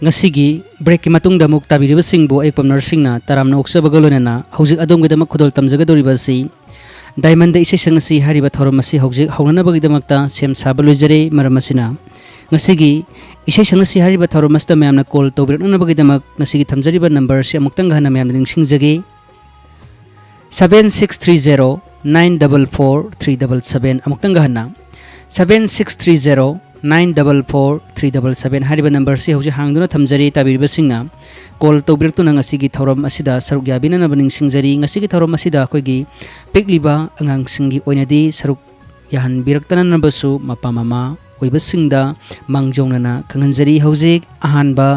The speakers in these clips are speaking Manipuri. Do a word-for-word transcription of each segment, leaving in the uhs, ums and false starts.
ꯉꯁꯤꯒꯤ ꯕ꯭ꯔꯦꯛꯀꯤ ꯃꯇꯨꯡꯗ ꯑꯃꯨꯛ ꯇꯥꯕꯤꯔꯤꯕꯁꯤꯡꯕꯨ ꯑꯩ ꯄꯝꯅꯔꯁꯤꯡꯅ ꯇꯔꯥꯝꯅ ꯑꯣꯛꯆꯕꯒ ꯂꯣꯏꯅꯅ ꯍꯧꯖꯤꯛ ꯑꯗꯣꯝꯒꯤꯗꯃꯛ ꯈꯨꯗꯣꯜ ꯇꯝꯖꯒꯗꯧꯔꯤꯕ ꯑꯁꯤ ꯗꯥꯏꯃꯟꯗ ꯏꯁꯩ ꯁꯛ ꯑꯁꯤ ꯍꯥꯏꯔꯤꯕ ꯊꯧꯔꯝ ꯑꯁꯤ ꯍꯧꯖꯤꯛ ꯍꯧꯅꯅꯕꯒꯤꯗꯃꯛꯇ ꯁꯦꯝ ꯁꯥꯕ ꯂꯣꯏꯖꯔꯦ꯫ ꯃꯔꯝ ꯑꯁꯤꯅ ꯉꯁꯤꯒꯤ ꯏꯁꯩ ꯁꯛ ꯑꯁꯤ ꯍꯥꯏꯔꯤꯕ ꯊꯧꯔꯝ ꯑꯁꯤꯗ ꯃꯌꯥꯝꯅ ꯀꯣꯜ ꯇꯧꯕꯤꯔꯛꯅꯅꯕꯒꯤꯗꯃꯛ ꯉꯁꯤꯒꯤ ꯊꯝꯖꯔꯤꯕ ꯅꯝꯕꯔ ꯑꯁꯤ ꯑꯃꯨꯛꯇꯪꯒ ꯍꯟꯅ ꯃꯌꯥꯝꯗ ꯅꯤꯡꯁꯤꯡꯖꯒꯦ꯫ Seven six three zero nine double four three double seven, ꯑꯃꯨꯛꯇꯪꯒ ꯍꯟꯅ, seven six three zero nine double four three double seven ꯍꯥꯏꯔꯤꯕ ꯅꯝꯕꯔꯁꯤ ꯍꯧꯖꯤꯛ ꯍꯥꯡꯗꯨꯅ ꯊꯝꯖꯔꯤ꯫ ꯇꯥꯕꯤꯔꯤꯕꯁꯤꯡꯅ ꯀꯣꯜ ꯇꯧꯕꯤꯔꯛꯇꯨꯅ ꯉꯁꯤꯒꯤ ꯊꯧꯔꯝ ꯑꯁꯤꯗ ꯁꯔꯨꯛ ꯌꯥꯕꯤꯅꯅꯕ ꯅꯤꯡꯁꯤꯡꯖꯔꯤ꯫ ꯉꯁꯤꯒꯤ ꯊꯧꯔꯝ ꯑꯁꯤꯗ ꯑꯩꯈꯣꯏꯒꯤ ꯄꯤꯛꯂꯤꯕ ꯑꯉꯥꯡꯁꯤꯡꯒꯤ ꯑꯣꯏꯅꯗꯤ ꯁꯔꯨꯛ ꯌꯥꯍꯟꯕꯤꯔꯛꯇꯅꯅꯕꯁꯨ ꯃꯄꯥ ꯃꯃꯥ ꯑꯣꯏꯕꯁꯤꯡꯗ ꯃꯥꯡꯖꯧꯅꯅ ꯈꯪꯍꯟꯖꯔꯤ꯫ ꯍꯧꯖꯤꯛ ꯑꯍꯥꯟꯕ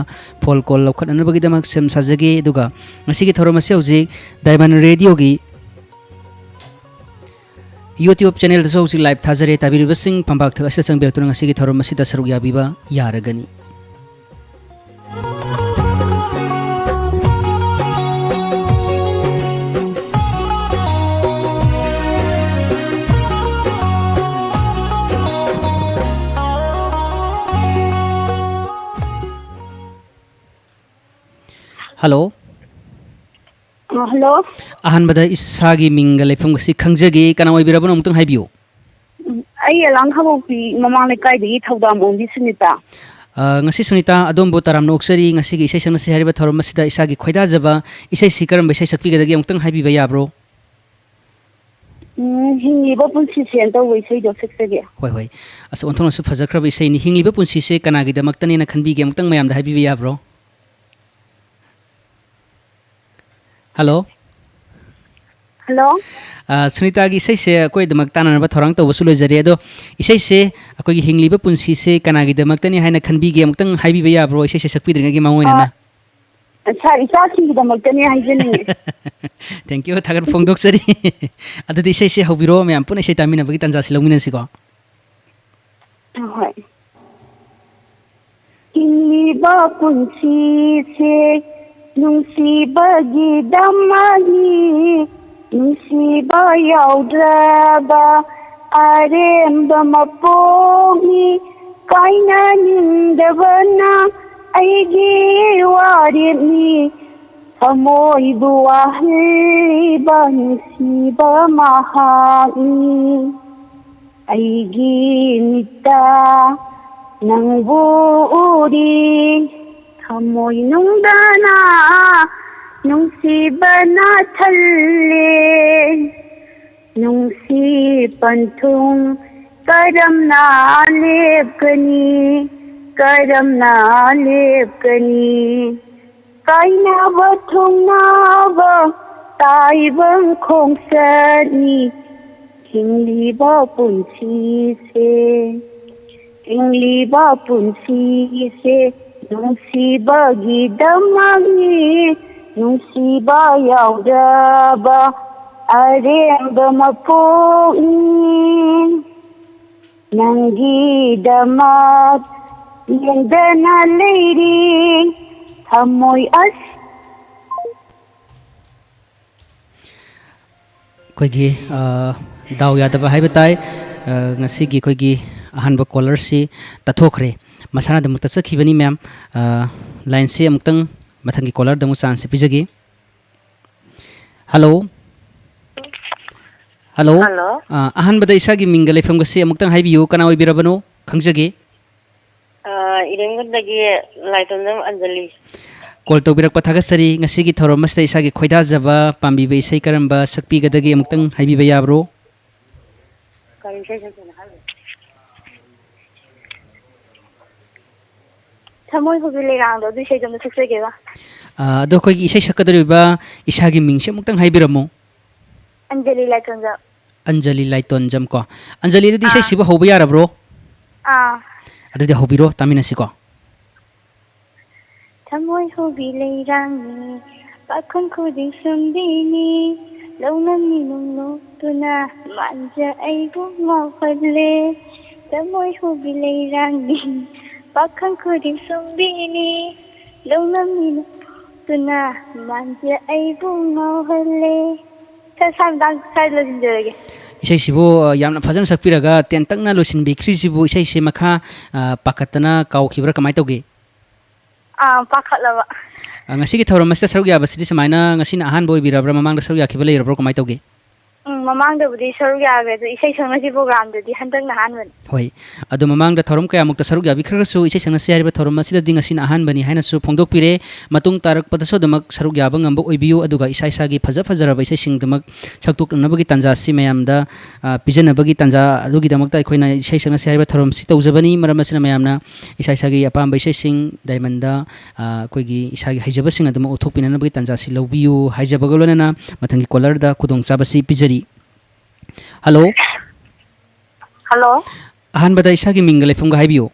ꯐꯣꯟ ꯀꯣꯜ ꯂꯧꯈꯠꯅꯅꯕꯒꯤꯗꯃꯛ ꯁꯦꯝ ꯁꯥꯖꯒꯦ꯫ ꯑꯗꯨꯒ ꯉꯁꯤꯒꯤ ꯊꯧꯔꯝ ꯑꯁꯤ ꯍꯧꯖꯤꯛ ꯗꯥꯏꯃꯟ ꯔꯦꯗꯤꯑꯣꯒꯤ YouTube ꯆꯦꯅꯦꯜꯗꯁꯨ ꯍꯧꯖꯤꯛ ꯂꯥꯏꯚ ꯊꯥꯖꯔꯦ꯫ ꯇꯥꯕꯤꯔꯤꯕꯁꯤꯡ ꯐꯝꯄꯥꯛ ꯊꯛ ꯑꯁꯤꯗ ꯆꯪꯕꯤꯔꯛꯇꯨꯅ ꯉꯁꯤꯒꯤ ꯊꯧꯔꯝ ꯑꯁꯤꯗ ꯁꯔꯨꯛ ꯌꯥꯕꯤꯕ ꯌꯥꯔꯒꯅꯤ꯫ ꯍꯜꯂꯣ꯫ ꯑ, ꯍꯜꯂꯣ꯫ ꯑꯍꯥꯟꯕꯗ ꯏꯁꯥꯒꯤ ꯃꯤꯡꯒ ꯂꯩꯐꯝꯒꯁꯤ ꯈꯪꯖꯒꯦ꯫ ꯀꯅꯥ ꯑꯣꯏꯕꯤꯔꯕꯅꯣ ꯑꯃꯨꯛꯇꯪ ꯍꯥꯏꯕꯤꯌꯨ꯫ ꯎꯝ, ꯑꯩ ꯑꯂꯥꯡ ꯈꯥꯡꯕꯣꯛꯄꯤ ꯃꯃꯥꯡ ꯂꯩꯀꯥꯏꯗꯒꯤ ꯊꯧꯗꯥꯝ ꯑꯣꯡꯕꯤ ꯁꯨꯅꯤꯇꯥ꯫ ꯑ, ꯉꯁꯤ ꯁꯨꯅꯤꯇꯥ ꯑꯗꯣꯝꯕꯨ ꯇꯔꯥꯝꯅ ꯑꯣꯛꯆꯔꯤ꯫ ꯉꯁꯤꯒꯤ ꯏꯁꯩ ꯁꯛꯅꯁꯤ ꯍꯥꯏꯔꯤꯕ ꯊꯧꯔꯝ ꯑꯁꯤꯗ ꯏꯁꯥꯒꯤ ꯈꯣꯏꯗꯥꯖꯕ ꯏꯁꯩꯁꯤ ꯀꯔꯝꯕ ꯏꯁꯩ ꯁꯛꯄꯤꯒꯗꯒꯦ ꯑꯃꯨꯛꯇꯪ ꯍꯥꯏꯕꯤꯕ ꯌꯥꯕ꯭ꯔꯣ? ꯎꯝ, ꯍꯤꯡꯂꯤꯕ ꯄꯨꯟꯁꯤꯁꯦꯅ ꯇꯧꯕ ꯏꯁꯩꯗꯣ ꯁꯛꯆꯒꯦ꯫ ꯍꯣꯏ, ꯍꯣꯏ꯫ ꯑꯁ, ꯑꯣꯟꯊꯣꯛꯅꯁꯨ ꯐꯖꯈ꯭ꯔꯕ ꯏꯁꯩꯅꯤ꯫ ꯍꯤꯡꯂꯤꯕ ꯄꯨꯟꯁꯤꯁꯦ ꯀꯅꯥꯒꯤꯗꯃꯛꯇꯅꯦꯅ ꯈꯟꯕꯤꯒꯦ? ꯑꯃꯨꯛꯇꯪ ꯃꯌꯥꯝꯗ ꯍꯥꯏꯕꯤꯕ ꯌꯥꯕ꯭ꯔꯣ? ꯍꯜꯂꯣ? ꯍꯜꯂꯣ? ꯑ, ꯁꯨꯅꯤꯇꯥꯒꯤ ꯏꯁꯩꯁꯦ ꯑꯩꯈꯣꯏꯗꯃꯛ ꯇꯥꯟꯅꯅꯕ ꯊꯧꯔꯥꯡ ꯇꯧꯕꯁꯨ ꯂꯣꯏꯖꯔꯦ꯫ ꯑꯗꯣ ꯏꯁꯩꯁꯦ ꯑꯩꯈꯣꯏꯒꯤ ꯍꯤꯡꯂꯤꯕ ꯄꯨꯟꯁꯤꯁꯦ ꯀꯅꯥꯒꯤꯗꯃꯛꯇꯅꯤ ꯍꯥꯏꯅ ꯈꯟꯕꯤꯒꯦ? ꯑꯃꯨꯛꯇꯪ ꯍꯥꯏꯕꯤꯕ ꯌꯥꯕ꯭ꯔꯣ? ꯏꯁꯩꯁꯦ ꯁꯛꯄꯤꯗ꯭ꯔꯤꯉꯩꯒꯤ ꯃꯥꯡꯑꯣꯏꯅꯅ꯫ ꯑ, ꯁꯥꯔ, ꯏꯆꯥꯁꯤꯡꯒꯤꯗꯃꯛꯇꯅꯦ ꯍꯥꯏꯖꯅꯤꯡꯉꯤ꯫ Thank you, ꯊꯥꯒꯠꯄ ꯐꯣꯡꯗꯣꯛꯆꯔꯤ꯫ ꯑꯗꯨꯗꯤ ꯏꯁꯩꯁꯦ ꯍꯧꯕꯤꯔꯣ, ꯃꯌꯥꯝ ꯄꯨꯟꯅ ꯏꯁꯩ ꯇꯥꯃꯤꯟꯅꯕꯒꯤ ꯇꯥꯟꯖꯥꯁꯤ ꯂꯧꯃꯤꯟꯅꯁꯤꯀꯣ꯫ ꯍꯣꯏ꯫ ꯍꯤꯡꯂꯤꯕ ꯄꯨꯟꯁꯤꯁꯦ ꯅꯨꯡꯁꯤꯕꯒꯤꯗꯃꯛꯅꯤ, ꯅꯨꯡꯁꯤꯕ ꯌꯥꯎꯗ꯭ꯔꯕ ꯑꯔꯦꯝꯕ ꯃꯄꯣꯛꯅꯤ, ꯀꯥꯏꯅꯅꯤꯡꯗꯕꯅ ꯑꯩꯒꯤ ꯋꯥꯔꯦꯞꯅꯤ, ꯊꯃꯣꯏꯕꯨ ꯋꯥꯍꯜꯂꯤꯕ ꯅꯨꯡꯁꯤꯕ ꯃꯍꯥꯛꯅꯤ꯫ ꯑꯩꯒꯤ ꯃꯤꯠꯇ ꯅꯪꯕꯨ ꯎꯔꯤ, ꯊꯃꯣꯏ ꯅꯨꯡꯗꯅ ꯅꯨꯡꯁꯤꯕꯅ ꯊꯜꯂꯦ꯫ ꯅꯨꯡꯁꯤ ꯄꯟꯊꯨꯡ ꯀꯔꯝꯅ ꯂꯦꯞꯀꯅꯤ, ꯀꯔꯝꯅ ꯂꯦꯞꯀꯅꯤ? ꯀꯥꯏꯅꯕ ꯊꯨꯡꯅꯕ ꯇꯥꯏꯕꯪ ꯈꯣꯡꯆꯠꯅꯤ꯫ ꯍꯤꯡꯂꯤꯕ ꯄꯨꯟꯁꯤꯁꯦ, ꯍꯤꯡꯂꯤꯕ ꯄꯨꯟꯁꯤꯁꯦ ꯅꯨꯡꯁꯤꯕꯒꯤꯗꯃꯛꯅꯤ꯫ ꯅꯨꯡꯁꯤꯕ ꯌꯥꯎꯗꯕ ꯑꯔꯦꯝꯕ ꯃꯄꯣꯛꯅꯤ꯫ ꯅꯪꯒꯤꯗꯃꯛ ꯂꯦꯡꯗꯅ ꯂꯩꯔꯤ ꯊꯃꯣꯏ ꯑꯁ꯫ ꯑꯩꯈꯣꯏꯒꯤ, ꯑ, ꯗꯥꯎ ꯌꯥꯗꯕ ꯍꯥꯏꯕ ꯇꯥꯏ꯫ ꯑ, ꯉꯁꯤꯒꯤ ꯑꯩꯈꯣꯏꯒꯤ ꯑꯍꯥꯟꯕ ꯀꯣꯂꯔꯁꯤ ꯇꯠꯊꯣꯛꯈ꯭ꯔꯦ꯫ ꯃꯁꯥꯅꯗꯃꯛ ꯇꯠꯆꯈꯤꯕꯅꯤ, ꯃꯦꯝ꯫ ꯑ, ꯂꯥꯏꯟꯁꯤ ꯑꯃꯨꯛꯇꯪ ꯃꯊꯪꯒꯤ ꯀꯣꯂꯔꯗ ꯑꯃꯨꯛ ꯆꯥꯟꯁꯁꯤ ꯄꯤꯖꯒꯦ꯫ ꯍꯜꯂꯣ꯫ ꯍꯜꯂꯣ꯫ ꯍꯜꯂꯣ꯫ ꯑ, ꯑꯍꯥꯟꯕꯗ ꯏꯁꯥꯒꯤ ꯃꯤꯡꯒ ꯂꯩꯐꯝꯒꯁꯤ ꯑꯃꯨꯛꯇꯪ ꯍꯥꯏꯕꯤꯌꯨ꯫ ꯀꯅꯥ ꯑꯣꯏꯕꯤꯔꯕꯅꯣ? ꯈꯪꯖꯒꯦ꯫ ꯑ, ꯏꯔꯦꯡꯕꯝꯗꯒꯤ ꯂꯥꯏꯇꯣꯟꯖꯝ ꯑꯟꯖꯂꯤ꯫ ꯀꯣꯜ ꯇꯧꯕꯤꯔꯛꯄ ꯊꯥꯒꯠꯆꯔꯤ꯫ ꯉꯁꯤꯒꯤ ꯊꯧꯔꯝ ꯑꯁꯤꯗ ꯏꯁꯥꯒꯤ ꯈꯣꯏꯗꯥꯖꯕ ꯄꯥꯝꯕꯤꯕ ꯏꯁꯩ ꯀꯔꯝꯕ ꯁꯛꯄꯤꯒꯗꯒꯦ ꯑꯃꯨꯛꯇꯪ ꯍꯥꯏꯕꯤꯕ ꯌꯥꯕ꯭ꯔꯣ? ꯀꯔꯤ ꯏꯁꯩ ꯁꯛꯇꯣꯏꯅꯣ ꯍꯥꯏꯕ? ꯊꯃꯣꯏ ꯍꯨꯕꯤ ꯂꯩꯔꯥꯡꯗꯣ, ꯑꯗꯨ ꯏꯁꯩꯗꯣ ꯑꯝꯇ ꯁꯛꯆꯒꯦꯕ꯫ ꯑ, ꯑꯗꯣ ꯑꯩꯈꯣꯏꯒꯤ ꯏꯁꯩ ꯁꯛꯀꯗꯧꯔꯤꯕ ꯏꯁꯥꯒꯤ ꯃꯤꯡꯁꯦ ꯑꯃꯨꯛꯇꯪ ꯍꯥꯏꯕꯤꯔꯝꯃꯨ꯫ ꯑꯟꯖꯂꯤ ꯂꯥꯏꯇꯣꯟꯖꯝ꯫ ꯑꯟꯖꯂꯤ ꯂꯥꯏꯇꯣꯟꯖꯝ ꯀꯣ꯫ ꯑꯟꯖꯂꯤ, ꯑꯗꯨꯗꯤ ꯑꯥ꯫ ꯏꯁꯩꯁꯤꯕꯨ ꯍꯧꯕ ꯌꯥꯔꯕ꯭ꯔꯣ? ꯑꯥ꯫ ꯑꯗꯨꯗꯤ ꯍꯧꯕꯤꯔꯣ, ꯇꯥꯃꯤꯟꯅꯁꯤꯀꯣ꯫ ꯊꯃꯣꯏ ꯍꯨꯕꯤ ꯂꯩꯔꯥꯡꯅꯤ, ꯄꯥꯈꯪ ꯈꯨꯗꯤꯡ ꯁꯨꯝꯕꯤꯅꯤ, ꯂꯧꯅꯝꯃꯤ ꯅꯨꯡꯂꯣꯛꯇꯨꯅ ꯃꯥꯟꯖ ꯑꯩꯕꯨ ꯉꯥꯎꯍꯜꯂꯦ꯫ ꯊꯃꯣꯏ ꯍꯨꯕꯤ ꯂꯩꯔꯥꯡꯅꯤ, ꯄꯥꯈꯪ ꯈꯨꯗꯤꯡ ꯁꯨꯝꯕꯤꯅꯤ, ꯂꯧꯅꯝꯃꯤ ꯅꯨꯡꯂꯣꯛꯇꯨꯅ ꯃꯥꯟꯖ ꯑꯩꯕꯨ ꯉꯥꯎꯍꯜꯂꯦ꯫ ꯁꯥꯔ, ꯁ꯭ꯋꯥꯏ ꯃꯇꯥꯡ ꯁ꯭ꯋꯥꯏꯗ ꯂꯣꯏꯁꯤꯟꯖꯔꯒꯦ꯫ ꯏꯁꯩꯁꯤꯕꯨ, ꯑ, ꯌꯥꯝꯅ ꯐꯖꯅ ꯁꯛꯄꯤꯔꯒ ꯇꯦꯟꯇꯛꯅ ꯂꯣꯏꯁꯤꯟꯕꯤꯈ꯭ꯔꯤꯁꯤꯕꯨ, ꯏꯁꯩꯁꯦ ꯃꯈꯥ, ꯑ, ꯄꯥꯈꯠꯇꯅ ꯀꯥꯎꯈꯤꯕ꯭ꯔꯥ, ꯀꯃꯥꯏꯅ ꯇꯧꯒꯦ? ꯑꯥ, ꯄꯥꯈꯠꯂꯕ꯫ ꯑ, ꯉꯁꯤꯒꯤ ꯊꯧꯔꯝ ꯑꯁꯤꯗ ꯁꯔꯨꯛ ꯌꯥꯕꯁꯤꯗꯤ ꯁꯨꯃꯥꯏꯅ ꯉꯁꯤꯅ ꯑꯍꯥꯟꯕ ꯑꯣꯏꯕꯤꯔꯕ꯭ꯔꯥ? ꯃꯃꯥꯡꯗ ꯁꯔꯨꯛ ꯌꯥꯈꯤꯕ ꯂꯩꯔꯕ꯭ꯔꯣ? ꯀꯃꯥꯏꯅ ꯇꯧꯒꯦ? ꯎꯝ, ꯃꯃꯥꯡꯗꯕꯨꯗꯤ ꯁꯔꯨꯛ ꯌꯥꯈ꯭ꯔꯦ, ꯑꯗꯣ ꯏꯁꯩ ꯁꯛꯅꯁꯤ ꯄ꯭ꯔꯣꯒ꯭ꯔꯥꯝꯗꯨꯗꯤ ꯍꯟꯗꯛꯅ ꯑꯍꯥꯟꯕꯅꯤ꯫ ꯍꯣꯏ, ꯑꯗꯣ ꯃꯃꯥꯡꯗ ꯊꯧꯔꯝ ꯀꯌꯥꯃꯨꯛꯇ ꯁꯔꯨꯛ ꯌꯥꯕꯤꯈ꯭ꯔꯒꯁꯨ ꯏꯁꯩ ꯁꯛꯅꯁꯤ ꯍꯥꯏꯔꯤꯕ ꯊꯧꯔꯝ ꯑꯁꯤꯗꯗꯤ ꯉꯁꯤꯅ ꯑꯍꯥꯟꯕꯅꯤ ꯍꯥꯏꯅꯁꯨ ꯐꯣꯡꯗꯣꯛꯄꯤꯔꯦ꯫ ꯃꯇꯨꯡ ꯇꯥꯔꯛꯄꯗꯁꯨ ꯑꯗꯨꯃꯛ ꯁꯔꯨꯛ ꯌꯥꯕ ꯉꯝꯕ ꯑꯣꯏꯕꯤꯌꯨ, ꯑꯗꯨꯒ ꯏꯁꯥ ꯏꯁꯥꯒꯤ ꯐꯖ ꯐꯖꯔꯕ ꯏꯁꯩꯁꯤꯡꯗꯨꯃꯛ ꯁꯛꯇꯣꯛꯅꯅꯕꯒꯤ ꯇꯥꯟꯖꯥ ꯑꯁꯤ ꯃꯌꯥꯝꯗ, ꯑ, ꯄꯤꯖꯅꯕꯒꯤ ꯇꯥꯟꯖꯥ ꯑꯗꯨꯒꯤꯗꯃꯛꯇ ꯑꯩꯈꯣꯏꯅ ꯏꯁꯩ ꯁꯛꯅꯁꯤ ꯍꯥꯏꯔꯤꯕ ꯊꯧꯔꯝꯁꯤ ꯇꯧꯖꯕꯅꯤ꯫ ꯃꯔꯝ ꯑꯁꯤꯅ ꯃꯌꯥꯝꯅ ꯏꯁꯥ ꯏꯁꯥꯒꯤ ꯑꯄꯥꯝꯕ ꯏꯁꯩꯁꯤꯡ ꯗꯥꯏꯃꯟꯗ, ꯑ, ꯑꯩꯈꯣꯏꯒꯤ ꯏꯁꯥꯒꯤ ꯍꯩꯖꯕꯁꯤꯡ ꯑꯗꯨꯃꯛ ꯎꯠꯊꯣꯛꯄꯤꯅꯅꯕꯒꯤ ꯇꯥꯟꯖꯥꯁꯤ ꯂꯧꯕꯤꯌꯨ ꯍꯥꯏꯖꯕꯒ ꯂꯣꯏꯅꯅ ꯃꯊꯪꯒꯤ ꯀꯣꯂꯔꯗ ꯈꯨꯗꯣꯡꯆꯥꯕꯁꯤ ꯄꯤꯖꯔꯤ꯫ ꯍꯜꯂꯣ꯫ ꯍꯜꯂꯣ꯫ ꯑꯍꯥꯟꯕꯗ ꯏꯁꯥꯒꯤ ꯃꯤꯡꯒ ꯂꯩꯐꯝꯒ ꯍꯥꯏꯕꯤꯌꯨ꯫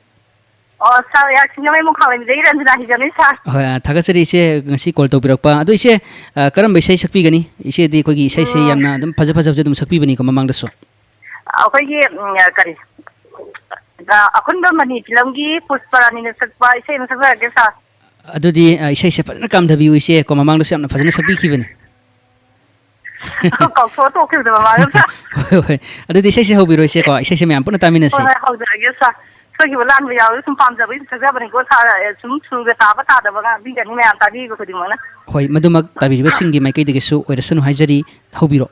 ꯑꯣ, ꯁꯥꯔ, ꯑꯩ ꯁꯤꯡꯖꯃꯩ ꯃꯨꯈꯥꯃꯌꯨꯝꯗꯒꯤ ꯔꯟꯖꯅꯥ ꯍꯤꯡꯖꯃꯩ, ꯁꯥꯔ꯫ ꯍꯣꯏ, ꯑ, ꯊꯥꯒꯠꯆꯔꯤ ꯏꯆꯦ, ꯉꯁꯤ ꯀꯣꯜ ꯇꯧꯕꯤꯔꯛꯄ꯫ ꯑꯗꯣ ꯏꯆꯦ, ꯑ, ꯀꯔꯝꯕ ꯏꯁꯩ ꯁꯛꯄꯤꯒꯅꯤ? ꯏꯆꯦꯗꯤ ꯑꯩꯈꯣꯏꯒꯤ ꯏꯁꯩꯁꯦ ꯎꯝ꯫ ꯌꯥꯝꯅ ꯑꯗꯨꯝ ꯐꯖ ꯐꯖꯕꯁꯦ ꯑꯗꯨꯝ ꯁꯛꯄꯤꯕꯅꯤꯀꯣ ꯃꯃꯥꯡꯗꯁꯨ꯫ ꯑꯩꯈꯣꯏꯒꯤ, ꯎꯝ, ꯀꯔꯤ, ꯑ, ꯑꯈꯨꯟꯕ ꯃꯅꯤ ꯐꯤꯂꯝꯒꯤ ꯄꯨꯁꯄꯔꯥꯅꯤꯅ ꯁꯛꯄ ꯏꯁꯩ ꯑꯃ ꯁꯛꯆꯔꯛꯀꯦ, ꯁꯥꯔ꯫ ꯑꯗꯨꯗꯤ, ꯑ, ꯏꯁꯩꯁꯦ ꯐꯖꯅ ꯀꯥꯝꯊꯕꯤꯌꯨ ꯏꯆꯦ ꯀꯣ, ꯃꯃꯥꯡꯗꯁꯨ ꯌꯥꯝꯅ ꯐꯖꯅ ꯁꯛꯄꯤꯈꯤꯕꯅꯦ꯫ ꯀꯥꯎꯊꯣꯛꯑ ꯇꯣꯛꯈꯤꯕꯗꯣ ꯃꯃꯥꯡꯗ꯫ ꯍꯣꯏ, ꯍꯣꯏ꯫ ꯑꯗꯨꯗꯤ ꯏꯁꯩꯁꯦ ꯍꯧꯕꯤꯔꯣ ꯏꯆꯦ ꯀꯣ, ꯏꯁꯩꯁꯦ ꯃꯌꯥꯝ ꯄꯨꯟꯅ ꯍꯣꯏ, ꯇꯥꯃꯤꯟꯅꯁꯦ꯫ ꯍꯣꯏ, ꯍꯧꯖꯔꯒꯦ, ꯁꯥꯔ꯫ ꯁꯣꯏꯈꯤꯕ ꯂꯥꯟꯕ ꯌꯥꯎꯔꯁꯨ ꯁꯨꯝ ꯄꯥꯝꯖꯕꯒꯤ ꯁꯨꯝ ꯁꯛꯆꯕꯅꯤꯀꯣ, ꯁꯥꯔ꯫ ꯑꯦ, ꯁꯨꯝ ꯁꯨꯔꯒ ꯇꯥꯕ ꯇꯥꯗꯕ ꯉꯥꯛꯄꯤꯒꯅꯤ ꯃꯌꯥꯝ ꯇꯥꯕꯤꯕ ꯈꯨꯗꯤꯡꯃꯛꯅ꯫ ꯍꯣꯏ, ꯃꯗꯨꯃꯛ ꯇꯥꯕꯤꯔꯤꯕꯁꯤꯡꯒꯤ ꯃꯥꯏꯀꯩꯗꯒꯤꯁꯨ ꯑꯣꯏꯔꯁꯅꯨ ꯍꯥꯏꯖꯔꯤ꯫ ꯍꯧꯕꯤꯔꯣ꯫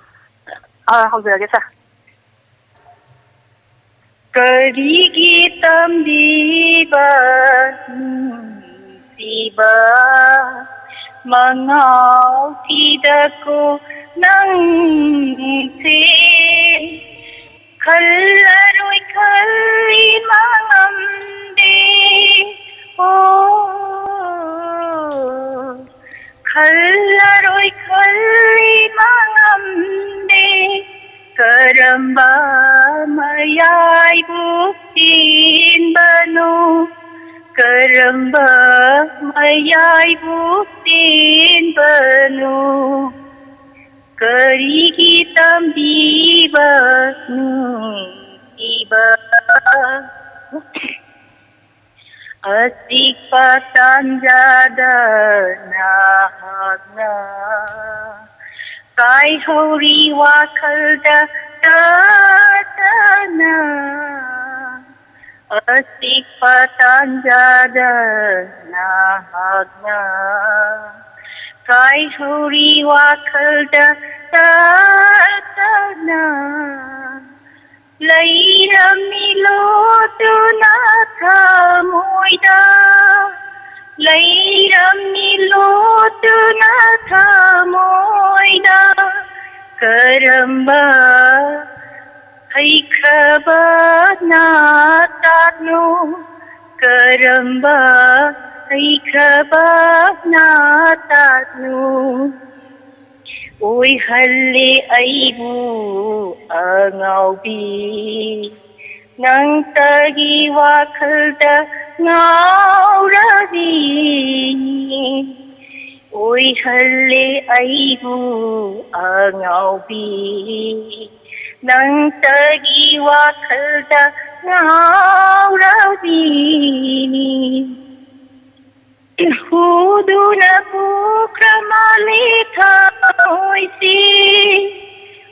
ꯑ, ꯍꯧꯖꯔꯒꯦ, ꯁꯥꯔ꯫ ꯀꯔꯤꯒꯤ ꯇꯝꯕꯤꯕ ꯅꯨꯡꯁꯤꯕ ꯃꯉꯥꯎ ꯊꯤꯗꯀꯣ ꯅꯪꯁꯦ? ꯈꯜꯂꯔꯣꯏ ꯈꯜꯂꯤ ꯃꯥꯡꯉꯝꯗꯦ꯫ ꯑꯣ, ꯈꯜꯂꯔꯣꯏ ꯈꯜꯂꯤ ꯃꯥꯡꯉꯝꯗꯦ꯫ ꯀꯔꯝꯕ ꯃꯌꯥꯏꯕꯨ ꯆꯦꯟꯕꯅꯣ? ꯀꯔꯝꯕ ꯃꯌꯥꯏꯕꯨ ꯆꯦꯟꯕꯅꯣ? ꯀꯔꯤꯒꯤ ꯇꯝꯕꯤꯕ ꯅꯨꯡꯁꯤꯕ? ꯑꯆꯤꯛꯄ ꯇꯥꯟꯖꯥꯗ ꯅꯍꯥꯛꯅ ꯀꯥꯏꯍꯧꯔꯤ ꯋꯥꯈꯜꯗ ꯇꯠꯇꯅ꯫ ꯑꯆꯤꯛꯄ ꯇꯥꯟꯖꯥꯗ ꯅꯍꯥꯛꯅ ꯀꯥꯏꯍꯧꯔꯤ ꯋꯥꯈꯜꯗ ꯇꯠꯇꯅ ꯂꯩꯔꯝꯃꯤ ꯂꯣꯠꯇꯨꯅ ꯊꯃꯣꯏꯗ, ꯂꯩꯔꯝꯃꯤ ꯂꯣꯠꯇꯨꯅ ꯊꯃꯣꯏꯗ꯫ ꯀꯔꯝꯕ ꯍꯩꯈ꯭ꯔꯕ ꯅꯥꯇꯥꯠꯅꯣ? ꯀꯔꯝꯕ ꯍꯩꯈ꯭ꯔꯕ ꯅꯥꯇꯥꯠꯅꯣ? ꯑꯣꯏꯍꯜꯂꯦ ꯑꯩꯕꯨ ꯑꯉꯥꯎꯕꯤ, ꯅꯪꯇꯒꯤ ꯋꯥꯈꯜꯗ ꯉꯥꯎꯔꯕꯤ꯫ ꯑꯣꯏꯍꯜꯂꯦ ꯑꯩꯕꯨ ꯑꯉꯥꯎꯕꯤ, ꯅꯪꯇꯒꯤ ꯋꯥꯈꯜꯗ ꯉꯥꯎꯔꯕꯤ꯫ ꯍꯨꯗꯨꯅ ꯄꯨꯈ꯭ꯔ ꯃꯥꯜꯂꯦ ꯊꯃꯣꯏꯁꯤ,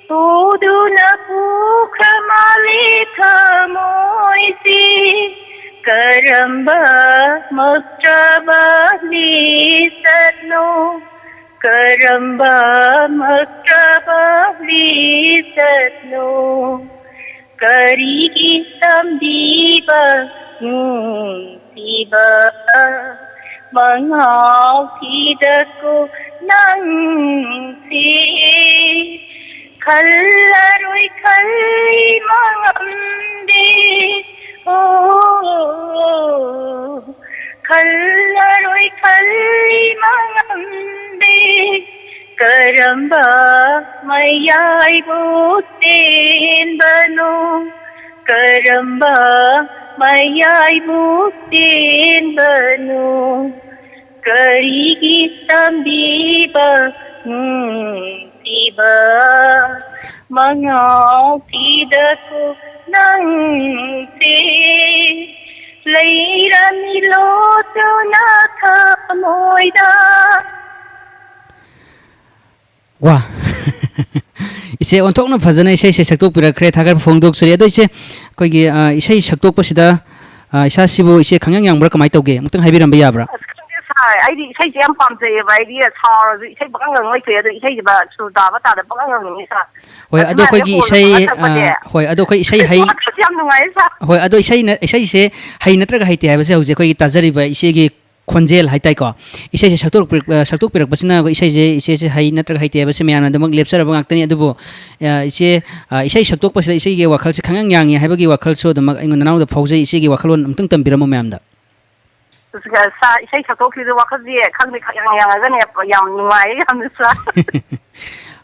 ꯍꯨꯗꯨꯅ ꯄꯨꯈ꯭ꯔ ꯃꯥꯜꯂꯦ ꯊꯃꯣꯏꯁꯤ꯫ ꯀꯔꯝꯕ ꯃꯛꯇ꯭ꯔꯕ ꯂꯤꯆꯠꯅꯣ? ꯀꯔꯝꯕ ꯃꯛꯇ꯭ꯔꯕ ꯂꯤꯆꯠꯅꯣ? ꯀꯔꯤꯒꯤ ꯇꯝꯕꯤꯕ ꯅꯨꯡꯁꯤꯕ ꯃꯉꯥꯎ ꯊꯤꯗꯀꯣ ꯅꯪꯁꯤ? ꯈꯜꯂꯔꯣꯏ ꯈꯜꯂꯤ ꯃꯉꯝꯗꯦ꯫ ꯑꯣ, ꯈꯜꯂꯔꯣꯏ ꯈꯜꯂꯤ ꯃꯉꯝꯗꯦ꯫ ꯀꯔꯝꯕ ꯃꯌꯥꯏꯕꯨ ꯆꯦꯟꯕꯅꯣ? ꯀꯔꯝꯕ ꯃꯌꯥꯏꯕꯨ ꯆꯦꯟꯕꯅꯣ? ꯀꯔꯤꯒꯤ ꯇꯝꯕꯤꯕ ꯅꯨꯡꯁꯤꯕ ꯃꯉꯥꯎ ꯊꯤꯗꯀꯣ ꯅꯪꯁꯦ? ꯂꯩꯔꯝꯃꯤ ꯂꯣꯠꯇꯨꯅ ꯊꯃꯣꯏꯗ꯫ ꯋꯥ! ꯏꯆꯦ ꯑꯣꯟꯊꯣꯛꯅ ꯐꯖꯅ ꯏꯁꯩꯁꯦ ꯁꯛꯇꯣꯛꯄꯤꯔꯛꯈ꯭ꯔꯦ, ꯊꯥꯒꯠꯄ ꯐꯣꯡꯗꯣꯛꯆꯔꯤ꯫ ꯑꯗꯣ ꯏꯆꯦ, ꯑꯩꯈꯣꯏꯒꯤ, ꯑ, ꯏꯁꯩ ꯁꯛꯇꯣꯛꯄꯁꯤꯗ ꯑ, ꯏꯁꯥꯁꯤꯕꯨ ꯏꯆꯦ ꯈꯪꯌꯥꯡ ꯌꯥꯡꯕ꯭ꯔꯥ, ꯀꯃꯥꯏꯅ ꯇꯧꯒꯦ? ꯑꯃꯨꯛꯇꯪ ꯍꯥꯏꯕꯤꯔꯝꯕ ꯌꯥꯕ꯭ꯔꯥ? ꯑꯁ, ꯈꯪꯗꯦ ꯁꯥꯔ, ꯑꯩꯗꯤ ꯏꯁꯩꯁꯦ ꯌꯥꯝ ꯄꯥꯝꯖꯩꯌꯦꯕ꯫ ꯑꯩꯗꯤ ꯁꯥꯎꯔꯁꯨ ꯏꯁꯩ ꯄꯪꯉꯪ ꯉꯪꯉ ꯂꯩꯊꯣꯛꯑꯦ꯫ ꯑꯗꯣ ꯏꯁꯩꯁꯤꯗ ꯁꯨꯔ ꯇꯥꯕ ꯇꯥꯗꯕ ꯄꯪꯉꯪ ꯉꯪꯉꯤꯅꯦ ꯁꯥꯔ꯫ ꯍꯣꯏ, ꯑꯗꯣ ꯑꯗꯨꯃꯥꯏꯅ ꯑꯩꯈꯣꯏꯒꯤ ꯍꯣꯜꯂ ꯏꯁꯩ, ꯈꯣꯠꯂ ꯁꯛꯄꯁꯦ꯫ ꯑ, ꯍꯣꯏ, ꯑꯗꯣ ꯑꯩꯈꯣꯏ ꯏꯁꯩ ꯍꯩ-, ꯋꯥꯈꯜꯁꯦ ꯌꯥꯝ ꯅꯨꯡꯉꯥꯏꯌꯦ ꯁꯥꯔ꯫ ꯍꯣꯏ, ꯑꯗꯣ ꯏꯁꯩꯅ, ꯏꯁꯩꯁꯦ ꯍꯩ ꯅꯠꯇ꯭ꯔꯒ ꯍꯩꯇꯦ ꯍꯥꯏꯕꯁꯦ ꯍꯧꯖꯤꯛ ꯑꯩꯈꯣꯏꯒꯤ ꯇꯥꯖꯔꯤꯕ ꯏꯆꯦꯒꯤ ꯈꯣꯟꯖꯦꯜ ꯍꯥꯏꯇꯥꯏꯀꯣ, ꯏꯁꯩꯁꯦ ꯁꯛꯇꯣꯔꯛꯄꯤꯔꯛ-, ꯑ, ꯁꯛꯇꯣꯛꯄꯤꯔꯛꯄꯁꯤꯅ ꯑꯩꯈꯣꯏ ꯏꯁꯩꯁꯦ, ꯏꯆꯦꯁꯦ ꯍꯩ ꯅꯠꯇ꯭ꯔꯒ ꯍꯩꯇꯦ ꯍꯥꯏꯕꯁꯦ ꯃꯌꯥꯝꯅ ꯑꯗꯨꯃꯛ ꯂꯦꯞꯆꯔꯕ ꯉꯥꯛꯇꯅꯤ꯫ ꯑꯗꯨꯕꯨ, ꯑ, ꯏꯆꯦ, ꯑ, ꯏꯁꯩ ꯁꯛꯇꯣꯛꯄꯁꯤꯗ ꯏꯆꯦꯒꯤ ꯋꯥꯈꯜꯁꯦ ꯈꯪꯌꯥꯡ ꯌꯥꯡꯉꯤ ꯍꯥꯏꯕꯒꯤ ꯋꯥꯈꯜꯁꯨ ꯑꯗꯨꯃꯛ ꯑꯩꯉꯣꯟꯗ ꯅꯅꯥꯎꯗ ꯐꯥꯎꯖꯩ꯫ ꯏꯆꯦꯒꯤ ꯋꯥꯈꯜꯂꯣꯟ ꯑꯃꯨꯛꯇꯪ ꯇꯝꯕꯤꯔꯝꯃꯣ ꯃꯌꯥꯝꯗ꯫ ꯑꯁ, ꯁꯥꯔ, ꯏꯁꯩ ꯁꯛꯇꯣꯛꯈꯤꯕꯗꯣ ꯋꯥꯈꯜꯁꯦ ꯈꯪꯗꯦ, ꯈꯪꯌꯥꯡ ꯌꯥꯡꯉꯒꯅꯦ ꯌꯥꯝ ꯅꯨꯡꯉꯥꯏꯌꯦ ꯌꯥꯝꯅ ꯁꯥꯔ꯫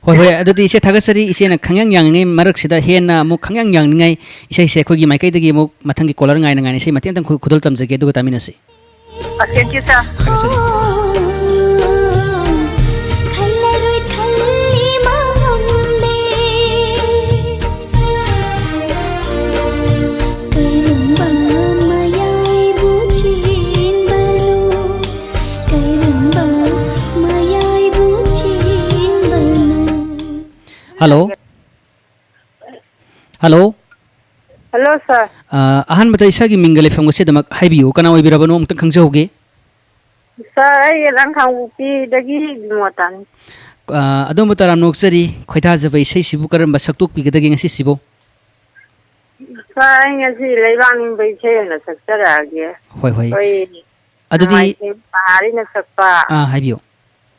ꯍꯣꯏ, ꯍꯣꯏ, ꯑꯗꯨꯗꯤ ꯏꯆꯦ ꯊꯥꯒꯠꯆꯔꯤ꯫ ꯏꯆꯦꯅ ꯈꯪꯌꯥꯡ ꯌꯥꯡꯉꯤꯉꯩ ꯃꯔꯛꯁꯤꯗ ꯍꯦꯟꯅ ꯑꯃꯨꯛ ꯈꯪꯌꯥꯡ ꯌꯥꯡꯅꯤꯡꯉꯥꯏ ꯏꯁꯩꯁꯦ ꯑꯩꯈꯣꯏꯒꯤ ꯃꯥꯏꯀꯩꯗꯒꯤ ꯑꯃꯨꯛ ꯃꯊꯪꯒꯤ ꯀꯣꯂꯔ ꯉꯥꯏꯅ ꯉꯥꯏꯅ ꯏꯁꯩ ꯃꯇꯦꯛ ꯑꯃꯇꯪ ꯈꯨ-, ꯈꯨꯗꯣꯜ ꯇꯝꯖꯒꯦ, ꯑꯗꯨꯒ ꯇꯥꯃꯤꯟꯅꯁꯤ꯫ ꯑ, thank you, sir꯫ ꯊꯥꯒꯠꯆꯔꯤ꯫ ꯈꯜꯂꯔꯣꯏ ꯈꯜꯂꯤ ꯃꯥꯡꯂꯣꯝꯗ꯫ ꯀꯔꯝꯕ ꯃꯌꯥꯏꯕꯨ ꯆꯦꯟꯕꯅꯣ? ꯀꯔꯝꯕ ꯃꯌꯥꯏꯕꯨ ꯆꯦꯟꯕꯅꯣ? ꯍꯜꯂꯣ꯫ ꯍꯜꯂꯣ꯫ ꯍꯜꯂꯣ, ꯁꯥꯔ꯫ ꯑ, ꯑꯍꯥꯟꯕꯗ ꯏꯁꯥꯒꯤ ꯃꯤꯡꯒ ꯂꯩꯐꯝꯒ ꯁꯤꯗꯃꯛ ꯍꯥꯏꯕꯤꯌꯨ꯫ ꯀꯅꯥ ꯑꯣꯏꯕꯤꯔꯕꯅꯣ ꯑꯃꯨꯛꯇꯪ ꯈꯪꯖꯍꯧꯒꯦ꯫ ꯁꯥꯔ, ꯑꯩ ꯌꯦꯂꯥꯡ ꯈꯥꯡꯄꯣꯛꯄꯤꯗꯒꯤ ꯕꯤꯃꯣꯇꯥꯅꯤ꯫ ꯑ, ꯑꯗꯣꯝꯕꯨ ꯇꯔꯥꯝꯅ ꯑꯣꯛꯆꯔꯤ꯫ ꯈꯣꯏꯗꯥꯖꯕ ꯏꯁꯩꯁꯤꯕꯨ ꯀꯔꯝꯕ ꯁꯛꯇꯣꯛꯄꯤꯒꯗꯒꯦ ꯉꯁꯤꯁꯤꯕꯨ? ꯁꯥꯔ, ꯑꯩ ꯉꯁꯤ ꯂꯩꯕꯥꯛ ꯅꯤꯡꯕ ꯏꯁꯩ ꯑꯣꯏꯅ ꯁꯛꯆꯔꯛꯑꯒꯦ꯫ ꯍꯣꯏ, ꯍꯣꯏ꯫ ꯑꯩꯈꯣꯏ ꯑꯗꯨꯗꯤ ꯅꯣꯡꯃꯥꯏꯊꯦꯝ ꯄꯍꯥꯔꯤꯅ ꯁꯛꯄ ꯑꯥ, ꯍꯥꯏꯕꯤꯌꯨ꯫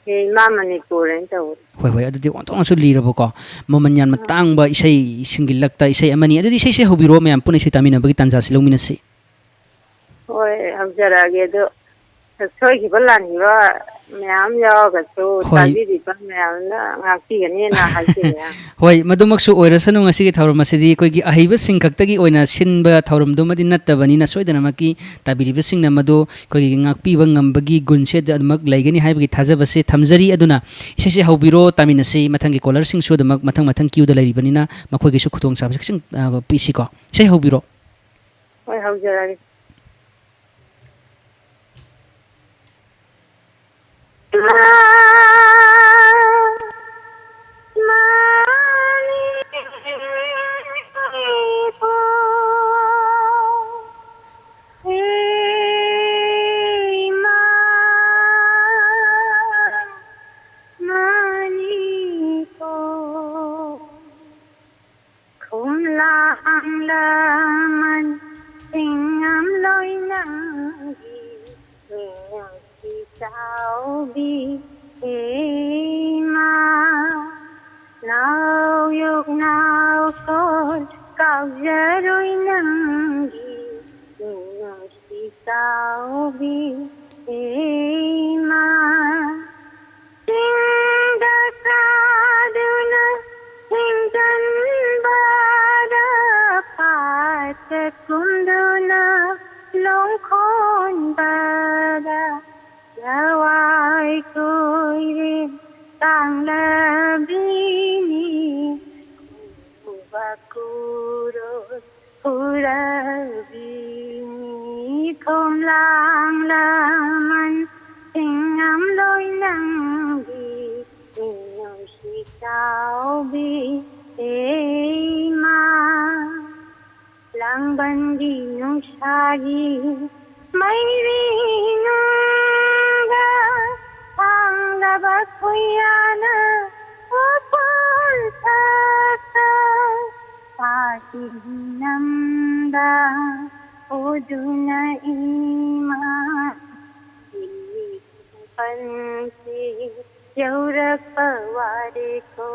ꯍꯦ ꯏꯃꯥ ꯃꯅꯤꯄꯨꯔ ꯍꯥꯏꯅ ꯇꯧꯕꯗꯣ꯫ ꯍꯣꯏ, ꯍꯣꯏ, ꯑꯗꯨꯗꯤ ꯑꯣꯟꯊꯣꯛꯅꯁꯨ ꯂꯤꯔꯕꯀꯣ, ꯃꯃꯜ ꯌꯥꯝꯅ ꯎꯝ꯫ ꯇꯥꯡꯕ ꯏꯁꯩꯁꯤꯡꯒꯤ ꯂꯛꯇ ꯏꯁꯩ ꯑꯃꯅꯤ꯫ ꯑꯗꯨꯗꯤ ꯏꯁꯩꯁꯦ ꯍꯧꯕꯤꯔꯣ, ꯃꯌꯥꯝ ꯄꯨꯟꯅ ꯏꯁꯩ ꯇꯥꯃꯤꯟꯅꯕꯒꯤ ꯇꯥꯟꯖꯥꯁꯤ ꯂꯧꯃꯤꯟꯅꯁꯤ꯫ ꯍꯣꯏ, ꯍꯧꯖꯔꯛꯑꯒꯦ꯫ ꯑꯗꯣ ꯁꯣꯏꯈꯤꯕ ꯂꯥꯟꯈꯤꯕ ꯃꯌꯥꯝ ꯌꯥꯎꯔꯒꯁꯨ ꯍꯣꯏ꯫ ꯇꯥꯕꯤꯔꯤꯕ ꯃꯌꯥꯝꯅ ꯉꯥꯛꯄꯤꯒꯅꯦꯅ ꯍꯥꯏꯖꯔꯤ꯫ ꯍꯣꯏ, ꯃꯗꯨꯃꯛꯁꯨ ꯑꯣꯏꯔꯁꯅꯨ꯫ ꯉꯁꯤꯒꯤ ꯊꯧꯔꯝ ꯑꯁꯤꯗꯤ ꯑꯩꯈꯣꯏꯒꯤ ꯑꯍꯩꯕꯁꯤꯡ ꯈꯛꯇꯒꯤ ꯑꯣꯏꯅ ꯁꯤꯟꯕ ꯊꯧꯔꯝꯗꯨꯃꯗꯤ ꯅꯠꯇꯕꯅꯤꯅ, ꯁꯣꯏꯗꯅꯃꯛꯀꯤ ꯇꯥꯕꯤꯔꯤꯕꯁꯤꯡꯅ ꯃꯗꯨ ꯑꯩꯈꯣꯏꯒꯤ ꯉꯥꯛꯄꯤꯕ ꯉꯝꯕꯒꯤ ꯒꯨꯟꯁꯦ ꯑꯗꯨꯃꯛ ꯂꯩꯒꯅꯤ ꯍꯥꯏꯕꯒꯤ ꯊꯥꯖꯕꯁꯦ ꯊꯝꯖꯔꯤ꯫ ꯑꯗꯨꯅ ꯏꯁꯩꯁꯦ ꯍꯧꯕꯤꯔꯣ, ꯇꯥꯃꯤꯟꯅꯁꯤ꯫ ꯃꯊꯪꯒꯤ ꯀꯣꯂꯔꯁꯤꯡꯁꯨ ꯑꯗꯨꯃꯛ ꯃꯊꯪ ꯃꯊꯪ ꯀ꯭ꯌꯨꯗ ꯂꯩꯔꯤꯕꯅꯤꯅ ꯃꯈꯣꯏꯒꯤꯁꯨ ꯈꯨꯗꯣꯡꯆꯥꯕꯁꯦ ꯈꯤꯇꯪ, ꯑ, ꯄꯤꯁꯤꯀꯣ꯫ ꯏꯁꯩ ꯍꯧꯕꯤꯔꯣ꯫ ꯍꯣꯏ, ꯍꯧꯖꯔꯒꯦ꯫ ꯀꯥꯎꯖꯔꯣꯏ ꯅꯪꯒꯤ ꯅꯨꯡꯁꯤ ꯆꯥꯎꯕꯤ ꯏꯃꯥ꯫ ꯆꯤꯡꯗ ꯀꯥꯗꯨꯅ ꯊꯤꯡꯖꯤꯟꯕꯗ, ꯄꯥꯠꯇ ꯀꯨꯝꯗꯨꯅ ꯂꯣꯡꯈꯣꯟꯕꯗ, ꯂꯋꯥꯏ ꯀꯣꯏꯔꯦ ꯀꯥꯡꯂꯕꯤꯅꯤ, ꯈꯨꯕꯥꯛ ꯈꯨꯔꯣꯟ ꯍꯨꯔꯕꯤꯅꯤ꯫ ꯈꯣꯝꯂꯥꯡ ꯂꯃꯟ ꯆꯤꯡꯉꯝꯂꯣꯏ ꯅꯪꯒꯤ ꯃꯤꯅꯨꯡꯁꯤ ꯆꯥꯎꯕꯤ ꯏꯃꯥ꯫ ꯂꯥꯡꯕꯟꯒꯤ ꯅꯨꯡꯁꯥꯒꯤ ꯃꯩꯔꯤ ꯅꯨꯡꯗ ꯊꯥꯡꯂꯕ ꯈꯨꯌꯥꯅ ꯎꯐꯨꯜ ꯊꯛꯇ ꯄꯥꯁꯤ ꯅꯝꯗ ꯎꯗꯨꯅ ꯏꯃꯥ ꯄꯟꯁꯤ ꯌꯧꯔꯛꯄ ꯋꯥꯔꯦꯀꯣ꯫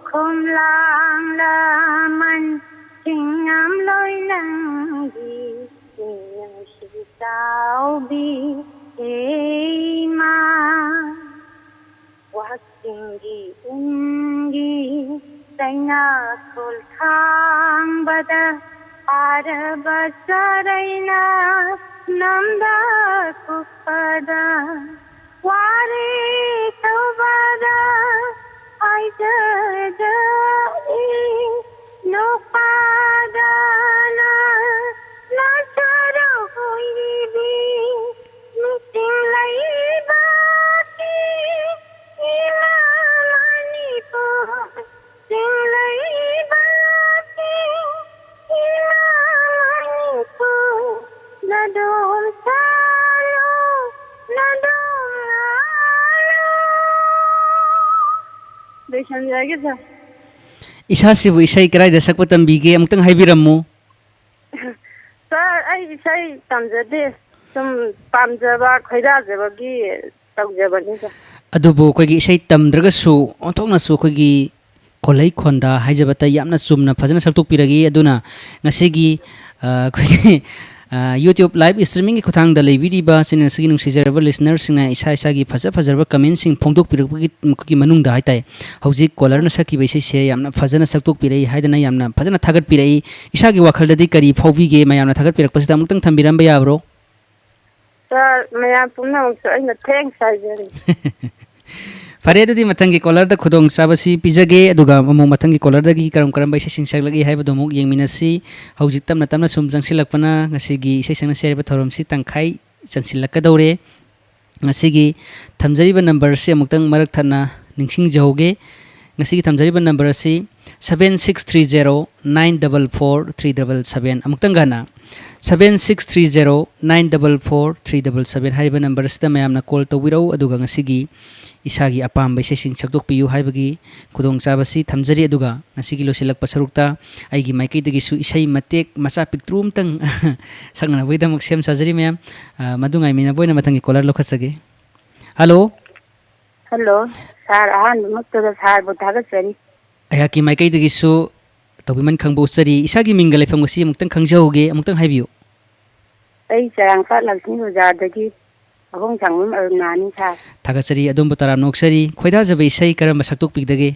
ꯈꯣꯝꯂꯥꯡ ꯂꯃꯟ ꯆꯤꯡꯉꯝꯂꯣꯏ ꯅꯪꯒꯤ ꯃꯤꯅꯨꯡꯁꯤ ꯆꯥꯎꯕꯤ ꯏꯃꯥ꯫ ꯋꯥꯛꯆꯤꯡꯒꯤ ꯎꯟꯒꯤ ꯆꯩꯅꯥꯈꯣꯜ ꯈꯥꯡꯕꯗ, ꯄꯥꯔꯕ ꯆꯔꯩꯅ ꯅꯝꯗ ꯀꯨꯞꯄꯗ, ꯋꯥꯔꯤ ꯇꯧꯕꯗ ꯍꯥꯏꯖꯗ ꯏ ꯅꯨꯄꯥꯗꯅ ꯅꯆꯥꯔꯧ ꯍꯣꯏꯔꯤꯕꯤ ꯃꯤꯁꯤꯡ ꯂꯩꯕꯥꯛꯀꯤ ꯏꯃꯥ ꯃꯅꯤꯄꯨꯔ꯫ ꯆꯤꯡꯂꯩꯕꯥꯛꯀꯤ ꯏꯃꯥ ꯃꯅꯤꯄꯨꯔ, ꯅꯗꯣꯝ ꯁꯥꯂꯣ, ꯅꯗꯣꯝ ꯉꯥꯂꯣ꯫ ꯂꯣꯏꯁꯟꯖꯔꯒꯦ, ꯁꯥꯔ꯫ ꯏꯁꯥꯁꯤꯕꯨ ꯏꯁꯩ ꯀꯗꯥꯏꯗ ꯁꯛꯄ ꯇꯝꯕꯤꯒꯦ? ꯑꯃꯨꯛꯇꯪ ꯍꯥꯏꯕꯤꯔꯝꯃꯨ꯫ ꯁꯥꯔ, ꯑꯩ ꯏꯁꯩ ꯇꯝꯖꯗꯦ꯫ ꯁꯨꯝ ꯄꯥꯝꯖꯕ, ꯈꯣꯏꯗꯥꯖꯕꯒꯤ ꯇꯧꯖꯕꯅꯤ, ꯁꯥꯔ꯫ ꯑꯗꯨꯕꯨ ꯑꯩꯈꯣꯏꯒꯤ ꯏꯁꯩ ꯇꯝꯗ꯭ꯔꯒꯁꯨ ꯑꯣꯟꯊꯣꯛꯅꯁꯨ ꯑꯩꯈꯣꯏꯒꯤ ꯈꯣꯜꯂꯩ ꯈꯣꯟꯗꯥ ꯍꯥꯏꯖꯕꯇ ꯌꯥꯝꯅ ꯆꯨꯝꯅ ꯐꯖꯅ ꯁꯛꯇꯣꯛꯄꯤꯔꯛꯏ꯫ ꯑꯗꯨꯅ ꯉꯁꯤꯒꯤ, ꯑ, ꯑꯩꯈꯣꯏꯒꯤ, ꯑ, YouTube live streamingꯒꯤ ꯈꯨꯠꯊꯥꯡꯗ ꯂꯩꯕꯤꯔꯤꯕ channel ꯑꯁꯤꯒꯤ ꯅꯨꯡꯁꯤꯖꯔꯕ listenerꯁꯤꯡꯅ ꯏꯁꯥ ꯏꯁꯥꯒꯤ ꯐꯖ ꯐꯖꯔꯕ commentꯁꯤꯡ ꯐꯣꯡꯗꯣꯛꯄꯤꯔꯛꯄꯒꯤ, ꯃꯈꯣꯏꯒꯤ ꯃꯅꯨꯡꯗ ꯍꯥꯏꯇꯥꯔꯦ, ꯍꯧꯖꯤꯛ callerꯅ ꯁꯛꯈꯤꯕ ꯏꯁꯩꯁꯦ ꯌꯥꯝꯅ ꯐꯖꯅ ꯁꯛꯇꯣꯛꯄꯤꯔꯛꯏ ꯍꯥꯏꯗꯅ ꯌꯥꯝꯅ ꯐꯖꯅ ꯊꯥꯒꯠꯄꯤꯔꯛꯏ꯫ ꯏꯁꯥꯒꯤ ꯋꯥꯈꯜꯗꯗꯤ ꯀꯔꯤ ꯐꯥꯎꯕꯤꯒꯦ? ꯃꯌꯥꯝꯅ ꯊꯥꯒꯠꯄꯤꯔꯛꯄꯁꯤꯗ ꯑꯃꯨꯛꯇꯪ ꯊꯝꯕꯤꯔꯝꯕ ꯌꯥꯕ꯭ꯔꯣ? Sir, ꯃꯌꯥꯝ ꯄꯨꯝꯅꯃꯛꯁꯨ ꯑꯩꯅ thanks ꯍꯥꯏꯖꯔꯤ꯫ ꯐꯔꯦ, ꯑꯗꯨꯗꯤ ꯃꯊꯪꯒꯤ callerꯗ ꯈꯨꯗꯣꯡꯆꯥꯕꯁꯤ ꯄꯤꯖꯒꯦ, ꯑꯗꯨꯒ ꯑꯃꯨꯛ ꯃꯊꯪꯒꯤ callerꯗꯒꯤ ꯀꯔꯝ ꯀꯔꯝꯕ ꯏꯁꯩꯁꯤꯡ ꯁꯛꯂꯛꯏ ꯍꯥꯏꯕꯗꯨ ꯑꯃꯨꯛ ꯌꯦꯡꯃꯤꯟꯅꯁꯤ꯫ ꯍꯧꯖꯤꯛ ꯇꯞꯅ ꯇꯞꯅ ꯁꯨꯝ ꯆꯪꯁꯤꯜꯂꯛꯄꯅ ꯉꯁꯤꯒꯤ ꯏꯁꯩ ꯁꯛꯅꯁꯤ ꯍꯥꯏꯔꯤꯕ ꯊꯧꯔꯝꯁꯤ ꯇꯪꯈꯥꯏ ꯆꯟꯁꯤꯜꯂꯛꯀꯗꯧꯔꯦ꯫ ꯉꯁꯤꯒꯤ ꯊꯝꯖꯔꯤꯕ numberꯁꯤ ꯑꯃꯨꯛꯇꯪ ꯃꯔꯛ ꯊꯠꯅ ꯅꯤꯡꯁꯤꯡꯖꯍꯧꯒꯦ꯫ ꯉꯁꯤꯒꯤ ꯊꯝꯖꯔꯤꯕ number ꯑꯁꯤ seven six three zero nine double four three double seven꯫ ꯑꯃꯨꯛꯇꯪꯒ ꯍꯟꯅ, seven six three zero nine double four three double seven ꯍꯥꯏꯔꯤꯕ number ꯑꯁꯤꯗ ꯃꯌꯥꯝꯅ call ꯇꯧꯕꯤꯔꯛꯎ, ꯑꯗꯨꯒ ꯉꯁꯤꯒꯤ ꯏꯁꯥꯒꯤ ꯑꯄꯥꯝꯕ ꯏꯁꯩꯁꯤꯡ ꯁꯛꯇꯣꯛꯄꯤꯌꯨ ꯍꯥꯏꯕꯒꯤ ꯈꯨꯗꯣꯡꯆꯥꯕꯁꯤ ꯊꯝꯖꯔꯤ꯫ ꯑꯗꯨꯒ ꯉꯁꯤꯒꯤ ꯂꯣꯏꯁꯤꯜꯂꯛꯄ ꯁꯔꯨꯛꯇ ꯑꯩꯒꯤ ꯃꯥꯏꯀꯩꯗꯒꯤꯁꯨ ꯏꯁꯩ ꯃꯇꯦꯛ ꯃꯆꯥ ꯄꯤꯛꯇ꯭ꯔꯨ ꯑꯃꯇꯪ ꯁꯛꯅꯅꯕꯒꯤꯗꯃꯛ ꯁꯦꯝ ꯁꯥꯖꯔꯤ ꯃꯌꯥꯝ꯫ ꯑ, ꯃꯗꯨ ꯉꯥꯏꯃꯤꯟꯅꯕ ꯑꯣꯏꯅ ꯃꯊꯪꯒꯤ caller ꯂꯧꯈꯠꯆꯒꯦ꯫ Hello꯫ Hello, sir, ꯑꯍꯥꯟꯕꯃꯛꯇꯗ sirꯕꯨ ꯊꯥꯒꯠꯆꯔꯤ꯫ ꯑꯩꯍꯥꯛꯀꯤ ꯃꯥꯏꯀꯩꯗꯒꯤꯁꯨ ꯇꯧꯕꯤꯃꯜ ꯈꯪꯕ ꯎꯠꯆꯔꯤ꯫ ꯏꯁꯥꯒꯤ ꯃꯤꯡꯒ ꯂꯩꯐꯝꯒ ꯑꯁꯤ ꯑꯃꯨꯛꯇꯪ ꯈꯪꯖꯍꯧꯒꯦ, ꯑꯃꯨꯛꯇꯪ ꯍꯥꯏꯕꯤꯌꯨ꯫ ꯑꯩ ꯆꯔꯥꯡꯄꯥꯠ ꯂꯛꯁꯃꯤ ꯕꯖꯥꯔꯗꯒꯤ ꯑꯍꯣꯡꯊꯥꯡꯕꯝ ꯑꯔꯨꯅꯥꯅꯤ, sir꯫ ꯊꯥꯒꯠꯆꯔꯤ, ꯑꯗꯣꯝꯕꯨ ꯇꯔꯥꯝꯅ ꯑꯣꯛꯆꯔꯤ꯫ ꯈꯣꯏꯗꯥꯖꯕ ꯏꯁꯩ ꯀꯔꯝꯕ ꯁꯛꯇꯣꯛꯄꯤꯒꯗꯒꯦ?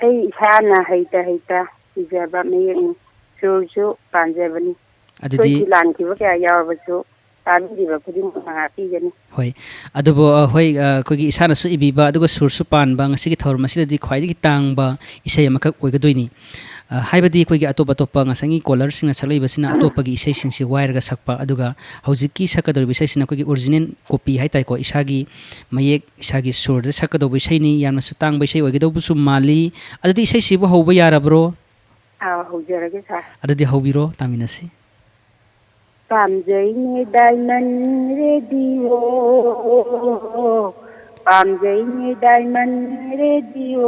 ꯑꯩ ꯏꯁꯥꯅ ꯍꯩꯇ ꯍꯩꯇ ꯏꯖꯕ ꯃꯌꯦꯛꯅꯤ, ꯁꯨꯔꯁꯨ ꯄꯥꯟꯖꯕꯅꯤ꯫ ꯑꯗꯨꯗꯤ ꯑꯩꯈꯣꯏꯒꯤ ꯂꯥꯟꯈꯤꯕ ꯀꯌꯥ ꯌꯥꯎꯔꯕꯁꯨ ꯇꯥꯕꯤꯔꯤꯕ ꯈꯨꯗꯤꯡꯃꯛꯅ ꯉꯥꯛꯄꯤꯒꯅꯤ꯫ ꯍꯣꯏ, ꯑꯗꯨꯕꯨ, ꯑ, ꯍꯣꯏ, ꯑ, ꯑꯩꯈꯣꯏꯒꯤ ꯏꯁꯥꯅꯁꯨ ꯏꯕꯤꯕ ꯑꯗꯨꯒ ꯁꯨꯔꯁꯨ ꯄꯥꯟꯕ ꯉꯁꯤꯒꯤ ꯊꯧꯔꯝ ꯑꯁꯤꯗꯗꯤ ꯈ꯭ꯋꯥꯏꯗꯒꯤ ꯇꯥꯡꯕ ꯏꯁꯩ ꯑꯃꯈꯛ ꯑꯣꯏꯒꯗꯣꯏꯅꯤ꯫ ꯑ, ꯍꯥꯏꯕꯗꯤ ꯑꯩꯈꯣꯏꯒꯤ ꯑꯇꯣꯞ ꯑꯇꯣꯞꯄ ꯉꯁꯥꯏꯒꯤ callerꯁꯤꯡꯅ ꯁꯛꯂꯛꯏꯕꯁꯤꯅ ꯑꯇꯣꯞꯄꯒꯤ ꯏꯁꯩꯁꯤꯡꯁꯤ ꯋꯥꯏꯔꯒ ꯁꯛꯄ, ꯑꯗꯨꯒ ꯍꯧꯖꯤꯛꯀꯤ ꯁꯛꯀꯗꯧꯔꯤꯕ ꯏꯁꯩꯁꯤꯅ ꯑꯩꯈꯣꯏꯒꯤ original copy ꯍꯥꯏꯇꯥꯔꯦꯀꯣ, ꯏꯁꯥꯒꯤ ꯃꯌꯦꯛ, ꯏꯁꯥꯒꯤ ꯁꯨꯔꯗ ꯁꯛꯀꯗꯧꯕ ꯏꯁꯩꯅꯤ꯫ ꯌꯥꯝꯅꯁꯨ ꯇꯥꯡꯕ ꯏꯁꯩ ꯑꯣꯏꯒꯗꯧꯕꯁꯨ ꯃꯥꯜꯂꯤ꯫ ꯑꯗꯨꯗꯤ ꯏꯁꯩꯁꯤꯕꯨ ꯍꯧꯕ ꯌꯥꯔꯕ꯭ꯔꯣ? ꯑꯥ, ꯍꯧꯖꯔꯒꯦ, sir꯫ ꯑꯗꯨꯗꯤ ꯍꯧꯕꯤꯔꯣ, ꯇꯥꯃꯤꯟꯅꯁꯤ꯫ ꯄꯥꯝꯖꯩꯅꯦ Diamond Radio, ꯄꯥꯝꯖꯩꯅꯦ Diamond Radio,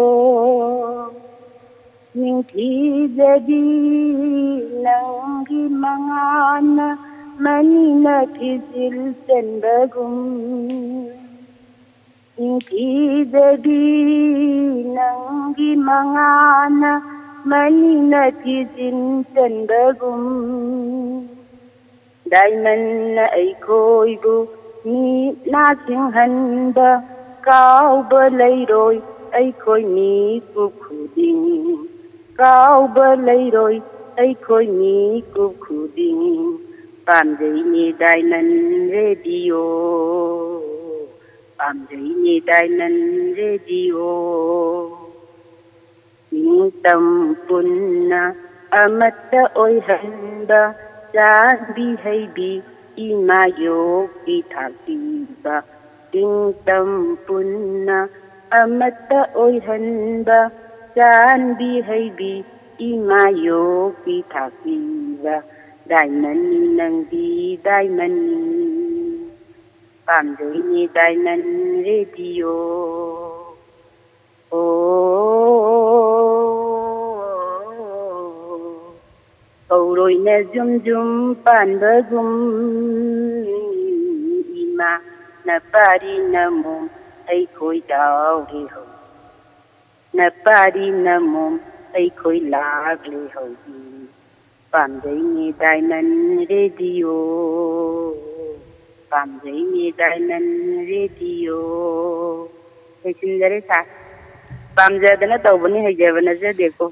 ꯅꯤꯡꯊꯤꯖꯕꯤ ꯅꯪꯒꯤ ꯃꯉꯥꯜꯅ ꯃꯅꯤꯅ ꯐꯤꯖꯤꯜ ꯆꯟꯕꯒꯨꯝ, ꯅꯤꯡꯊꯤꯖꯕꯤ ꯅꯪꯒꯤ ꯃꯉꯥꯅ ꯃꯅꯤꯅ ꯊꯤꯖꯤꯟ ꯆꯟꯕꯒꯨꯝ, ꯗꯥꯏꯃꯟꯅ ꯑꯩꯈꯣꯏꯕꯨ ꯃꯤꯠ ꯅꯥ ꯁꯤꯡꯍꯟꯕ, ꯀꯥꯎꯕ ꯂꯩꯔꯣꯏ ꯑꯩꯈꯣꯏ ꯃꯤꯀꯨꯞ ꯈꯨꯗꯤꯡ, ꯀꯥꯎꯕ ꯂꯩꯔꯣꯏ ꯑꯩꯈꯣꯏ ꯃꯤꯀꯨꯞ ꯈꯨꯗꯤꯡ꯫ ꯄꯥꯝꯖꯩꯅꯦ ꯗꯥꯏꯃꯟ ꯔꯦꯗꯤꯑꯣ, ꯄꯥꯝꯖꯩꯅꯦ ꯗꯥꯏꯃꯟ ꯔꯦꯗꯤꯑꯣ꯫ ꯅꯤꯡꯇꯝ ꯄꯨꯟꯅ ꯑꯃꯠꯇ ꯑꯣꯏꯍꯟꯕ, ꯆꯥꯟꯕꯤ ꯍꯩꯕꯤ ꯏꯃꯥ ꯌꯣꯛꯄꯤ ꯊꯥꯛꯄꯤꯕ꯫ ꯅꯤꯡꯇꯝ ꯄꯨꯟꯅ ꯑꯃꯠꯇ ꯑꯣꯏꯍꯟꯕ, ꯆꯥꯟꯕꯤ ꯍꯩꯕꯤ ꯏꯃꯥ ꯌꯣꯛꯄꯤ ꯊꯥꯛꯄꯤꯕ꯫ ꯗꯥꯏꯃꯟꯅꯤ ꯅꯪꯗꯤ ꯗꯥꯏꯃꯟꯅꯤ, ꯄꯥꯝꯖꯩꯅꯦ ꯗꯥꯏꯃꯟ ꯔꯦꯗꯤꯑꯣ꯫ ꯑꯣ, ꯀꯧꯔꯣꯏꯅ ꯖꯨꯝ ꯖꯨꯝ ꯄꯥꯟꯕꯒꯨꯝ, ꯏꯃꯥ ꯅꯄꯥꯔꯤ ꯅꯃꯣꯝ ꯑꯩꯈꯣꯏ ꯌꯥꯎꯔꯦ ꯍꯧꯖꯤꯛ, ꯅꯄꯥꯔꯤ ꯅꯃꯣꯝ ꯑꯩꯈꯣꯏ ꯂꯥꯛꯂꯦ ꯍꯧꯖꯤꯛ꯫ ꯄꯥꯝꯖꯩꯅꯦ ꯗꯥꯏꯃꯟ ꯔꯦꯗꯤꯑꯣ, ꯄꯥꯝꯖꯩꯅꯦ ꯗꯥꯏꯃꯟ ꯔꯦꯗꯤꯑꯣ꯫ ꯂꯣꯏꯁꯤꯟꯖꯔꯦ ꯁꯥꯔ꯫ ꯄꯥꯝꯖꯗꯅ ꯇꯧꯕꯅꯤ, ꯍꯩꯖꯕ ꯅꯠꯆꯗꯦꯀꯣ꯫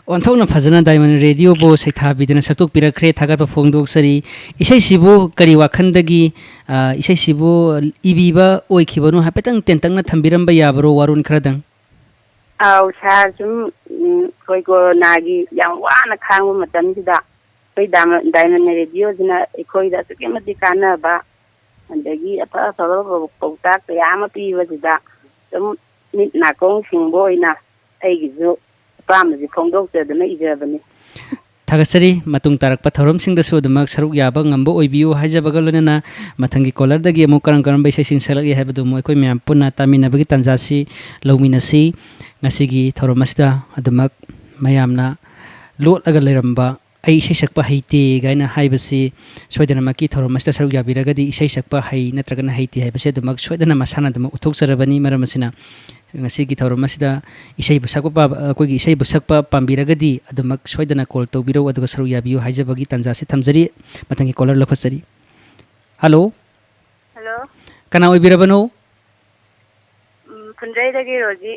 ꯑꯣꯟꯊꯣꯛꯅ ꯐꯖꯅ ꯗꯥꯏꯃꯟ ꯔꯦꯗꯤꯑꯣꯕꯨ ꯁꯩꯊꯥꯕꯤꯗꯅ ꯁꯛꯇꯣꯛꯄꯤꯔꯛꯈ꯭ꯔꯦ, ꯊꯥꯒꯠꯄ ꯐꯣꯡꯗꯣꯛꯆꯔꯤ꯫ ꯏꯁꯩꯁꯤꯕꯨ ꯀꯔꯤ ꯋꯥꯈꯜꯗꯒꯤ, ꯑ, ꯏꯁꯩꯁꯤꯕꯨ ꯏꯕꯤꯕ ꯑꯣꯏꯈꯤꯕꯅꯣ ꯍꯥꯏꯐꯦꯠꯇꯪ ꯇꯦꯟꯇꯛꯅ ꯊꯝꯕꯤꯔꯝꯕ ꯌꯥꯕꯔꯣ, ꯋꯥꯔꯣꯜ ꯈꯔꯗꯪ? ꯑꯥꯎ ꯁꯥꯔ, ꯁꯨꯝ, ꯎꯝ, ꯑꯩꯈꯣꯏ ꯀꯣꯔꯣꯅꯥꯒꯤ ꯌꯥꯝ ꯋꯥꯅ ꯈꯥꯡꯕ ꯃꯇꯝꯁꯤꯗ ꯑꯩꯈꯣꯏ ꯗꯥꯏꯃ-, ꯗꯥꯏꯃꯟ ꯔꯦꯗꯤꯑꯣꯁꯤꯅ ꯑꯩꯈꯣꯏꯗ ꯑꯁꯨꯛꯀꯤ ꯃꯇꯤꯛ ꯀꯥꯟꯅꯕ, ꯑꯗꯒꯤ ꯑꯐ ꯑꯐꯕ ꯄꯥꯎ-, ꯄꯥꯎꯇꯥꯛ ꯀꯌꯥ ꯑꯃ ꯄꯤꯕꯁꯤꯗ ꯁꯨꯝ ꯃꯤꯠ ꯅꯥꯀꯣꯡ ꯁꯤꯡꯕ ꯑꯣꯏꯅ ꯑꯩꯒꯤꯁꯨ ꯑꯄꯥꯝꯕꯁꯦ ꯐꯣꯡꯗꯣꯛꯆꯗꯨꯅ ꯏꯖꯕꯅꯤ꯫ ꯊꯥꯒꯠꯆꯔꯤ꯫ ꯃꯇꯨꯡ ꯇꯥꯔꯛꯄ ꯊꯧꯔꯝꯁꯤꯡꯗꯁꯨ ꯑꯗꯨꯃꯛ ꯁꯔꯨꯛ ꯌꯥꯕ ꯉꯝꯕ ꯑꯣꯏꯕꯤꯌꯨ ꯍꯥꯏꯖꯕꯒ ꯂꯣꯏꯅꯅ, ꯃꯊꯪꯒꯤ ꯀꯣꯂꯔꯗꯒꯤ ꯑꯃꯨꯛ ꯀꯔꯝ ꯀꯔꯝꯕ ꯏꯁꯩꯁꯤꯡ ꯁꯛꯂꯛꯏ ꯍꯥꯏꯕꯗꯨ ꯑꯃꯨꯛ ꯑꯩꯈꯣꯏ ꯃꯌꯥꯝ ꯄꯨꯟꯅ ꯇꯥꯃꯤꯟꯅꯕꯒꯤ ꯇꯥꯟꯖꯥꯁꯤ ꯂꯧꯃꯤꯟꯅꯁꯤ꯫ ꯉꯁꯤꯒꯤ ꯊꯧꯔꯝ ꯑꯁꯤꯗ ꯑꯗꯨꯃꯛ ꯃꯌꯥꯝꯅ ꯂꯣꯠꯂꯒ ꯂꯩꯔꯝꯕ "ꯑꯩ ꯏꯁꯩ ꯁꯛꯄ ꯍꯩꯇꯦ" ꯀꯥꯏꯅ ꯍꯥꯏꯕꯁꯤ ꯁꯣꯏꯗꯅꯃꯛꯀꯤ ꯊꯧꯔꯝ ꯑꯁꯤꯗ ꯁꯔꯨꯛ ꯌꯥꯕꯤꯔꯒꯗꯤ ꯏꯁꯩ ꯁꯛꯄ ꯍꯩ ꯅꯠꯇ꯭ꯔꯒꯅ ꯍꯩꯇꯦ ꯍꯥꯏꯕꯁꯤ ꯑꯗꯨꯃꯛ ꯁꯣꯏꯗꯅ ꯃꯁꯥꯅ ꯑꯗꯨꯃꯛ ꯎꯠꯊꯣꯛꯆꯔꯕꯅꯤ꯫ ꯃꯔꯝ ꯑꯁꯤꯅ ꯉꯁꯤꯒꯤ ꯊꯧꯔꯝ ꯑꯁꯤꯗ ꯏꯁꯩꯕꯨ ꯁꯛꯄ ꯄꯥꯝ-, ꯑꯩꯈꯣꯏꯒꯤ ꯏꯁꯩꯕꯨ ꯁꯛꯄ ꯄꯥꯝꯕꯤꯔꯒꯗꯤ ꯑꯗꯨꯃꯛ ꯁꯣꯏꯗꯅ call ꯇꯧꯕꯤꯔꯛꯎ, ꯑꯗꯨꯒ ꯁꯔꯨꯛ ꯌꯥꯕꯤꯌꯨ ꯍꯥꯏꯖꯕꯒꯤ ꯇꯥꯟꯖꯥꯁꯤ ꯊꯝꯖꯔꯤ꯫ ꯃꯊꯪꯒꯤ caller ꯂꯧꯈꯠꯆꯔꯤ꯫ Hello꯫ Hello꯫ ꯀꯅꯥ ꯑꯣꯏꯕꯤꯔꯕꯅꯣ? ꯎꯝ, ꯐꯨꯟꯗ꯭ꯔꯩꯗꯒꯤ ꯔꯣꯖꯤ꯫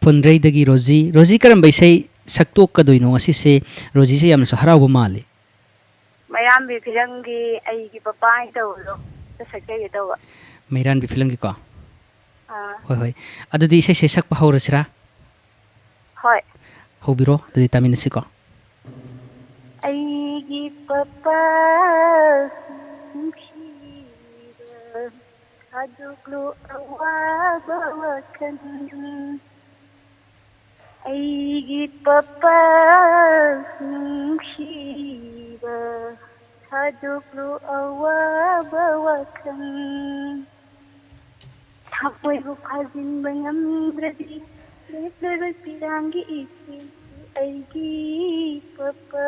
ꯐꯨꯟꯗ꯭ꯔꯩꯗꯒꯤ ꯔꯣꯖꯤ꯫ ꯔꯣꯖꯤ, ꯀꯔꯝꯕ ꯏꯁꯩ ꯁꯛꯇꯣꯛꯀꯗꯣꯏꯅꯣ ꯉꯁꯤꯁꯦ? ꯔꯣꯖꯤꯁꯦ ꯌꯥꯝꯅꯁꯨ ꯍꯔꯥꯎꯕ ꯃꯥꯜꯂꯤ꯫ ꯃꯩꯔꯥꯝꯕꯤ ꯐꯤꯂꯝꯒꯤ ꯑꯩꯒꯤ ꯄꯄꯥ ꯍꯥꯏꯅ ꯇꯧꯕꯗꯣ ꯑꯗꯨ ꯁꯛꯆꯒꯦ ꯇꯧꯕ꯫ ꯃꯩꯔꯥꯝꯕꯤ ꯐꯤꯂꯝꯒꯤꯀꯣ? ꯑꯥ꯫ ꯍꯣꯏ, ꯍꯣꯏ꯫ ꯑꯗꯨꯗꯤ ꯏꯁꯩꯁꯦ ꯁꯛꯄ ꯍꯧꯔꯁꯤꯔꯥ? ꯍꯣꯏ꯫ ꯍꯧꯕꯤꯔꯣ, ꯑꯗꯨꯗꯤ ꯇꯥꯃꯤꯟꯅꯁꯤꯀꯣ꯫ ꯑꯩꯒꯤ ꯄꯄꯥ ꯅꯨꯡꯁꯤꯕ, ꯊꯥꯗꯣꯛꯂꯨ ꯑꯋꯥꯕ ꯋꯥꯈꯜ꯫ ꯑꯩꯒꯤ ꯄꯄꯥ ꯅꯨꯡꯁꯤꯕ, ꯊꯥꯗꯣꯛꯂꯨ ꯑꯋꯥꯕ ꯋꯥꯈꯜ꯫ ꯊꯃꯣꯏꯕꯨ ꯐꯥꯖꯤꯟꯕ ꯉꯝꯗ꯭ꯔꯗꯤ, ꯂꯦꯞꯂꯔꯣꯏ ꯄꯤꯔꯥꯡꯒꯤ ꯏꯆꯦꯜꯁꯨ ꯑꯩꯒꯤ ꯄꯄꯥ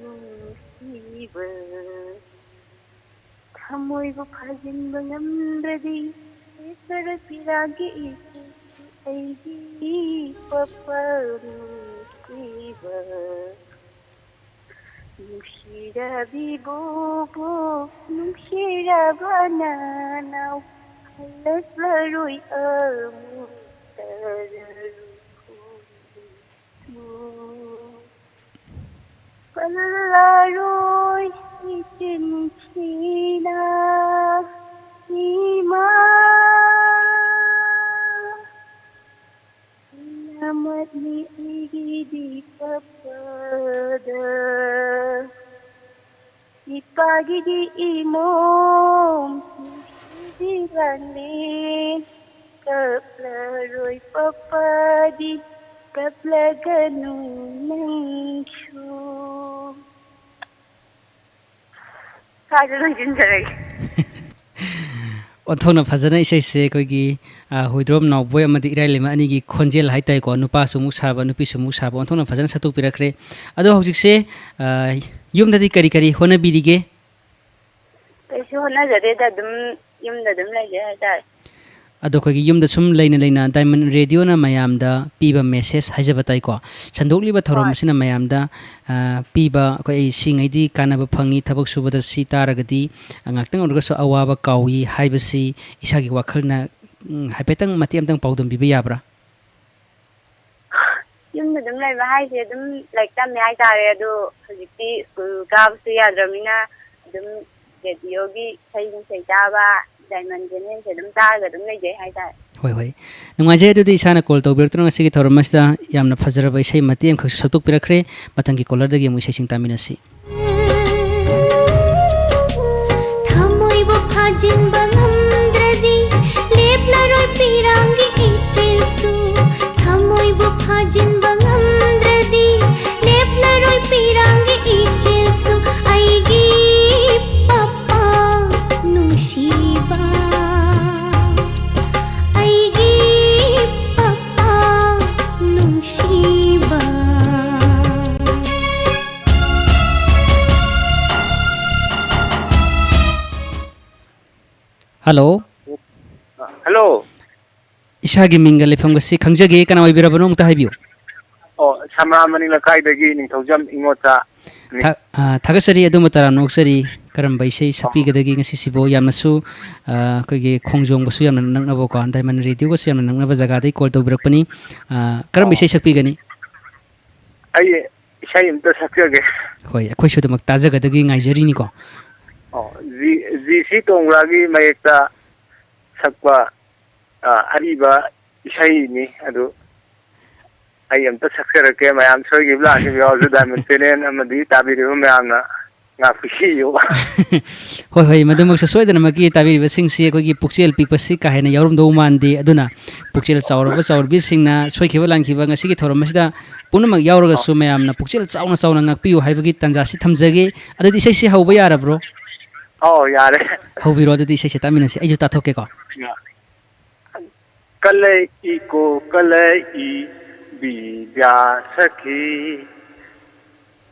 ꯅꯨꯡꯁꯤꯕ꯫ ꯊꯃꯣꯏꯕꯨ ꯐꯥꯖꯤꯟꯕ ꯉꯝꯗ꯭ꯔꯗꯤ, ꯂꯦꯞꯂꯔꯣꯏ ꯄꯤꯔꯥꯡꯒꯤ ꯏꯆꯦꯜꯁꯨ ꯑꯩꯒꯤ ꯄꯄꯥ ꯅꯨꯡꯁꯤꯕ꯫ ꯅꯨꯡꯁꯤꯔꯕꯤ ꯕꯣꯕꯣꯛ, ꯅꯨꯡꯁꯤꯔꯕ ꯅꯅꯥꯎ, ꯍꯜꯂꯛꯂꯔꯣꯏ ꯑꯃꯨꯛ ꯇꯔꯔꯨ ꯈꯣꯡꯒꯨ꯫ ꯄꯜꯂꯔꯣꯏ ꯏꯆꯤꯟ ꯊꯤꯅ ꯏꯃꯥ꯫ ꯅꯃꯠꯅꯤ ꯑꯩꯒꯤꯗꯤ ꯄꯄꯥꯗ, ꯏꯄꯥꯒꯤꯗꯤ ꯏꯃꯣꯝ ꯅꯨꯡꯁꯤꯕꯤ ꯂꯥꯡꯂꯦꯟ꯫ ꯀꯞꯂꯔꯣꯏ ꯄꯄꯥꯗꯤ, ꯀꯞꯂꯒꯅꯨ ꯅꯪꯁꯨ꯫ ꯁ꯭ꯋꯥꯏꯗ ꯂꯣꯏꯁꯤꯟꯖꯔꯒꯦ꯫ ꯑꯣꯟꯊꯣꯛꯅ ꯐꯖꯅ ꯏꯁꯩꯁꯦ ꯑꯩꯈꯣꯏꯒꯤ, ꯑ, ꯍꯨꯏꯗ꯭ꯔꯣꯝ ꯅꯥꯎꯕꯣꯏ ꯑꯃꯗꯤ ꯏꯔꯥꯏꯂꯩꯃ ꯑꯅꯤꯒꯤ ꯈꯣꯟꯖꯦꯜ ꯍꯥꯏꯇꯥꯔꯦꯀꯣ, ꯅꯨꯄꯥꯁꯨ ꯑꯃꯨꯛ ꯁꯥꯕ, ꯅꯨꯄꯤꯁꯨ ꯑꯃꯨꯛ ꯁꯥꯕ, ꯑꯣꯟꯊꯣꯛꯅ ꯐꯖꯅ ꯁꯛꯇꯣꯛꯄꯤꯔꯛꯈ꯭ꯔꯦ꯫ ꯑꯗꯣ ꯍꯧꯖꯤꯛꯁꯦ, ꯑ, ꯌꯨꯝꯗꯗꯤ ꯀꯔꯤ ꯀꯔꯤ ꯍꯣꯠꯅꯕꯤꯔꯤꯒꯦ? ꯀꯩꯁꯨ ꯍꯣꯠꯅꯖꯗꯦꯗ, ꯑꯗꯨꯝ ꯌꯨꯝꯗ ꯑꯗꯨꯝ ꯂꯩꯖꯩ ꯍꯥꯏꯇꯥꯔꯦ꯫ ꯑꯗꯣ ꯑꯩꯈꯣꯏꯒꯤ ꯌꯨꯝꯗ ꯁꯨꯝ ꯂꯩꯅ ꯂꯩꯅ Diamond Radio ꯅ ꯃꯌꯥꯝꯗ ꯄꯤꯕ message ꯍꯥꯏꯖꯕ ꯇꯥꯏꯀꯣ, ꯁꯟꯗꯣꯛꯂꯤꯕ ꯊꯧꯔꯝ ꯍꯣꯏ꯫ ꯑꯁꯤꯅ ꯃꯌꯥꯝꯗ, ꯑ, ꯄꯤꯕ, ꯑꯩꯈꯣꯏ ꯁꯤꯉꯩꯗꯤ ꯀꯥꯟꯅꯕ ꯐꯪꯉꯤ, ꯊꯕꯛ ꯁꯨꯕꯗ ꯁꯤ ꯇꯥꯔꯒꯗꯤ, ꯑ, ꯉꯥꯛꯇꯪ ꯑꯣꯏꯔꯒꯁꯨ ꯑꯋꯥꯕ ꯀꯥꯎꯏ ꯍꯥꯏꯕꯁꯤ ꯏꯁꯥꯒꯤ ꯋꯥꯈꯜꯅ, ꯎꯝ, ꯍꯥꯏꯐꯦꯠꯇꯪ ꯃꯇꯦꯛ ꯑꯃꯇꯪ ꯄꯥꯎꯗꯝꯕꯤꯕ ꯌꯥꯕ꯭ꯔꯥ? ꯌꯨꯝꯗ ꯑꯗꯨꯝ ꯂꯩꯕ ꯍꯥꯏꯁꯦ ꯑꯗꯨꯝ ꯂꯥꯏꯔꯤꯛ ꯇꯝꯃꯦ ꯍꯥꯏꯇꯥꯔꯦ꯫ ꯑꯗꯣ ꯍꯧꯖꯤꯛꯇꯤ ꯁ꯭ꯀꯨꯜ ꯀꯥꯕꯁꯨ ꯌꯥꯗ꯭ꯔꯕꯅꯤꯅ ꯑꯗꯨꯝ ꯔꯦꯗꯤꯑꯣꯒꯤ ꯏꯁꯩ ꯅꯨꯡꯁꯩ ꯇꯥꯕ, Diamond Channel ꯁꯦ ꯑꯗꯨꯝ ꯇꯥꯔꯒ ꯑꯗꯨꯝ ꯂꯩꯖꯩ ꯍꯥꯏꯇꯥꯔꯦ꯫ ꯍꯣꯏ, ꯍꯣꯏ꯫ ꯅꯨꯡꯉꯥꯏꯖꯩ꯫ ꯑꯗꯨꯗꯤ ꯏꯁꯥꯅ call ꯇꯧꯕꯤꯔꯛꯇꯨꯅ ꯉꯁꯤꯒꯤ ꯊꯧꯔꯝ ꯑꯁꯤꯗ ꯌꯥꯝꯅ ꯐꯖꯔꯕ ꯏꯁꯩ ꯃꯇꯦꯛ ꯑꯃꯈꯛꯁꯨ ꯁꯛꯇꯣꯛꯄꯤꯔꯛꯈ꯭ꯔꯦ꯫ ꯃꯊꯪꯒꯤ caller ꯗꯒꯤ ꯑꯃꯨꯛ ꯏꯁꯩꯁꯤꯡ ꯇꯥꯃꯤꯟꯅꯁꯤ꯫ ꯊꯃꯣꯏꯕꯨ ꯐꯥꯖꯤꯟꯕ ꯉꯝꯗ꯭ꯔꯗꯤ ꯂꯦꯞꯂꯔꯣꯏ ꯄꯤꯔꯥꯡꯒꯤ ꯏꯆꯦꯜꯁꯨ꯫ ꯊꯃꯣꯏꯕꯨ ꯐꯥꯖꯤꯟꯕ ꯉꯝꯗ꯭ꯔꯗꯤ ꯂꯦꯞꯂꯔꯣꯏ ꯄꯤꯔꯥꯡꯒꯤ ꯏꯆꯦꯜꯁꯨ꯫ ꯑꯩꯒꯤ ꯄꯄꯥ ꯅꯨꯡꯁꯤꯕ, ꯑꯩꯒꯤ ꯄꯄꯥ ꯅꯨꯡꯁꯤꯕ꯫ Hello꯫ Hello꯫ ꯏꯁꯥꯒꯤ ꯃꯤꯡꯒ ꯂꯩꯐꯝꯒꯁꯤ ꯈꯪꯖꯒꯦ, ꯀꯅꯥ ꯑꯣꯏꯕꯤꯔꯕꯅꯣ ꯑꯃꯨꯛꯇ ꯍꯥꯏꯕꯤꯌꯨ꯫ ꯑꯣ, ꯁꯃ꯭ꯔꯥꯃꯅꯤ ꯂꯩꯀꯥꯏꯗꯒꯤ ꯅꯤꯡꯊꯧꯖꯝ ꯏꯉꯣꯆꯥ꯫ ꯊꯥ-, ꯑ, ꯊꯥꯒꯠꯆꯔꯤ, ꯑꯗꯣꯝꯕꯨ ꯇꯔꯥꯝꯅ ꯑꯣꯛꯆꯔꯤ꯫ ꯀꯔꯝꯕ ꯏꯁꯩ ꯁꯛꯄꯤꯒꯗꯒꯦ ꯉꯁꯤꯁꯤꯕꯨ? ꯌꯥꯝꯅꯁꯨ, ꯑ, ꯑꯩꯈꯣꯏꯒꯤ ꯈꯣꯡꯖꯣꯝꯒꯁꯨ ꯌꯥꯝꯅ ꯅꯛꯅꯕꯀꯣ, Diamond Radio ꯒꯁꯨ ꯌꯥꯝꯅ ꯅꯛꯅꯕ ꯖꯒꯥꯗꯒꯤ call ꯇꯧꯕꯤꯔꯛꯄꯅꯤ꯫ ꯑ, ꯀꯔꯝꯕ ꯑꯣ꯫ ꯏꯁꯩ ꯁꯛꯄꯤꯒꯅꯤ? ꯑꯩ ꯏꯁꯩ ꯑꯝꯇ ꯁꯛꯆꯒꯦ꯫ ꯍꯣꯏ, ꯑꯩꯈꯣꯏꯁꯨ ꯑꯗꯨꯃꯛ ꯇꯥꯖꯒꯗꯒꯤ ꯉꯥꯏꯖꯔꯤꯅꯤꯀꯣ꯫ ꯑꯣ, ꯖꯤ-, ꯖꯤ ꯁꯤ ꯇꯣꯡꯕ꯭ꯔꯥꯒꯤ ꯃꯌꯦꯛꯇ ꯁꯛꯄ, ꯑ, ꯑꯔꯤꯕ ꯏꯁꯩꯅꯤ꯫ ꯑꯗꯨ ꯑꯩ ꯑꯝꯇ ꯁꯛꯆꯔꯛꯀꯦ, ꯃꯌꯥꯝ ꯁꯣꯏꯈꯤꯕ ꯂꯥꯟꯈꯤꯕ ꯌꯥꯎꯔꯁꯨ Diamond Channel ꯑꯃꯗꯤ ꯇꯥꯕꯤꯔꯤꯕ ꯃꯌꯥꯝꯅ ꯉꯥꯛꯄꯤꯌꯨ꯫ ꯍꯣꯏ, ꯍꯣꯏ, ꯃꯗꯨꯃꯛꯁꯨ ꯁꯣꯏꯗꯅꯃꯛꯀꯤ ꯇꯥꯕꯤꯔꯤꯕꯁꯤꯡꯁꯤ ꯑꯩꯈꯣꯏꯒꯤ ꯄꯨꯛꯆꯦꯜ ꯄꯤꯛꯄꯁꯤ ꯀꯥ ꯍꯦꯟꯅ ꯌꯥꯎꯔꯝꯗꯧ ꯃꯥꯟꯗꯦ꯫ ꯑꯗꯨꯅ ꯄꯨꯛꯆꯦꯜ ꯆꯥꯎꯔꯕ ꯆꯥꯎꯔꯕꯤꯁꯤꯡꯅ ꯁꯣꯏꯈꯤꯕ ꯂꯥꯟꯈꯤꯕ ꯉꯁꯤꯒꯤ ꯊꯧꯔꯝ ꯑꯁꯤꯗ ꯄꯨꯝꯅꯃꯛ ꯌꯥꯎꯔꯒꯁꯨ ꯃꯌꯥꯝꯅ ꯄꯨꯛꯆꯦꯜ ꯆꯥꯎꯅ ꯆꯥꯎꯅ ꯉꯥꯛꯄꯤꯌꯨ ꯍꯥꯏꯕꯒꯤ ꯇꯥꯟꯖꯥꯁꯤ ꯊꯝꯖꯒꯦ꯫ ꯑꯗꯨꯗꯤ ꯏꯁꯩꯁꯤ ꯍꯧꯕ ꯌꯥꯔꯕ꯭ꯔꯣ? ꯑꯧ, ꯌꯥꯔꯦ꯫ ꯍꯧꯕꯤꯔꯣ, ꯑꯗꯨꯗꯤ ꯏꯁꯩꯁꯦ ꯇꯥꯃꯤꯟꯅꯁꯤ꯫ ꯑꯩꯁꯨ ꯇꯥꯊꯣꯛꯀꯦꯀꯣ꯫ ꯌꯥ-, ꯀꯂꯩ ꯏꯀꯣ ꯀꯂꯩ ꯏ ꯕꯤꯗ꯭ꯌꯥ ꯁꯈꯤ꯫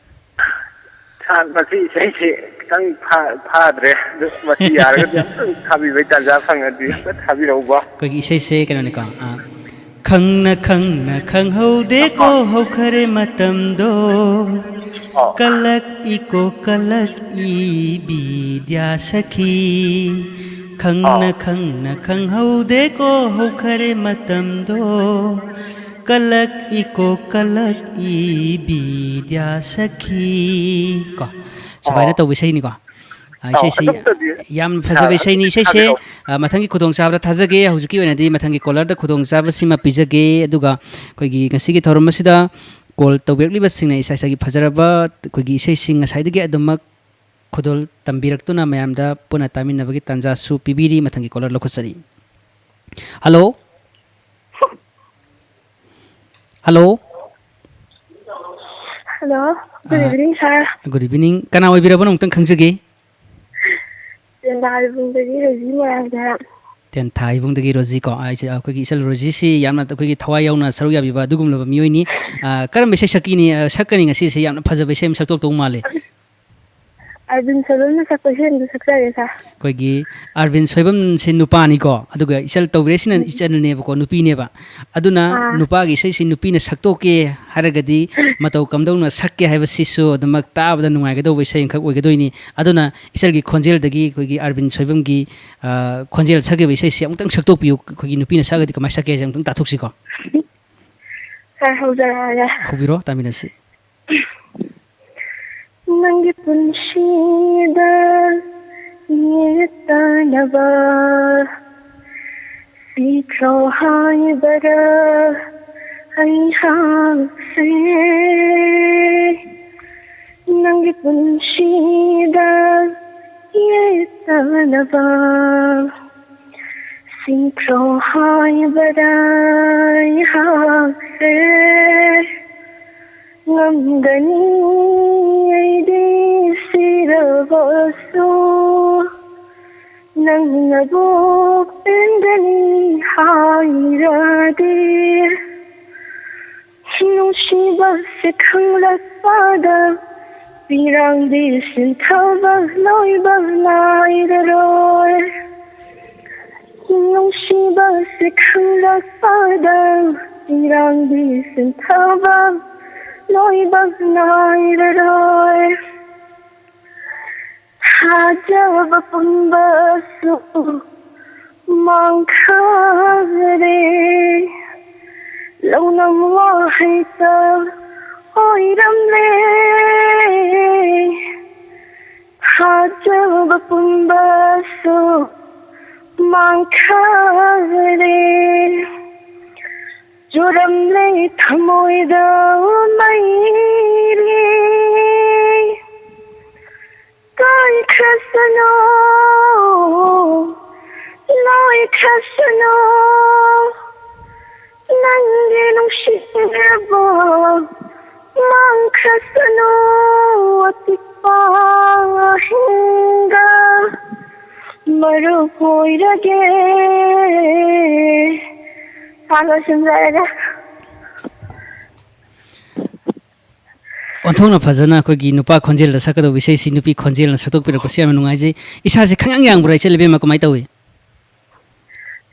ꯁꯥꯔ, ꯃꯁꯤ ꯏꯁꯩꯁꯦ ꯈꯤꯇꯪ ꯐꯥ-, ꯐꯥꯗ꯭ꯔꯦ꯫ ꯑꯗꯨ ꯃꯁꯤ ꯌꯥꯔꯒꯗꯤ ꯑꯝꯇꯪ ꯊꯥꯕꯤꯕꯩ ꯇꯥꯟꯖꯥ ꯐꯪꯉꯗꯤ ꯑꯝꯇ ꯊꯥꯕꯤꯔꯛꯎꯕ꯫ ꯑꯩꯈꯣꯏꯒꯤ ꯏꯁꯩꯁꯦ ꯀꯩꯅꯣꯅꯤꯀꯣ, ꯑ, ꯈꯪꯅ ꯈꯪꯅ ꯈꯪꯍꯧꯗꯦꯀꯣ, ꯑꯥ꯫ ꯍꯧꯈꯔꯦ ꯃꯇꯝꯗꯣ꯫ ꯑꯥ꯫ ꯀꯂꯛꯏꯀꯣ, ꯀꯂꯛꯏ ꯕꯤꯗ꯭ꯌꯥ ꯁꯈꯤ꯫ ꯈꯪꯅ ꯑꯥ꯫ ꯈꯪꯅ ꯈꯪꯍꯧꯗꯦꯀꯣ, ꯍꯧꯈꯔꯦ ꯃꯇꯝꯗꯣ꯫ ꯀꯂꯛꯏꯀꯣ, ꯀꯂꯛꯏ ꯕꯤꯗ꯭ꯌꯥ ꯁꯈꯤ꯫ ꯀꯣ, ꯁꯨꯃꯥꯏꯅ ꯑꯥ꯫ ꯇꯧꯕ ꯏꯁꯩꯅꯤꯀꯣ꯫ ꯑ, ꯑꯧ, ꯏꯁꯩꯁꯤ ꯑꯗꯨꯝꯇꯗꯤ ꯌꯥꯝ ꯐꯖꯕ ꯁꯥꯔ, ꯏꯁꯩꯅꯤ꯫ ꯑꯗꯨꯝꯇ ꯏꯁꯩꯁꯦ, ꯊꯥꯕꯤꯔꯛꯑꯣ꯫ ꯑ, ꯃꯊꯪꯒꯤ ꯈꯨꯗꯣꯡꯆꯥꯕꯗ ꯊꯥꯖꯒꯦ꯫ ꯍꯧꯖꯤꯛꯀꯤ ꯑꯣꯏꯅꯗꯤ ꯃꯊꯪꯒꯤ ꯀꯣꯂꯔꯗ ꯈꯨꯗꯣꯡꯆꯥꯕꯁꯤꯃ ꯄꯤꯖꯒꯦ꯫ ꯑꯗꯨꯒ ꯑꯩꯈꯣꯏꯒꯤ ꯉꯁꯤꯒꯤ ꯊꯧꯔꯝ ꯑꯁꯤꯗ ꯀꯣꯜ ꯇꯧꯕꯤꯔꯛꯂꯤꯕꯁꯤꯡꯅ ꯏꯁꯥ ꯏꯁꯥꯒꯤ ꯐꯖꯔꯕ ꯑꯩꯈꯣꯏꯒꯤ ꯏꯁꯩꯁꯤꯡ ꯉꯁꯥꯏꯗꯒꯤ ꯑꯗꯨꯃꯛ ꯈꯨꯗꯣꯜ ꯇꯝꯕꯤꯔꯛꯇꯨꯅ ꯃꯌꯥꯝꯗ ꯄꯨꯟꯅ ꯇꯥꯃꯤꯟꯅꯕꯒꯤ ꯇꯥꯟꯖꯥꯁꯨ ꯄꯤꯕꯤꯔꯤ꯫ ꯃꯊꯪꯒꯤ ꯀꯣꯂꯔ ꯂꯧꯈꯠꯆꯔꯤ꯫ Hello. Hello. Hello. Good ah, evening, sir. Good evening. ꯀꯅꯥ ꯑꯣꯏꯕꯤꯔꯕꯅꯣ ꯑꯃꯨꯛꯇꯪ ꯈꯪꯖꯒꯦ? ꯇꯦꯟꯊꯥ ꯏꯕꯨꯡꯗꯒꯤ ꯔꯣꯖꯤ ꯃꯣꯏꯔꯥꯡꯊꯦꯝ꯫ ꯇꯦꯟꯊꯥ ꯏꯕꯨꯡꯗꯒꯤ ꯔꯣꯖꯤ ꯀꯣ꯫ ꯑꯩꯁꯦ ꯑꯩꯈꯣꯏꯒꯤ ꯏꯆꯜ ꯔꯣꯖꯤꯁꯤ ꯌꯥꯝꯅ ꯑꯩꯈꯣꯏꯒꯤ ꯊꯋꯥꯏ ꯌꯥꯎꯅ ꯁꯔꯨꯛ ꯌꯥꯕꯤꯕ ꯑꯗꯨꯒꯨꯝꯂꯕ ꯃꯤꯑꯣꯏꯅꯤ꯫ ꯑꯥ, ꯀꯔꯝꯕ ꯏꯁꯩ ꯁꯛꯀꯤꯅꯤ, ꯑꯥ, ꯁꯛꯀꯅꯤ ꯉꯁꯤꯁꯦ? ꯌꯥꯝꯅ ꯐꯖꯕ ꯏꯁꯩ ꯑꯃ ꯁꯛꯇꯣꯛꯇꯧ ꯃꯥꯜꯂꯦ꯫ ꯑꯔꯕꯤꯟ ꯁꯣꯏꯕꯝꯅ ꯁꯛꯄ ꯏꯁꯩ ꯑꯃꯗ ꯁꯛꯆꯒꯦ, sir꯫ ꯑꯩꯈꯣꯏꯒꯤ ꯑꯔꯕꯤꯟ ꯁꯣꯏꯕꯝꯁꯦ ꯅꯨꯄꯥꯅꯤꯀꯣ, ꯑꯗꯨꯒ ꯏꯆꯜ ꯇꯧꯕꯤꯔꯩꯁꯤꯅ ꯎꯝ꯫ ꯏꯆꯜꯅꯦꯕꯀꯣ, ꯅꯨꯄꯤꯅꯦꯕ꯫ ꯑꯗꯨꯅ ꯑꯥ꯫ ꯅꯨꯄꯥꯒꯤ ꯏꯁꯩꯁꯤ ꯅꯨꯄꯤꯅ ꯁꯛꯇꯣꯛꯀꯦ ꯍꯥꯏꯔꯒꯗꯤ ꯃꯇꯧ ꯀꯝꯗꯧꯅ ꯁꯛꯀꯦ ꯍꯥꯏꯕꯁꯤꯁꯨ ꯑꯗꯨꯃꯛ ꯇꯥꯕꯗ ꯅꯨꯡꯉꯥꯏꯒꯗꯧꯕ ꯏꯁꯩ ꯑꯃꯈꯛ ꯑꯣꯏꯒꯗꯣꯏꯅꯤ꯫ ꯑꯗꯨꯅ ꯏꯆꯜꯒꯤ ꯈꯣꯟꯖꯦꯜꯗꯒꯤ ꯑꯩꯈꯣꯏꯒꯤ ꯑꯔꯕꯤꯟ ꯁꯣꯏꯕꯝꯒꯤ, ꯑ, ꯈꯣꯟꯖꯦꯜ ꯁꯛꯈꯤꯕ ꯏꯁꯩꯁꯤ ꯑꯃꯨꯛꯇꯪ ꯁꯛꯇꯣꯛꯄꯤꯌꯨ꯫ ꯑꯩꯈꯣꯏꯒꯤ ꯅꯨꯄꯤꯅ ꯁꯛꯑꯒꯗꯤ ꯀꯃꯥꯏꯅ ꯁꯛꯀꯦ ꯍꯥꯏꯁꯦ ꯑꯃꯨꯛꯇꯪ ꯇꯥꯊꯣꯛꯁꯤꯀꯣ꯫ Sir, ꯍꯧꯖꯔꯛꯑꯒꯦ꯫ ꯍꯧꯕꯤꯔꯣ, ꯇꯥꯃꯤꯟꯅꯁꯤ꯫ ꯅꯪꯒꯤ ꯄꯨꯟꯁꯤꯗ ꯌꯦꯠꯇꯅꯕ ꯁꯤꯈ꯭ꯔꯣ ꯍꯥꯏꯕꯗ ꯑꯩꯍꯥꯛꯁꯦ ꯅꯪꯒꯤ ꯄꯨꯟꯁꯤꯗ ꯌꯦꯠꯇꯅꯕ ꯁꯤꯈ꯭ꯔꯣ ꯍꯥꯏꯕꯗ ꯑꯩꯍꯥꯛꯁꯦ ꯉꯝꯒꯅꯤ ꯑꯩꯗꯤ ꯁꯤꯔꯕꯁꯨ ꯅꯪꯅꯕꯨ ꯄꯦꯟꯒꯅꯤ ꯍꯥꯏꯔꯗꯤ ꯅꯨꯡꯁꯤꯕꯁꯦ ꯈꯪꯂꯛꯄꯗ ꯄꯤꯔꯥꯡꯗꯤ ꯁꯤꯟꯊꯕ ꯂꯣꯏꯕ ꯅꯥꯏꯔꯔꯣꯏ꯫ ꯅꯨꯡꯁꯤꯕꯁꯦ ꯈꯪꯂꯛꯄꯗ ꯄꯤꯔꯥꯡꯗꯤ ꯁꯤꯟꯊꯕ ꯂꯣꯏꯕ ꯅꯥꯏꯔꯔꯣꯏ꯫ ꯊꯥꯖꯕ ꯄꯨꯝꯕꯁꯨ ꯃꯥꯡꯈ꯭ꯔꯦ꯫ ꯂꯧꯅꯝ ꯋꯥꯍꯩꯇ ꯑꯣꯏꯔꯝꯂꯦ꯫ ꯊꯥꯖꯕ ꯄꯨꯝꯕꯁꯨ ꯃꯥꯡꯈ꯭ꯔꯦ꯫ ꯆꯨꯔꯝꯂꯦ ꯊꯃꯣꯏꯗ ꯃꯩꯔꯤ꯫ ꯀꯥꯏꯈ꯭ꯔꯁꯅꯨ, ꯂꯣꯏꯈ꯭ꯔꯁꯅꯨ, ꯅꯪꯒꯤ ꯅꯨꯡꯁꯤꯔꯕ ꯃꯥꯡꯈ꯭ꯔꯁꯅꯨ꯫ ꯑꯄꯤꯛꯄ ꯑꯍꯤꯡꯗ ꯃꯔꯨꯞ ꯑꯣꯏꯔꯒꯦ꯫ ꯁꯥ ꯂꯣꯏꯁꯤꯟꯖꯔꯒꯦ꯫ ꯑꯣꯟꯊꯣꯛꯅ ꯐꯖꯅ ꯑꯩꯈꯣꯏꯒꯤ ꯅꯨꯄꯥ ꯈꯣꯟꯖꯦꯜꯗ ꯁꯛꯀꯗꯧꯕ ꯏꯁꯩꯁꯤ ꯅꯨꯄꯤ ꯈꯣꯟꯖꯦꯜꯅ ꯁꯛꯇꯣꯛꯄꯤꯔꯛꯄꯁꯤ ꯌꯥꯝꯅ ꯅꯨꯡꯉꯥꯏꯖꯩ꯫ ꯏꯁꯥꯁꯦ ꯈꯪꯌꯥꯡ ꯌꯥꯡꯕ꯭ꯔꯥ, ꯏꯆꯜ ꯏꯕꯦꯝꯃ, ꯀꯃꯥꯏꯅ ꯇꯧꯏ?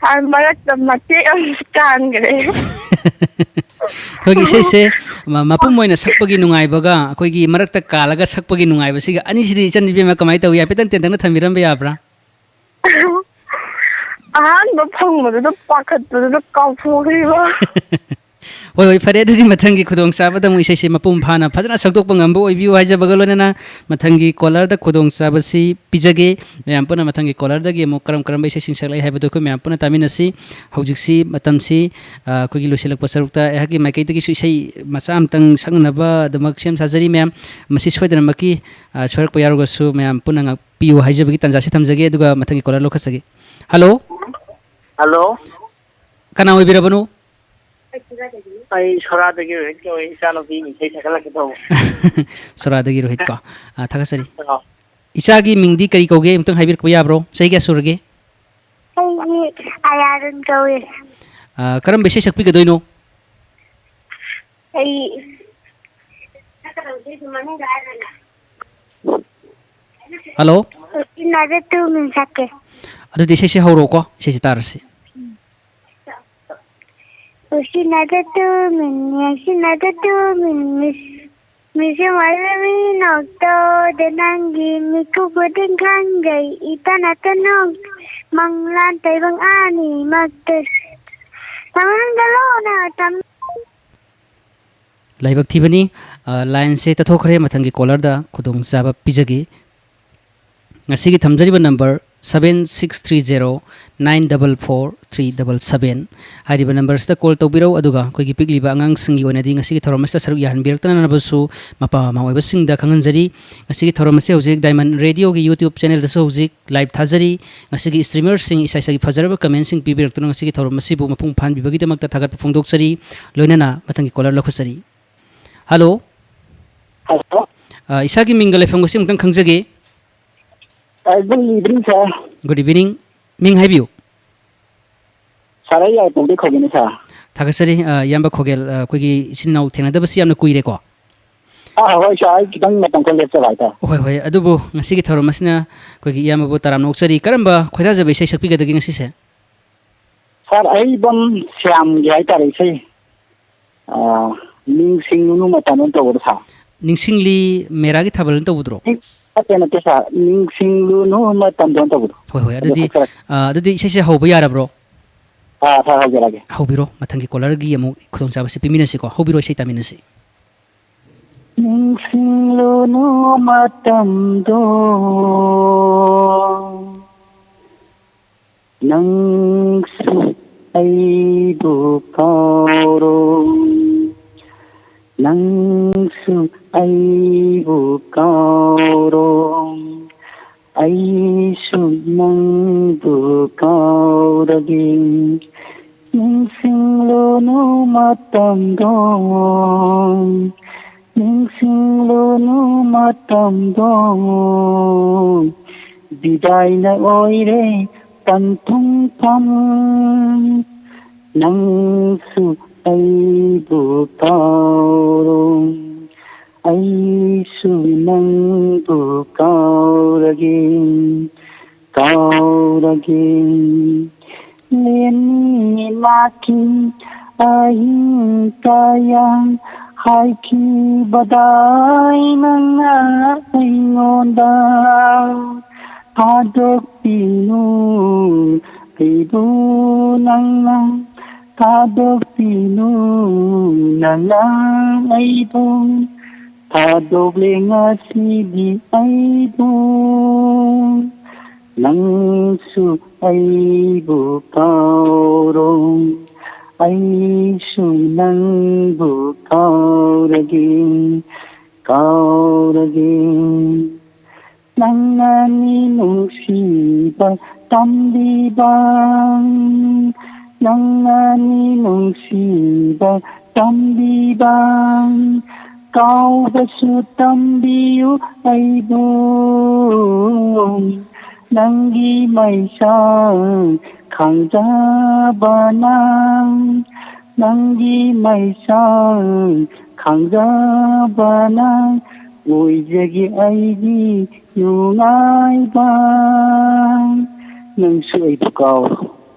ꯁꯥꯔ, ꯃꯔꯛꯇ ꯃꯇꯦꯛ ꯑꯃ ꯀꯥꯟꯈ꯭ꯔꯦ꯫ ꯑꯩꯈꯣꯏꯒꯤ ꯏꯁꯩꯁꯦ ꯃ-, ꯃꯄꯨꯝ ꯑꯣꯏꯅ ꯁꯛꯄꯒꯤ ꯅꯨꯡꯉꯥꯏꯕꯒ ꯑꯩꯈꯣꯏꯒꯤ ꯃꯔꯛꯇ ꯀꯥꯜꯂꯒ ꯁꯛꯄꯒꯤ ꯅꯨꯡꯉꯥꯏꯕꯁꯤꯒ ꯑꯅꯤꯁꯤꯗꯤ ꯏꯆꯟ ꯏꯕꯦꯝꯃ ꯀꯃꯥꯏꯅ ꯇꯧꯏ? ꯍꯥꯏꯐꯦꯠꯇꯪ ꯇꯦꯟꯇꯛꯅ ꯊꯝꯕꯤꯔꯝꯕ ꯌꯥꯕ꯭ꯔꯥ? ꯑꯍꯥꯟꯕ ꯐꯪꯕꯗꯨꯗ ꯄꯥꯈꯠꯄꯗꯨꯗ ꯀꯥꯎꯊꯣꯛꯈ꯭ꯔꯤꯕ꯫ ꯍꯣꯏ, ꯍꯣꯏ, ꯐꯔꯦ꯫ ꯑꯗꯨꯗꯤ ꯃꯊꯪꯒꯤ ꯈꯨꯗꯣꯡꯆꯥꯕꯗ ꯑꯃꯨꯛ ꯏꯁꯩꯁꯦ ꯃꯄꯨꯡ ꯐꯥꯅ ꯐꯖꯅ ꯁꯛꯇꯣꯛꯄ ꯉꯝꯕ ꯑꯣꯏꯕꯤꯌꯨ ꯍꯥꯏꯖꯕꯒ ꯂꯣꯏꯅꯅ ꯃꯊꯪꯒꯤ ꯀꯣꯂꯔꯗ ꯈꯨꯗꯣꯡꯆꯥꯕꯁꯤ ꯄꯤꯖꯒꯦ꯫ ꯃꯌꯥꯝ ꯄꯨꯟꯅ ꯃꯊꯪꯒꯤ ꯀꯣꯂꯔꯗꯒꯤ ꯑꯃꯨꯛ ꯀꯔꯝ ꯀꯔꯝꯕ ꯏꯁꯩꯁꯤꯡ ꯁꯛꯂꯛꯏ ꯍꯥꯏꯕꯗꯨ ꯑꯩꯈꯣꯏ ꯃꯌꯥꯝ ꯄꯨꯟꯅ ꯇꯥꯃꯤꯟꯅꯁꯤ꯫ ꯍꯧꯖꯤꯛꯁꯤ ꯃꯇꯝꯁꯤ, ꯑ, ꯑꯩꯈꯣꯏꯒꯤ ꯂꯣꯏꯁꯤꯜꯂꯛꯄ ꯁꯔꯨꯛꯇ ꯑꯩꯍꯥꯛꯀꯤ ꯃꯥꯏꯀꯩꯗꯒꯤꯁꯨ ꯏꯁꯩ ꯃꯆꯥ ꯑꯃꯇꯪ ꯁꯛꯅꯅꯕ ꯑꯗꯨꯃꯛ ꯁꯦꯝ ꯁꯥꯖꯔꯤ ꯃꯌꯥꯝ꯫ ꯃꯁꯤ ꯁꯣꯏꯗꯅꯃꯛꯀꯤ, ꯑ, ꯁꯣꯏꯔꯛꯄ ꯌꯥꯎꯔꯒꯁꯨ ꯃꯌꯥꯝ ꯄꯨꯟꯅ ꯉꯥꯛꯄꯤꯌꯨ ꯍꯥꯏꯖꯕꯒꯤ ꯇꯥꯟꯖꯥꯁꯤ ꯊꯝꯖꯒꯦ, ꯑꯗꯨꯒ ꯃꯊꯪꯒꯤ ꯀꯣꯂꯔ ꯂꯧꯈꯠꯆꯒꯦ꯫ ꯍꯜꯂꯣ꯫ ꯍꯜꯂꯣ꯫ ꯀꯅꯥ ꯑꯣꯏꯕꯤꯔꯕꯅꯣ? ꯑꯩ ꯁꯣꯔꯥꯗꯒꯤ ꯔꯣꯍꯤꯠ ꯀꯧꯏ꯫ ꯏꯆꯥꯅꯨꯄꯤ ꯏꯁꯩ ꯁꯛꯍꯜꯂꯛꯀꯦ ꯇꯧꯕ꯫ ꯁꯣꯔꯥꯗꯒꯤ ꯔꯣꯍꯤꯠ ꯀꯣ꯫ ꯑꯥ, ꯊꯥꯒꯠꯆꯔꯤ꯫ ꯑꯥ꯫ ꯏꯆꯥꯒꯤ ꯃꯤꯡꯗꯤ ꯀꯔꯤ ꯀꯧꯒꯦ? ꯑꯃꯨꯛꯇꯪ ꯍꯥꯏꯕꯤꯔꯛꯄ ꯌꯥꯕ꯭ꯔꯣ? ꯆꯍꯤ ꯀꯌꯥ ꯁꯨꯔꯒꯦ? ꯑꯩꯒꯤ ꯑꯌꯥꯔꯟ ꯀꯧꯏ꯫ ꯑꯥ, ꯀꯔꯝꯕ ꯏꯁꯩ ꯁꯛꯄꯤꯒꯗꯣꯏꯅꯣ? ꯑꯩ ꯁꯛꯀꯗꯧꯁꯦ ꯁꯨꯝ ꯃꯃꯤꯡꯗꯣ ꯍꯥꯏꯔꯒ ꯍꯜꯂꯣ꯫ ꯎꯁꯤꯟꯅꯗ ꯇꯨꯃꯤꯟ ꯁꯛꯀꯦ꯫ ꯑꯗꯨꯗꯤ ꯏꯁꯩꯁꯦ ꯍꯧꯔꯣꯀꯣ, ꯏꯁꯩꯁꯦ ꯇꯥꯔꯁꯤ꯫ ꯎꯁꯤꯟꯅꯗ ꯇꯨꯃꯤꯟ, ꯌꯦꯡꯁꯤꯟꯅꯗ ꯇꯨꯃꯤꯟ, ꯃꯤꯁ-, ꯃꯤꯁꯨ ꯃꯥꯏꯕ ꯃꯤ ꯅꯣꯛꯇꯣꯗ ꯅꯪꯒꯤ ꯃꯤꯀꯨꯞ ꯈꯨꯗꯤꯡ ꯈꯪꯖꯩ, ꯏꯇꯥ ꯅꯠꯇ ꯅꯣꯛ-, ꯃꯪꯂꯥꯟ ꯇꯥꯏꯕꯪ ꯑꯅꯤꯃꯛꯇ꯫ ꯇꯝꯗ ꯂꯣꯅ ꯇꯝ- ꯂꯥꯏꯕꯛ ꯊꯤꯕꯅꯤ, ꯑ, ꯂꯥꯏꯟꯁꯦ ꯇꯠꯊꯣꯛꯈ꯭ꯔꯦ꯫ ꯃꯊꯪꯒꯤ ꯀꯣꯂꯔꯗ ꯈꯨꯗꯣꯡꯆꯥꯕ ꯄꯤꯖꯒꯦ꯫ ꯉꯁꯤꯒꯤ ꯊꯝꯖꯔꯤꯕ number seven six three zero nine double four three double seven ꯍꯥꯏꯔꯤꯕ ꯅꯝꯕꯔꯁꯤꯗ ꯀꯣꯜ ꯇꯧꯕꯤꯔꯧ, ꯑꯗꯨꯒ ꯑꯩꯈꯣꯏꯒꯤ ꯄꯤꯛꯂꯤꯕ ꯑꯉꯥꯡꯁꯤꯡꯒꯤ ꯑꯣꯏꯅꯗꯤ ꯉꯁꯤꯒꯤ ꯊꯧꯔꯝ ꯑꯁꯤꯗ ꯁꯔꯨꯛ ꯌꯥꯍꯟꯕꯤꯔꯛꯇꯅꯕꯁꯨ ꯃꯄꯥ ꯃꯃꯥ ꯑꯣꯏꯕꯁꯤꯡꯗ ꯈꯪꯍꯟꯖꯔꯤ꯫ ꯉꯁꯤꯒꯤ ꯊꯧꯔꯝ ꯑꯁꯤ ꯍꯧꯖꯤꯛ ꯗꯥꯏꯃꯟ ꯔꯦꯗꯤꯑꯣꯒꯤ YouTube ꯆꯦꯅꯦꯜꯗꯁꯨ ꯍꯧꯖꯤꯛ ꯂꯥꯏꯚ ꯊꯥꯖꯔꯤ꯫ ꯉꯁꯤꯒꯤ ꯁ꯭ꯇ꯭ꯔꯤꯃꯔꯁꯤꯡ ꯏꯁꯥ ꯏꯁꯥꯒꯤ ꯐꯖꯔꯕ ꯀꯃꯦꯟꯁꯤꯡ ꯄꯤꯕꯤꯔꯛꯇꯨꯅ ꯉꯁꯤꯒꯤ ꯊꯧꯔꯝ ꯑꯁꯤꯕꯨ ꯃꯄꯨꯡ ꯐꯥꯍꯟꯕꯤꯕꯒꯤꯗꯃꯛꯇ ꯊꯥꯒꯠꯄ ꯐꯣꯡꯗꯣꯛꯆꯔꯤ꯫ ꯂꯣꯏꯅꯅ ꯃꯊꯪꯒꯤ ꯀꯣꯂꯔ ꯂꯧꯈꯠꯆꯔꯤ꯫ ꯍꯜꯂꯣ꯫ ꯍꯜꯂꯣ꯫ ꯑ, ꯏꯁꯥꯒꯤ ꯃꯤꯡꯒ ꯂꯩꯐꯝꯒꯁꯤ ꯑꯃꯨꯛꯇꯪ ꯈꯪꯖꯒꯦ꯫ ꯑ, good evening, sir꯫ Good evening꯫ ꯃꯤꯡ ꯍꯥꯏꯕꯤꯌꯨ꯫ Sir, ꯑꯩ ꯌꯥꯏꯔꯤꯄꯣꯛꯇꯒꯤ ꯈꯣꯒꯦꯜꯅꯤ, sir꯫ ꯊꯥꯒꯠꯆꯔꯤ, ꯑ, ꯏꯌꯥꯝꯕ ꯈꯣꯒꯦꯜ, ꯑ, ꯑꯩꯈꯣꯏꯒꯤ ꯏꯆꯤꯟ ꯏꯅꯥꯎ ꯊꯦꯡꯅꯗꯕꯁꯤ ꯌꯥꯝꯅ ꯀꯨꯏꯔꯦꯀꯣ꯫ ꯑꯥ, ꯍꯣꯏ, sir, ꯑꯩ ꯈꯤꯇꯪ ꯃꯇꯝ ꯈꯔ ꯂꯦꯞꯆꯕ ꯍꯥꯏꯇꯥꯔꯦ꯫ ꯍꯣꯏ, ꯍꯣꯏ, ꯑꯗꯨꯕꯨ ꯉꯁꯤꯒꯤ ꯊꯧꯔꯝ ꯑꯁꯤꯅ ꯑꯩꯈꯣꯏꯒꯤ ꯏꯌꯥꯝꯕꯕꯨ ꯇꯔꯥꯝꯅ ꯑꯣꯛꯆꯔꯤ꯫ ꯀꯔꯝꯕ ꯈꯣꯏꯗꯥꯖꯕ ꯏꯁꯩ ꯁꯛꯄꯤꯒꯗꯒꯦ ꯉꯁꯤꯁꯦ? Sir, ꯑꯍꯩꯕꯝ ꯁ꯭ꯌꯥꯝꯒꯤ ꯍꯥꯏꯇꯥꯔꯦ ꯏꯁꯩ꯫ ꯑꯥ, ꯅꯤꯡꯁꯤꯡꯂꯨꯅꯨ ꯃꯇꯝ ꯑꯃ ꯇꯧꯕꯗꯣ, sir꯫ ꯅꯤꯡꯁꯤꯡꯂꯤ ꯃꯦꯔꯥꯒꯤ ꯊꯥꯕꯜ ꯑꯅ ꯇꯧꯕꯗꯨꯔꯣ? ꯅꯠꯇꯦ, ꯅꯠꯇꯦ, sir꯫ ꯅꯤꯡꯁꯤꯡꯂꯨꯅꯨ ꯃꯇꯝꯗꯣ ꯑꯅ ꯇꯧꯕꯗꯣ꯫ ꯍꯣꯏ, ꯍꯣꯏ, ꯑꯗꯨ ꯑꯗꯨꯗꯤ, ꯁꯛꯆꯔꯛꯀꯦ꯫ ꯑꯥ, ꯑꯗꯨꯗꯤ ꯏꯁꯩꯁꯦ ꯍꯧꯕ ꯌꯥꯔꯕ꯭ꯔꯣ? ꯑꯥ, sir, ꯍꯧꯖꯔꯛꯑꯒꯦ꯫ ꯍꯧꯕꯤꯔꯣ, ꯃꯊꯪꯒꯤ ꯀꯣꯂꯔꯒꯤ ꯑꯃꯨꯛ ꯈꯨꯗꯣꯡꯆꯥꯕꯁꯤ ꯄꯤꯃꯤꯟꯅꯁꯤꯀꯣ꯫ ꯍꯧꯕꯤꯔꯣ, ꯏꯁꯩ ꯇꯥꯃꯤꯟꯅꯁꯤ꯫ ꯅꯤꯡꯁꯤꯡꯂꯨꯅꯨ ꯃꯇꯝꯗꯣ, ꯅꯪꯁꯨ ꯑꯩꯕꯨ ꯀꯥꯎꯔꯣ, ꯅꯪꯁꯨ ꯑꯩꯕꯨ ꯀꯥꯎꯔꯣ, ꯑꯩꯁꯨ ꯅꯪꯕꯨ ꯀꯥꯎꯔꯒꯦ꯫ ꯅꯤꯡꯁꯤꯡꯂꯨꯅꯨ ꯃꯇꯝꯗꯣ, ꯅꯤꯡꯁꯤꯡꯂꯨꯅꯨ ꯃꯇꯝꯗꯣ, ꯕꯤꯗꯥꯏꯅ ꯑꯣꯏꯔꯦ ꯄꯟꯊꯨꯡꯐꯝ꯫ ꯅꯪꯁꯨ ꯑꯩꯕꯨ ꯀꯥꯎꯔꯣ, ꯑꯩꯁꯨ ꯅꯪꯕꯨ ꯀꯥꯎ ꯀꯌꯥ ꯍꯥꯏꯈꯤꯕꯗꯥꯏ ꯅꯪꯅ ꯑꯩꯉꯣꯟꯗ, ꯊꯥꯗꯣꯛꯄꯤꯅꯨ ꯑꯩꯕꯨ ꯅꯪꯅ, ꯊꯥꯗꯣꯛꯄꯤꯅꯨ ꯅꯪꯅ ꯑꯩꯕꯨ, ꯊꯥꯗꯣꯛꯂꯦ ꯉꯁꯤꯗꯤ ꯑꯩꯕꯨ꯫ ꯅꯪꯁꯨ ꯑꯩꯕꯨ ꯀꯥꯎꯔꯣ, ꯑꯩꯁꯨ ꯅꯪꯕꯨ ꯀꯥꯎꯔꯒꯦ, ꯀꯥꯎꯔꯒꯦ꯫ ꯅꯪꯅꯅꯤ ꯅꯨꯡꯁꯤꯕ ꯇꯝꯕꯤꯕ, ꯅꯪꯅꯅꯤ ꯅꯨꯡꯁꯤꯕ ꯇꯝꯕꯤꯕ, ꯀꯥꯎꯕꯁꯨ ꯇꯝꯕꯤꯌꯨ ꯑꯩꯕꯨ꯫ ꯅꯪꯒꯤ ꯃꯩꯁꯥ ꯈꯪꯖꯕꯅ, ꯅꯪꯒꯤ ꯃꯩꯁꯥ ꯈꯪꯖꯕꯅ ꯑꯣꯏꯖꯒꯦ ꯑꯩꯒꯤ ꯅꯨꯡꯉꯥꯏꯕ꯫ ꯅꯪꯁꯨ ꯑꯩꯕꯨ ꯀꯥꯎꯔꯣ,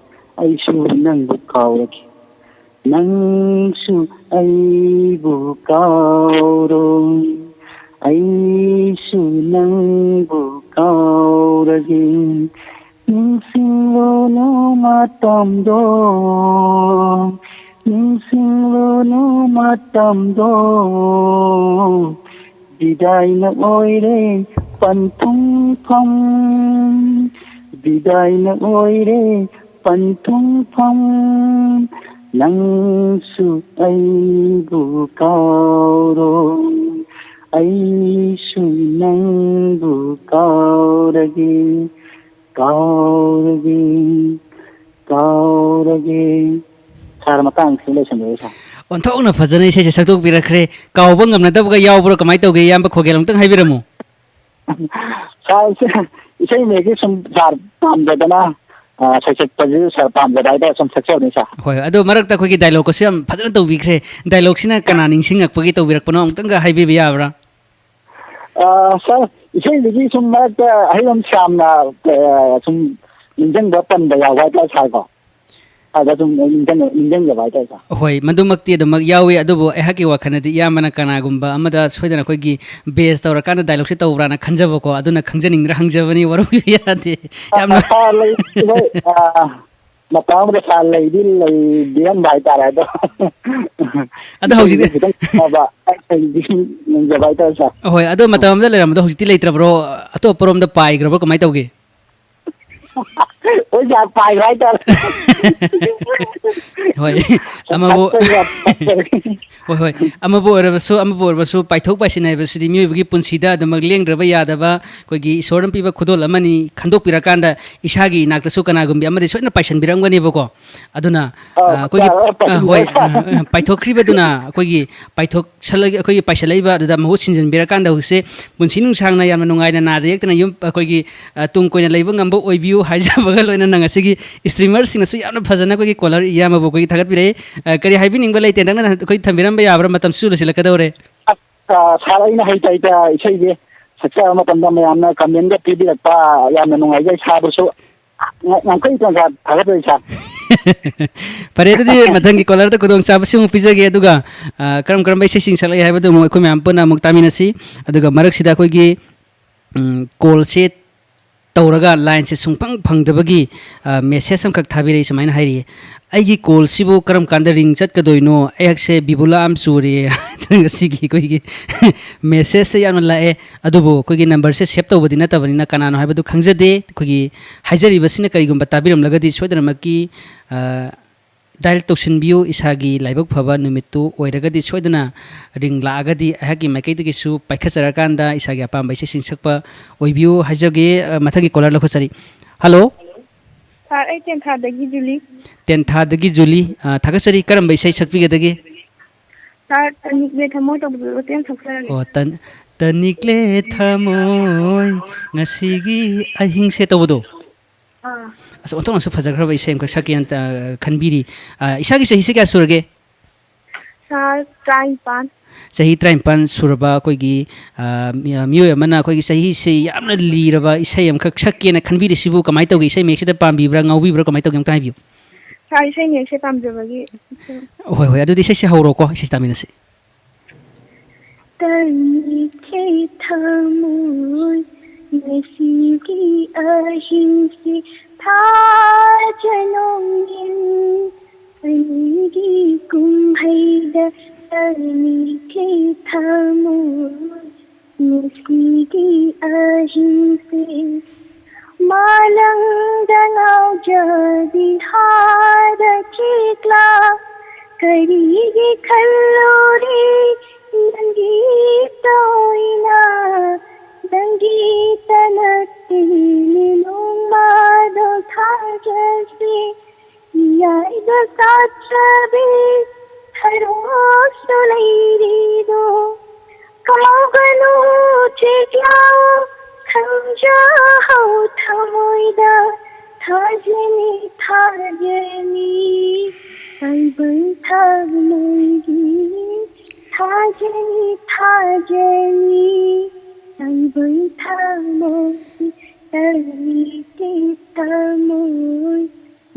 ꯑꯩꯁꯨ ꯅꯪꯕꯨ ꯀꯥꯎꯔꯒꯦ꯫ ꯅꯪꯁꯨ ꯑꯩꯕꯨ ꯀꯥꯎꯔꯣ, ꯑꯩꯁꯨ ꯅꯪꯕꯨ ꯀꯥꯎꯔꯒꯦ꯫ ꯅꯤꯡꯁꯤꯡꯂꯨꯅꯨ ꯃꯇꯝꯗꯣ, ꯅꯤꯡꯁꯤꯡꯂꯨꯅꯨ ꯃꯇꯝꯗꯣ꯫ ꯕꯤꯗꯥꯏꯅ ꯑꯣꯏꯔꯦ ꯄꯟꯊꯨꯡꯐꯝ, ꯕꯤꯗꯥꯏꯅ ꯑꯣꯏꯔꯦ ꯄꯟꯊꯨꯡꯐꯝ꯫ ꯅꯪꯁꯨ ꯑꯩꯕꯨ ꯀꯥꯎꯔꯣ, ꯑꯩꯁꯨ ꯅꯪꯕꯨ ꯀꯥꯎꯔꯒꯦ, ꯀꯥꯎꯔꯒꯦ, ꯀꯥꯎꯔꯒꯦ꯫ ꯁꯥꯔ, ꯃꯇꯥꯡꯁꯤ ꯂꯣꯏꯁꯤꯟꯖꯔꯦ, ꯁꯥꯔ꯫ ꯑꯣꯟꯊꯣꯛꯅ ꯐꯖꯅ ꯏꯁꯩꯁꯦ ꯁꯛꯇꯣꯛꯄꯤꯔꯛꯈ꯭ꯔꯦ꯫ ꯀꯥꯎꯕ ꯉꯝꯅꯗꯕꯒ ꯌꯥꯎꯕ꯭ꯔꯣ? ꯀꯃꯥꯏꯅ ꯇꯧꯒꯦ, ꯏꯌꯥꯝꯕ ꯈꯣꯒꯦꯜ? ꯑꯃꯨꯛꯇꯪ ꯍꯥꯏꯕꯤꯔꯝꯃꯨ꯫ ꯁꯥꯔ, ꯏꯁꯩ, ꯏꯁꯩ ꯃꯌꯦꯛꯁꯤ ꯁꯨꯝ ꯁꯥꯔ ꯄꯥꯝꯖꯗꯅ, ꯑ, ꯁꯩꯁꯛꯄꯁꯤ ꯁꯥꯔ ꯄꯥꯝꯖꯕ ꯍꯥꯏꯇꯥꯔꯦ, ꯁꯨꯝ ꯁꯛꯆꯕꯅꯤ, ꯁꯥꯔ꯫ ꯍꯣꯏ, ꯑꯗꯣ ꯃꯔꯛꯇ ꯑꯩꯈꯣꯏꯒꯤ ꯗꯥꯏꯂꯣꯛꯀꯁꯨ ꯌꯥꯝ ꯐꯖꯅ ꯇꯧꯕꯤꯈ꯭ꯔꯦ꯫ ꯗꯥꯏꯂꯣꯛꯁꯤꯅ ꯀꯅꯥ ꯅꯤꯡꯁꯤꯡꯉꯛꯄꯒꯤ ꯇꯧꯕꯤꯔꯛꯄꯅꯣ, ꯑꯃꯨꯛꯇꯪꯒ ꯍꯥꯏꯕꯤꯕ ꯌꯥꯕ꯭ꯔꯥ? ꯑ, ꯁꯥꯔ, ꯏꯁꯩꯗꯒꯤ ꯁꯨꯝ ꯃꯔꯛꯇ ꯑꯍꯩꯕꯝ ꯁ꯭ꯌꯥꯝꯅ, ꯑ, ꯁꯨꯝ ꯅꯤꯡꯁꯤꯡꯕ ꯄꯟꯕ ꯌꯥꯎꯕ ꯍꯥꯏꯇꯥꯔꯦ, ꯁꯥꯔꯀꯣ꯫ ꯁꯥꯔꯗ ꯁꯨꯝ ꯅꯤꯡꯁꯤꯡ-, ꯅꯤꯡꯁꯤꯡꯖꯕ ꯍꯥꯏꯇꯥꯔꯦ, ꯁꯥꯔ꯫ ꯍꯣꯏ, ꯃꯗꯨꯃꯛꯇꯤ ꯑꯗꯨꯃꯛ ꯌꯥꯎꯏ, ꯑꯗꯨꯕꯨ ꯑꯩꯍꯥꯛꯀꯤ ꯋꯥꯈꯜꯗꯗꯤ ꯏꯌꯥꯝꯕꯅ ꯀꯅꯥꯒꯨꯝꯕ ꯑꯃꯗ ꯁꯣꯏꯗꯅ ꯑꯩꯈꯣꯏꯒꯤ bass ꯇꯧꯔꯀꯥꯟꯗ dialogue ꯁꯦ ꯇꯧꯕ꯭ꯔꯥꯅ ꯈꯟꯖꯕꯀꯣ, ꯑꯗꯨꯅ ꯈꯪꯖꯅꯤꯡꯗꯅ ꯍꯪꯖꯕꯅꯤ, ꯋꯥꯔꯧꯕꯤꯕ ꯌꯥꯗꯦ꯫ ꯌꯥꯝꯅ ꯑ, ꯂꯩ, ꯍꯣꯏ, ꯑ, ꯃꯇꯝ ꯑꯃꯗ ꯁꯥꯔ ꯂꯩꯗꯤ ꯂꯩꯕꯤꯔꯝꯕ ꯍꯥꯏꯇꯥꯔꯦ, ꯑꯗꯣ ꯑꯗꯣ ꯍꯧꯖꯤꯛꯇꯤ ꯈꯤꯇꯪ ꯐꯕ ꯑꯩ ꯍꯧꯖꯤꯛꯇꯤ ꯁꯨꯝ ꯌꯦꯡꯖꯕ ꯍꯥꯏꯇꯥꯔꯦ, ꯁꯥꯔ꯫ ꯍꯣꯏ, ꯑꯗꯣ ꯃꯇꯝ ꯑꯃꯗ ꯂꯩꯔꯝꯕꯗꯣ ꯍꯧꯖꯤꯛꯇꯤ ꯂꯩꯇ꯭ꯔꯕ꯭ꯔꯣ? ꯑꯇꯣꯞꯄꯔꯣꯝꯗ ꯄꯥꯏꯈ꯭ꯔꯕ꯭ꯔꯣ? ꯀꯃꯥꯏꯅ ꯇꯧꯒꯦ? ꯍꯣꯏ, ꯁꯥꯔ, ꯄꯥꯏꯈ꯭ꯔꯦ ꯍꯥꯏꯇꯥꯔꯦ꯫ ꯍꯣꯏ, ꯑꯃꯕꯨ ꯄꯥꯏꯈ꯭ꯔꯦ, ꯄꯥꯏꯈ꯭ꯔꯦ꯫ ꯍꯣꯏ, ꯍꯣꯏ, ꯑꯃꯕꯨ ꯑꯣꯏꯔꯕꯁꯨ, ꯑꯃꯕꯨ ꯑꯣꯏꯔꯕꯁꯨ, ꯄꯥꯏꯊꯣꯛ ꯄꯥꯏꯁꯤꯟ ꯍꯥꯏꯕꯁꯤꯗꯤ ꯃꯤꯑꯣꯏꯕꯒꯤ ꯄꯨꯟꯁꯤꯗ ꯑꯗꯨꯃꯛ ꯂꯦꯡꯗ꯭ꯔꯕ ꯌꯥꯗꯕ, ꯑꯩꯈꯣꯏꯒꯤ ꯏꯁꯣꯔꯅ ꯄꯤꯕ ꯈꯨꯗꯣꯜ ꯑꯃꯅꯤ꯫ ꯈꯟꯗꯣꯛꯄꯤꯔꯀꯥꯟꯗ ꯏꯁꯥꯒꯤ ꯏꯅꯥꯛꯇꯁꯨ ꯀꯅꯥꯒꯨꯝꯕꯤ ꯑꯃꯗꯤ ꯁꯣꯏꯗꯅ ꯄꯥꯏꯁꯤꯟꯕꯤꯔꯝꯒꯅꯦꯕꯀꯣ꯫ ꯑꯗꯨꯅ, ꯑꯥ, ꯑ, ꯑꯩꯈꯣꯏꯒꯤ, ꯁꯥꯔ, ꯑ, ꯍꯣꯏ, ꯄꯥꯏꯈ꯭ꯔꯦ꯫ ꯑ, ꯑ, ꯄꯥꯏꯊꯣꯛꯈ꯭ꯔꯤꯕꯗꯨꯅ ꯑꯩꯈꯣꯏꯒꯤ ꯄꯥꯏꯊꯣꯛꯁꯜꯂꯒ, ꯑꯩꯈꯣꯏꯒꯤ ꯄꯥꯏꯁꯜꯂꯛꯏꯕ ꯑꯗꯨꯗ ꯃꯍꯨꯠ ꯁꯤꯟꯖꯤꯟꯕꯤꯔꯀꯥꯟꯗ ꯍꯧꯖꯤꯛꯁꯦ ꯄꯨꯟꯁꯤ ꯅꯨꯡꯁꯥꯡꯅ ꯌꯥꯝꯅ ꯅꯨꯡꯉꯥꯏꯅ ꯅꯥꯗ ꯌꯦꯛꯇꯅ ꯌꯨꯝ, ꯑꯩꯈꯣꯏꯒꯤ, ꯑ, ꯇꯨꯡ ꯀꯣꯏꯅ ꯂꯩꯕ ꯉꯝꯕ ꯑꯣꯏꯕꯤꯌꯨ ꯍꯥꯏꯖꯕꯒ ꯂꯣꯏꯅꯅ ꯉꯁꯤꯒꯤ streamer ꯁꯤꯡꯅꯁꯨ ꯌꯥꯝꯅ ꯐꯖꯅ ꯑꯩꯈꯣꯏꯒꯤ caller ꯏꯌꯥꯝꯕꯕꯨ ꯑꯩꯈꯣꯏꯒꯤ ꯊꯥꯒꯠꯄꯤꯔꯛꯏ꯫ ꯑ, ꯀꯔꯤ ꯍꯥꯏꯕꯤꯅꯤꯡꯕ ꯂꯩ? ꯇꯦꯟꯇꯛꯅ ꯑꯩꯈꯣꯏ ꯊꯝꯕꯤꯔꯝꯕ ꯌꯥꯕ꯭ꯔꯥ? ꯃꯇꯝꯁꯨ ꯂꯣꯏꯁꯤꯜꯂꯛꯀꯗꯧꯔꯦ꯫ ꯑꯁ, ꯁꯥꯔ, ꯑꯩꯅ ꯍꯩꯇ ꯍꯩꯇ ꯏꯁꯩꯁꯦ ꯁꯛꯆꯕ ꯃꯇꯝꯗ ꯃꯌꯥꯝꯅ comment ꯒ ꯄꯤꯕꯤꯔꯛꯄ ꯌꯥꯝꯅ ꯅꯨꯡꯉꯥꯏꯖꯩ꯫ ꯁꯥꯔꯕꯨꯁꯨ ꯉ-, ꯉꯝꯈꯩ ꯇꯣꯟꯖꯥ ꯊꯥꯒꯠꯆꯔꯤ, ꯁꯥꯔ꯫ ꯐꯔꯦ, ꯑꯗꯨꯗꯤ ꯃꯊꯪꯒꯤ caller ꯗ ꯈꯨꯗꯣꯡꯆꯥꯕꯁꯤ ꯑꯃꯨꯛ ꯄꯤꯖꯒꯦ, ꯑꯗꯨꯒ, ꯑ, ꯀꯔꯝ ꯀꯔꯝꯕ ꯏꯁꯩꯁꯤꯡ ꯁꯛꯂꯛꯏ ꯍꯥꯏꯕꯗꯨ ꯑꯃꯨꯛ ꯑꯩꯈꯣꯏ ꯃꯌꯥꯝ ꯄꯨꯟꯅ ꯑꯃꯨꯛ ꯇꯥꯃꯤꯟꯅꯁꯤ꯫ ꯑꯗꯨꯒ ꯃꯔꯛꯁꯤꯗ ꯑꯩꯈꯣꯏꯒꯤ, ꯎꯝ, call ꯁꯦ ꯇꯧꯔꯒ line ꯁꯦ ꯁꯨꯡꯐꯪ ꯐꯪꯗꯕꯒꯤ, ꯑ, message ꯑꯃꯈꯛ ꯊꯥꯕꯤꯔꯛꯏ, ꯁꯨꯃꯥꯏꯅ ꯍꯥꯏꯔꯤꯌꯦ: "ꯑꯩꯒꯤ call ꯁꯤꯕꯨ ꯀꯔꯝ ꯀꯥꯟꯗ ring ꯆꯠꯀꯗꯣꯏꯅꯣ? ꯑꯩꯍꯥꯛꯁꯦ ꯕꯤꯕꯨꯂꯥ ꯑꯃ ꯆꯨꯔꯦ꯫" ꯉꯁꯤꯒꯤ ꯑꯩꯈꯣꯏꯒꯤ message ꯁꯦ ꯌꯥꯝꯅ ꯂꯥꯛꯑꯦ, ꯑꯗꯨꯕꯨ ꯑꯩꯈꯣꯏꯒꯤ number ꯁꯦ save ꯇꯧꯕꯗꯤ ꯅꯠꯇꯕꯅꯤꯅ ꯀꯅꯥꯅꯣ ꯍꯥꯏꯕꯗꯨ ꯈꯪꯖꯗꯦ꯫ ꯑꯩꯈꯣꯏꯒꯤ ꯍꯥꯏꯖꯔꯤꯕꯁꯤꯅ ꯀꯔꯤꯒꯨꯝꯕ ꯇꯥꯕꯤꯔꯝꯂꯒꯗꯤ ꯁꯣꯏꯗꯅꯃꯛꯀꯤ, ꯑ, dial ꯇꯧꯁꯤꯟꯕꯤꯌꯨ꯫ ꯏꯁꯥꯒꯤ ꯂꯥꯏꯕꯛ ꯐꯕ ꯅꯨꯃꯤꯠꯇꯨ ꯑꯣꯏꯔꯒꯗꯤ ꯁꯣꯏꯗꯅ ring ꯂꯥꯛꯑꯒꯗꯤ ꯑꯩꯍꯥꯛꯀꯤ ꯃꯥꯏꯀꯩꯗꯒꯤꯁꯨ ꯄꯥꯏꯈꯠꯆꯔꯀꯥꯟꯗ ꯏꯁꯥꯒꯤ ꯑꯄꯥꯝꯕ ꯏꯁꯩꯁꯤꯡ ꯁꯛꯄ ꯑꯣꯏꯕꯤꯌꯨ ꯍꯥꯏꯖꯒꯦ꯫ ꯑ, ꯃꯊꯪꯒꯤ caller ꯂꯧꯈꯠꯆꯔꯤ꯫ Hello꯫ ꯁꯥꯔ, ꯑꯩ ꯇꯦꯟꯊꯥꯗꯒꯤ ꯖꯨꯂꯤ꯫ ꯇꯦꯟꯊꯥꯗꯒꯤ ꯖꯨꯂꯤ꯫ ꯑ, ꯊꯥꯒꯠꯆꯔꯤ꯫ ꯀꯔꯝꯕ ꯏꯁꯩ ꯁꯛꯄꯤꯒꯗꯒꯦ? ꯁꯥꯔ, ꯇꯅꯤꯛꯂꯦ ꯊꯃꯣꯏ ꯇꯧꯕꯗꯨ ꯃꯇꯦꯛ ꯑꯃ ꯁꯛꯆꯔꯒꯦ꯫ ꯑꯣ, ꯇꯟ-, "ꯇꯅꯤꯛꯂꯦ ꯊꯃꯣꯏ ꯉꯁꯤꯒꯤ ꯑꯍꯤꯡꯁꯦ" ꯇꯧꯕꯗꯣ꯫ ꯑꯥ꯫ ꯑꯁ, ꯑꯣꯟꯊꯣꯛꯅꯁꯨ ꯐꯖꯈ꯭ꯔꯕ ꯏꯁꯩ ꯑꯃꯈꯛ ꯁꯛꯀꯦꯅ, ꯑ, ꯈꯟꯕꯤꯔꯤ꯫ ꯑ, ꯏꯁꯥꯒꯤ ꯆꯍꯤꯁꯦ ꯀꯌꯥ ꯁꯨꯔꯒꯦ? ꯁꯥꯔ, ꯇꯔꯥꯅꯤꯄꯥꯟ꯫ ꯆꯍꯤ ꯇꯔꯥꯅꯤꯄꯥꯟ ꯁꯨꯔꯕ ꯑꯩꯈꯣꯏꯒꯤ, ꯑ, ꯃꯤ-, ꯃꯤꯑꯣꯏ ꯑꯃꯅ ꯑꯩꯈꯣꯏꯒꯤ ꯆꯍꯤꯁꯤ ꯌꯥꯝꯅ ꯂꯤꯔꯕ ꯏꯁꯩ ꯑꯃꯈꯛ ꯁꯛꯀꯦꯅ ꯈꯟꯕꯤꯔꯤꯁꯤꯕꯨ ꯀꯃꯥꯏꯅ ꯇꯧꯒꯦ? ꯏꯁꯩ ꯃꯌꯦꯛꯁꯤꯗ ꯄꯥꯝꯕꯤꯕ꯭ꯔꯥ, ꯉꯥꯎꯕꯤꯕ꯭ꯔꯥ, ꯀꯃꯥꯏꯅ ꯇꯧꯒꯦ? ꯑꯝꯇ ꯍꯥꯏꯕꯤꯌꯨ꯫ ꯁꯥꯔ, ꯏꯁꯩꯅꯦ, ꯏꯁꯩ ꯄꯥꯝꯖꯕꯒꯤ꯫ ꯍꯣꯏ, ꯍꯣꯏ, ꯑꯗꯨꯗꯤ ꯏꯁꯩꯁꯦ ꯍꯧꯔꯣꯀꯣ, ꯏꯁꯩ ꯇꯥꯃꯤꯟꯅꯁꯤ꯫ ꯇꯜꯂꯤꯈꯩ ꯊꯃꯣꯏ ꯉꯁꯤꯒꯤ ꯑꯍꯤꯡꯁꯤ ꯊꯥꯖꯅꯣꯡꯒꯤꯟ ꯑꯅꯤꯒꯤ ꯀꯨꯝꯍꯩꯗ ꯇꯜꯂꯤꯈꯩ ꯊꯃꯣꯏ ꯉꯁꯤꯒꯤ ꯑꯍꯤꯡꯁꯤ ꯃꯥꯂꯪꯗ ꯉꯥꯎꯖꯕꯤ ꯍꯥꯗ ꯆꯦꯛꯂꯥ ꯀꯔꯤꯒꯤ ꯈꯜꯂꯨꯔꯤ ꯅꯪꯒꯤ ꯇꯣꯏꯅ ꯅꯪꯒꯤꯇ ꯅꯠꯇꯦꯅꯦ ꯅꯣꯡꯃꯗꯣ ꯊꯥꯖꯁꯤ ꯌꯥꯏꯗ ꯁꯥꯠꯆꯕꯤ ꯊꯔꯣꯁꯨ ꯂꯩꯔꯤꯗꯣ ꯀꯥꯎꯒꯅꯨ ꯆꯦꯛꯂꯥꯎ ꯈꯪꯖꯍꯧ ꯊꯃꯣꯏꯗ ꯊꯥꯖꯅꯤ ꯊꯥꯖꯅꯤ ꯇꯥꯏꯕꯪ ꯊꯃꯣꯏꯒꯤ ꯊꯥꯖꯅꯤ ꯊꯥꯖꯅꯤ ꯇꯥꯏꯕꯪ ꯊꯃꯣꯏꯒꯤ ꯇꯜꯂꯤꯈꯩ ꯊꯃꯣꯏ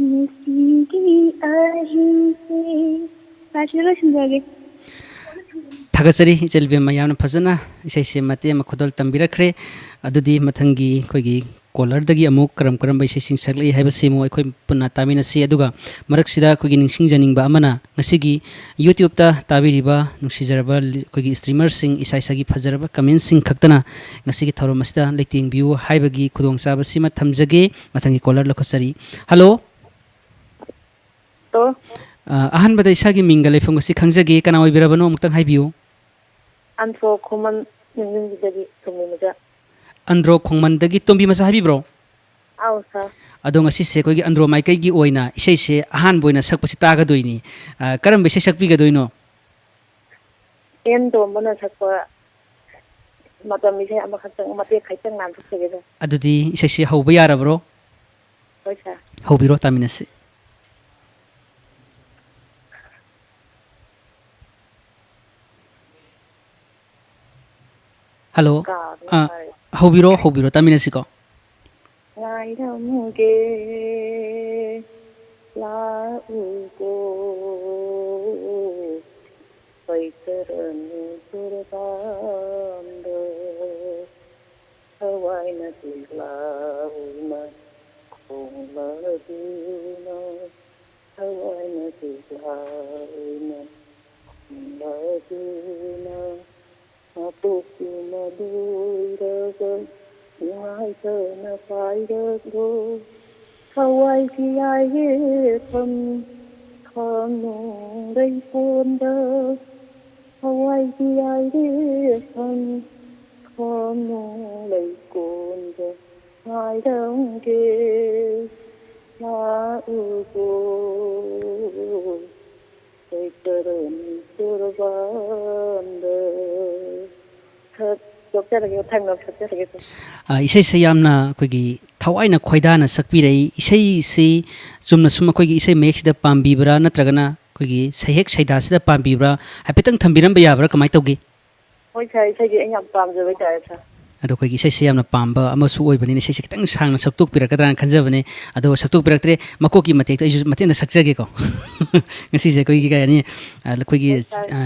ꯉꯁꯤꯒꯤ ꯑꯍꯤꯡꯁꯦ꯫ ꯂꯥꯏꯁꯤꯗ ꯂꯣꯏꯁꯤꯟꯖꯔꯒꯦ꯫ ꯊꯥꯒꯠꯆꯔꯤ ꯏꯆꯜ ꯏꯕꯦꯝꯃ, ꯌꯥꯝꯅ ꯐꯖꯅ ꯏꯁꯩꯁꯦ ꯃꯇꯦꯛ ꯑꯃ ꯈꯨꯗꯣꯜ ꯇꯝꯕꯤꯔꯛꯈ꯭ꯔꯦ꯫ ꯑꯗꯨꯗꯤ ꯃꯊꯪꯒꯤ ꯑꯩꯈꯣꯏꯒꯤ ꯀꯣꯂꯔꯗꯒꯤ ꯑꯃꯨꯛ ꯀꯔꯝ ꯀꯔꯝꯕ ꯏꯁꯩꯁꯤꯡ ꯁꯛꯂꯛꯏ ꯍꯥꯏꯕꯁꯤ ꯑꯃꯨꯛ ꯑꯩꯈꯣꯏ ꯄꯨꯟꯅ ꯇꯥꯃꯤꯟꯅꯁꯤ꯫ ꯑꯗꯨꯒ ꯃꯔꯛꯁꯤꯗ ꯑꯩꯈꯣꯏꯒꯤ ꯅꯤꯡꯁꯤꯡꯖꯅꯤꯡꯕ ꯑꯃꯅ, ꯉꯁꯤꯒꯤ YouTube-ꯇ ꯇꯥꯕꯤꯔꯤꯕ ꯅꯨꯡꯁꯤꯖꯔꯕ ꯂꯤ-, ꯑꯩꯈꯣꯏꯒꯤ streamer-ꯁꯤꯡ, ꯏꯁꯥ ꯏꯁꯥꯒꯤ ꯐꯖꯔꯕ comment-ꯁꯤꯡ ꯈꯛꯇꯅ ꯉꯁꯤꯒꯤ ꯊꯧꯔꯝ ꯑꯁꯤꯗ ꯂꯩꯇꯦꯡꯕꯤꯌꯨ ꯍꯥꯏꯕꯒꯤ ꯈꯨꯗꯣꯡꯆꯥꯕꯁꯤꯃ ꯊꯝꯖꯒꯦ꯫ ꯃꯊꯪꯒꯤ ꯀꯣꯂꯔ ꯂꯧꯈꯠꯆꯔꯤ꯫ ꯍꯜꯂꯣ꯫ ꯍꯜꯂꯣ꯫ ꯑ, ꯑꯍꯥꯟꯕꯗ ꯏꯁꯥꯒꯤ ꯃꯤꯡꯒ ꯂꯩꯐꯝꯒꯁꯤ ꯈꯪꯖꯒꯦ꯫ ꯀꯅꯥ ꯑꯣꯏꯕꯤꯔꯕꯅꯣ? ꯑꯃꯨꯛꯇꯪ ꯍꯥꯏꯕꯤꯌꯨ꯫ ꯑꯟꯗ꯭ꯔꯣ ꯈꯣꯡꯃꯟ ꯅꯤꯡꯁꯤꯡꯕꯤꯗꯕꯤ ꯇꯣꯝꯕꯤ ꯃꯆꯥ꯫ ꯑꯟꯗ꯭ꯔꯣ ꯈꯣꯡꯃꯟꯗꯒꯤ ꯇꯣꯝꯕꯤ ꯃꯆꯥ ꯍꯥꯏꯕꯤꯕ꯭ꯔꯣ? ꯑꯧ, ꯁꯥꯔ꯫ ꯑꯗꯣ ꯉꯁꯤꯁꯦ ꯑꯩꯈꯣꯏꯒꯤ ꯑꯟꯗ꯭ꯔꯣ ꯃꯥꯏꯀꯩꯒꯤ ꯑꯣꯏꯅ ꯏꯁꯩꯁꯦ ꯑꯍꯥꯟꯕ ꯑꯣꯏꯅ ꯁꯛꯄꯁꯤ ꯇꯥꯒꯗꯣꯏꯅꯤ꯫ ꯑ, ꯀꯔꯝꯕ ꯏꯁꯩ ꯁꯛꯄꯤꯒꯗꯣꯏꯅꯣ? ꯑꯦꯟ ꯇꯣꯝꯕꯅ ꯁꯛꯄ ꯃꯇꯝ ꯏꯁꯩ ꯑꯃꯈꯛꯇꯪ, ꯃꯇꯦꯛ ꯈꯛꯇꯪ ꯉꯥꯟꯊꯣꯛꯆꯒꯦ, ꯁꯥꯔ꯫ ꯑꯗꯨꯗꯤ ꯏꯁꯩꯁꯦ ꯍꯧꯕ ꯌꯥꯔꯕ꯭ꯔꯣ? ꯍꯣꯏ, ꯁꯥꯔ꯫ ꯍꯧꯕꯤꯔꯣ, ꯇꯥꯃꯤꯟꯅꯁꯤ꯫ ꯍꯜꯂꯣ꯫ ꯀꯥꯎꯔꯦ, ꯑ, ꯁꯥꯔ꯫ ꯍꯧꯕꯤꯔꯣ, ꯍꯧꯕꯤꯔꯣ, ꯇꯥꯃꯤꯟꯅꯁꯤꯀꯣ꯫ ꯉꯥꯏꯔꯝꯃꯨꯒꯦ꯫ ꯂꯥꯛꯎꯀꯣ, ꯄꯩꯇꯔꯅꯤ ꯇꯣꯔꯕꯥꯟꯗ, ꯊꯋꯥꯏꯅ ꯆꯦꯛꯂꯥ ꯑꯣꯏꯅ ꯈꯣꯡꯂꯗꯨꯅ, ꯊꯋꯥꯏꯅ ꯆꯦꯛꯂꯥ ꯑꯣꯏꯅ ꯈꯣꯡꯂꯗꯨꯅ, ꯃꯄꯣꯛꯇꯨꯅ ꯂꯣꯏꯔꯒ ꯅꯨꯡꯉꯥꯏꯇꯅ ꯄꯥꯏꯔꯛꯂꯣ꯫ ꯊꯋꯥꯏ ꯀꯌꯥꯏ ꯌꯦꯛꯐꯝ ꯈꯥꯝꯅꯨꯡ ꯂꯩꯀꯣꯟꯗ, ꯊꯋꯥꯏ ꯀꯌꯥꯏ ꯌꯦꯛꯐꯝ ꯈꯥꯝꯅꯨꯡ ꯂꯩꯀꯣꯟꯗ ꯉꯥꯏꯔꯝꯒꯦ꯫ ꯂꯥꯛꯎꯀꯣ, ꯀꯩꯇꯔꯅꯤ ꯇꯣꯔꯕꯥꯟꯗ꯫ ꯈꯔ ꯇꯣꯛꯆꯔꯒꯦ, ꯃꯊꯪꯗ ꯑꯃꯨꯛ ꯁꯛꯆꯔꯒꯦ꯫ ꯑ, ꯏꯁꯩꯁꯦ ꯌꯥꯝꯅ ꯑꯩꯈꯣꯏꯒꯤ ꯊꯋꯥꯏꯅ ꯈꯣꯏꯗꯥꯅ ꯁꯛꯄꯤꯔꯛꯏ꯫ ꯏꯁꯩꯁꯤ ꯆꯨꯝꯅ ꯁꯨꯝ ꯑꯩꯈꯣꯏꯒꯤ ꯏꯁꯩ ꯃꯌꯦꯛꯁꯤꯗ ꯄꯥꯝꯕꯤꯕ꯭ꯔꯥ, ꯅꯠꯇ꯭ꯔꯒꯅ ꯑꯩꯈꯣꯏꯒꯤ ꯁꯩꯍꯦꯛ ꯁꯩꯗꯥꯁꯤꯗ ꯄꯥꯝꯕꯤꯕ꯭ꯔꯥ? ꯍꯥꯏꯐꯦꯠꯇꯪ ꯊꯝꯕꯤꯔꯝꯕ ꯌꯥꯕ꯭ꯔꯥ? ꯀꯃꯥꯏꯅ ꯇꯧꯒꯦ? ꯍꯣꯏ ꯁꯥꯔ, ꯏꯁꯩꯗꯤ ꯑꯩ ꯌꯥꯝ ꯄꯥꯝꯖꯕ ꯍꯥꯏꯇꯥꯔꯦ ꯁꯥꯔ꯫ ꯑꯗꯣ ꯑꯩꯈꯣꯏꯒꯤ ꯏꯁꯩꯁꯦ ꯌꯥꯝꯅ ꯄꯥꯝꯕ ꯑꯃꯁꯨ ꯑꯣꯏꯕꯅꯤꯅ ꯏꯁꯩꯁꯦ ꯈꯤꯇꯪ ꯁꯥꯡꯅ ꯁꯛꯇꯣꯛꯄꯤꯔꯛꯀꯗ꯭ꯔꯥꯅ ꯈꯟꯖꯕꯅꯦ꯫ ꯑꯗꯣ ꯁꯛꯇꯣꯛꯄꯤꯔꯛꯇ꯭ꯔꯦ, ꯃꯀꯣꯛꯀꯤ ꯃꯇꯦꯛꯇꯣ ꯑꯩꯁꯨ ꯃꯇꯦꯛ ꯑꯃ ꯁꯛꯆꯒꯦꯀꯣ꯫ ꯉꯁꯤꯁꯦ ꯑꯩꯈꯣꯏꯒꯤ ꯀꯩ ꯍꯥꯏꯅꯤ, ꯑ, ꯑꯩꯈꯣꯏꯒꯤ, ꯍꯣꯏ ꯁꯥꯔ꯫ ꯑ,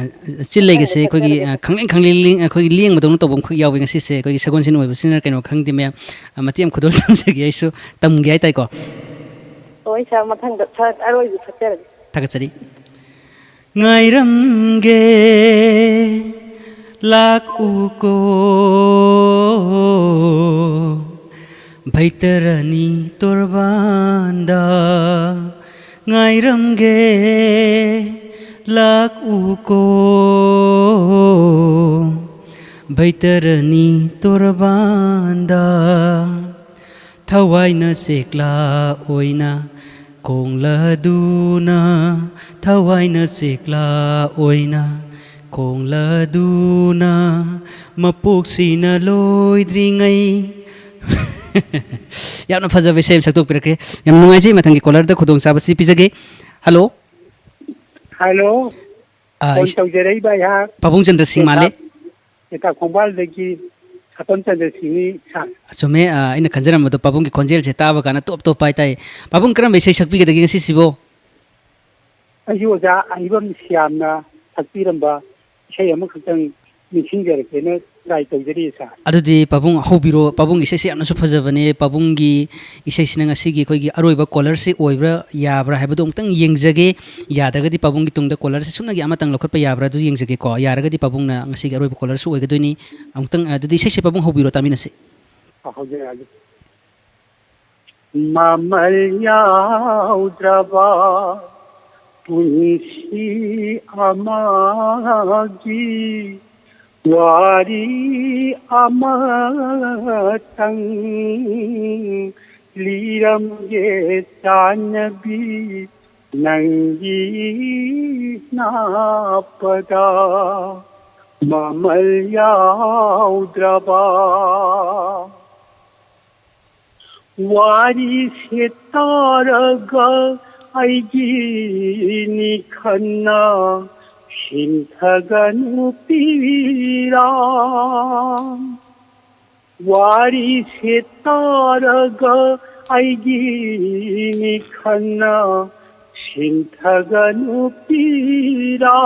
ꯆꯤꯜ ꯂꯩꯒꯁꯦ ꯁꯛꯆꯔꯒꯦ, ꯑꯩꯈꯣꯏꯒꯤ, ꯁꯛꯆꯔꯒꯦ ꯑ, ꯁꯥꯔ꯫ ꯈꯪꯂꯦꯡ ꯈꯪꯂꯦꯡ ꯂꯦꯡ-, ꯑꯩꯈꯣꯏꯒꯤ ꯂꯦꯡꯕꯗꯧꯅ ꯇꯧꯕ ꯑꯃꯈꯛ ꯌꯥꯎꯋꯦ ꯉꯁꯤꯁꯦ꯫ ꯑꯩꯈꯣꯏꯒꯤ ꯁꯒꯣꯜꯁꯦꯟ ꯑꯣꯏꯕꯁꯤꯅ ꯀꯩꯅꯣ ꯈꯪꯗꯦ ꯃꯌꯥꯝ, ꯑ, ꯃꯇꯦꯛ ꯑꯃ ꯈꯨꯗꯣꯜ ꯇꯝꯖꯒꯦ, ꯑꯩꯁꯨ ꯇꯝꯒꯦ ꯍꯥꯏꯇꯥꯏꯀꯣ꯫ ꯍꯣꯏ ꯁꯥꯔ, ꯃꯊꯪꯗ ꯁꯥꯔ ꯑꯔꯣꯏꯕ ꯁꯛꯆꯔꯒꯦ꯫ ꯊꯥꯒꯠꯆꯔꯤ꯫ ꯉꯥꯏꯔꯝꯒꯦ ꯂꯥꯛꯎꯀꯣ, ꯕꯩꯇꯔꯅꯤ ꯇꯣꯔꯕꯥꯟꯗ꯫ ꯉꯥꯏꯔꯝꯒꯦ ꯂꯥꯛꯎꯀꯣ, ꯕꯩꯇꯔꯅꯤ ꯇꯣꯔꯕꯥꯟꯗ꯫ ꯊꯋꯥꯏꯅ ꯆꯦꯛꯂꯥ ꯑꯣꯏꯅ ꯈꯣꯡꯂꯗꯨꯅ, ꯊꯋꯥꯏꯅ ꯆꯦꯛꯂꯥ ꯑꯣꯏꯅ ꯈꯣꯡꯂꯗꯨꯅ, ꯃꯄꯣꯛꯁꯤꯅ ꯂꯣꯏꯗ꯭ꯔꯤꯉꯩ꯫ ꯌꯥꯝꯅ ꯐꯖꯕ ꯏꯁꯩ ꯑꯃ ꯁꯛꯇꯣꯛꯄꯤꯔꯛꯈ꯭ꯔꯦ꯫ ꯌꯥꯝ ꯅꯨꯡꯉꯥꯏꯖꯩ꯫ ꯃꯊꯪꯒꯤ ꯀꯣꯂꯔꯗ ꯈꯨꯗꯣꯡꯆꯥꯕꯁꯤ ꯄꯤꯖꯒꯦ꯫ ꯍꯜꯂꯣ꯫ ꯍꯜꯂꯣ꯫ ꯑ, ꯐꯣꯟ ꯏꯁ-, ꯇꯧꯖꯔꯛꯏꯕ ꯑꯩꯍꯥꯛ ꯄꯥꯕꯨꯡ ꯆꯟꯗ꯭ꯔ ꯁꯤꯡ ꯃꯥꯜꯂꯦ꯫ ꯇꯦꯇꯥ-, ꯇꯦꯇꯥ ꯈꯣꯡꯕꯥꯜꯗꯒꯤ ꯁꯥꯄꯝ ꯆꯟꯗ꯭ꯔꯁꯤꯅꯤ ꯁꯥꯔ꯫ ꯆꯨꯝꯃꯦ, ꯑ, ꯑꯩꯅ ꯈꯟꯖꯔꯝꯕꯗꯣ ꯄꯥꯕꯨꯡꯒꯤ ꯈꯣꯟꯖꯦꯜꯁꯦ ꯇꯥꯕ ꯀꯥꯟꯗ ꯇꯣꯞ ꯇꯣꯞꯄ ꯍꯥꯏꯇꯥꯏ꯫ ꯄꯥꯕꯨꯡ, ꯀꯔꯝꯕ ꯏꯁꯩ ꯁꯛꯄꯤꯒꯗꯒꯦ ꯉꯁꯤꯁꯤꯕꯣ? ꯑꯩꯁꯨ ꯑꯣꯖꯥ ꯑꯍꯤꯕꯝ ꯁ꯭ꯌꯥꯝꯅ ꯁꯛꯄꯤꯔꯝꯕ ꯏꯁꯩ ꯑꯃꯈꯛꯇꯪ ꯅꯤꯡꯁꯤꯡꯖꯔꯛꯀꯦꯅ ꯇ꯭ꯔꯥꯏ ꯇꯧꯖꯔꯤꯌꯦ ꯁꯥꯔ꯫ ꯑꯗꯨꯗꯤ ꯄꯥꯕꯨꯡ ꯍꯧꯕꯤꯔꯣ, ꯄꯥꯕꯨꯡꯒꯤ ꯏꯁꯩꯁꯦ ꯌꯥꯝꯅꯁꯨ ꯐꯖꯕꯅꯦ꯫ ꯄꯥꯕꯨꯡꯒꯤ ꯏꯁꯩꯁꯤꯅ ꯉꯁꯤꯒꯤ ꯑꯩꯈꯣꯏꯒꯤ ꯑꯔꯣꯏꯕ ꯀꯣꯂꯔꯁꯤ ꯑꯣꯏꯕ꯭ꯔꯥ ꯌꯥꯕ꯭ꯔꯥ ꯍꯥꯏꯕꯗꯨ ꯑꯃꯨꯛꯇꯪ ꯌꯦꯡꯖꯒꯦ꯫ ꯌꯥꯗ꯭ꯔꯒꯗꯤ ꯄꯥꯕꯨꯡꯒꯤ ꯇꯨꯡꯗ ꯀꯣꯂꯔꯁꯤ ꯁꯨꯞꯅꯒꯤ ꯑꯃꯇꯪ ꯂꯧꯈꯠꯄ ꯌꯥꯕ꯭ꯔꯥ ꯑꯗꯨ ꯌꯦꯡꯖꯒꯦꯀꯣ꯫ ꯌꯥꯔꯒꯗꯤ ꯄꯥꯕꯨꯡꯅ ꯉꯁꯤꯒꯤ ꯑꯔꯣꯏꯕ ꯀꯣꯂꯔꯁꯨ ꯑꯣꯏꯒꯗꯣꯏꯅꯤ꯫ ꯑꯃꯨꯛꯇꯪ, ꯑꯗꯨꯗꯤ ꯏꯁꯩꯁꯦ ꯄꯥꯕꯨꯡ ꯍꯧꯕꯤꯔꯣ, ꯇꯥꯃꯤꯟꯅꯁꯤ꯫ ꯑ, ꯍꯧꯖꯔꯛꯑꯒꯦ꯫ ꯃꯃꯜ ꯌꯥꯎꯗ꯭ꯔꯕ ꯄꯨꯟꯁꯤ ꯑꯃꯒꯤ ꯋꯥꯔꯤ ꯑꯃꯇꯪ ꯂꯤꯔꯝꯒꯦ ꯆꯥꯟꯅꯕꯤ, ꯅꯪꯒꯤ ꯅꯥꯞꯄꯗ ꯃꯃꯜ ꯌꯥꯎꯗ꯭ꯔꯕ ꯋꯥꯔꯤꯁꯦ ꯇꯥꯔꯒ ꯑꯩꯒꯤꯅꯤ ꯈꯟꯅ ꯁꯤꯟꯊꯒꯅꯨ ꯄꯤꯔꯥ꯫ ꯋꯥꯔꯤꯁꯦ ꯇꯥꯔꯒ ꯑꯩꯒꯤꯅꯤ ꯈꯟꯅ ꯁꯤꯟꯊꯒꯅꯨ ꯄꯤꯔꯥ꯫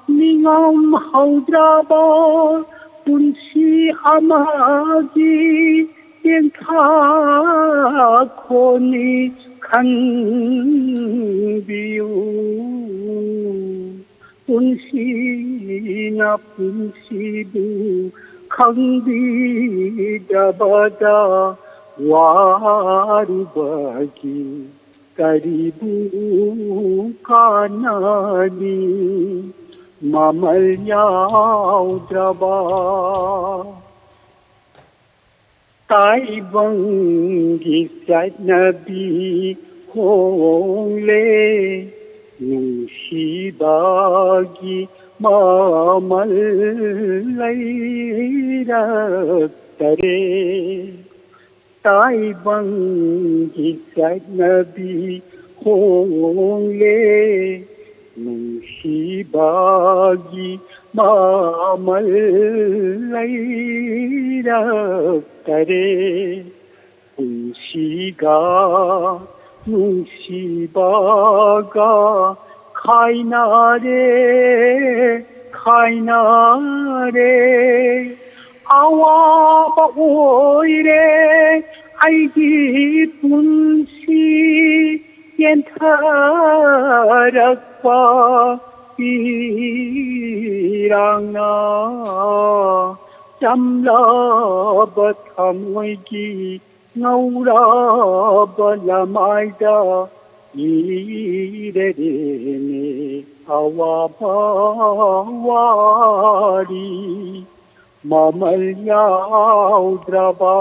ꯃꯤꯉꯝ ꯍꯧꯗ꯭ꯔꯕ ꯄꯨꯟꯁꯤ ꯑꯃꯒꯤ ꯇꯦꯟꯊꯥꯈꯣꯅꯤ ꯈꯟꯕꯤꯌꯨ꯫ ꯄꯨꯟꯁꯤꯅ ꯄꯨꯟꯁꯤꯕꯨ ꯈꯪꯕꯤꯗꯕꯗ ꯋꯥꯔꯨꯕꯒꯤ ꯀꯔꯤꯕꯨ ꯀꯥꯟꯅꯅꯤ ꯃꯃꯜ ꯌꯥꯎꯗ꯭ꯔꯕ꯫ ꯇꯥꯏꯕꯪꯒꯤ ꯆꯠꯅꯕꯤ ꯍꯣꯡꯂꯦ, ꯅꯨꯡꯁꯤꯕꯒꯤ ꯃꯃꯜ ꯂꯩꯔꯛꯇꯔꯦ꯫ ꯇꯥꯏꯕꯪꯒꯤ ꯆꯠꯅꯕꯤ ꯍꯣꯡꯂꯦ, ꯅꯨꯡꯁꯤꯕꯒꯤ ꯃꯃꯜ ꯂꯩꯔꯛꯇꯔꯦ꯫ ꯄꯨꯟꯁꯤꯒ ꯅꯨꯡꯁꯤꯕꯒ ꯈꯥꯏꯅꯔꯦ, ꯈꯥꯏꯅꯔꯦ꯫ ꯑꯋꯥꯕ ꯑꯣꯏꯔꯦ ꯑꯩꯒꯤ ꯄꯨꯟꯁꯤ꯫ ꯌꯦꯟꯊꯔꯛꯄ ꯏꯔꯥꯡꯅ ꯆꯝꯂꯕ ꯊꯃꯣꯏꯒꯤ ꯉꯧꯔꯕ ꯂꯃꯥꯏꯗ ꯏꯔꯦꯅꯦ ꯑꯋꯥꯕ ꯋꯥꯔꯤ ꯃꯃꯜ ꯌꯥꯎꯗ꯭ꯔꯕ꯫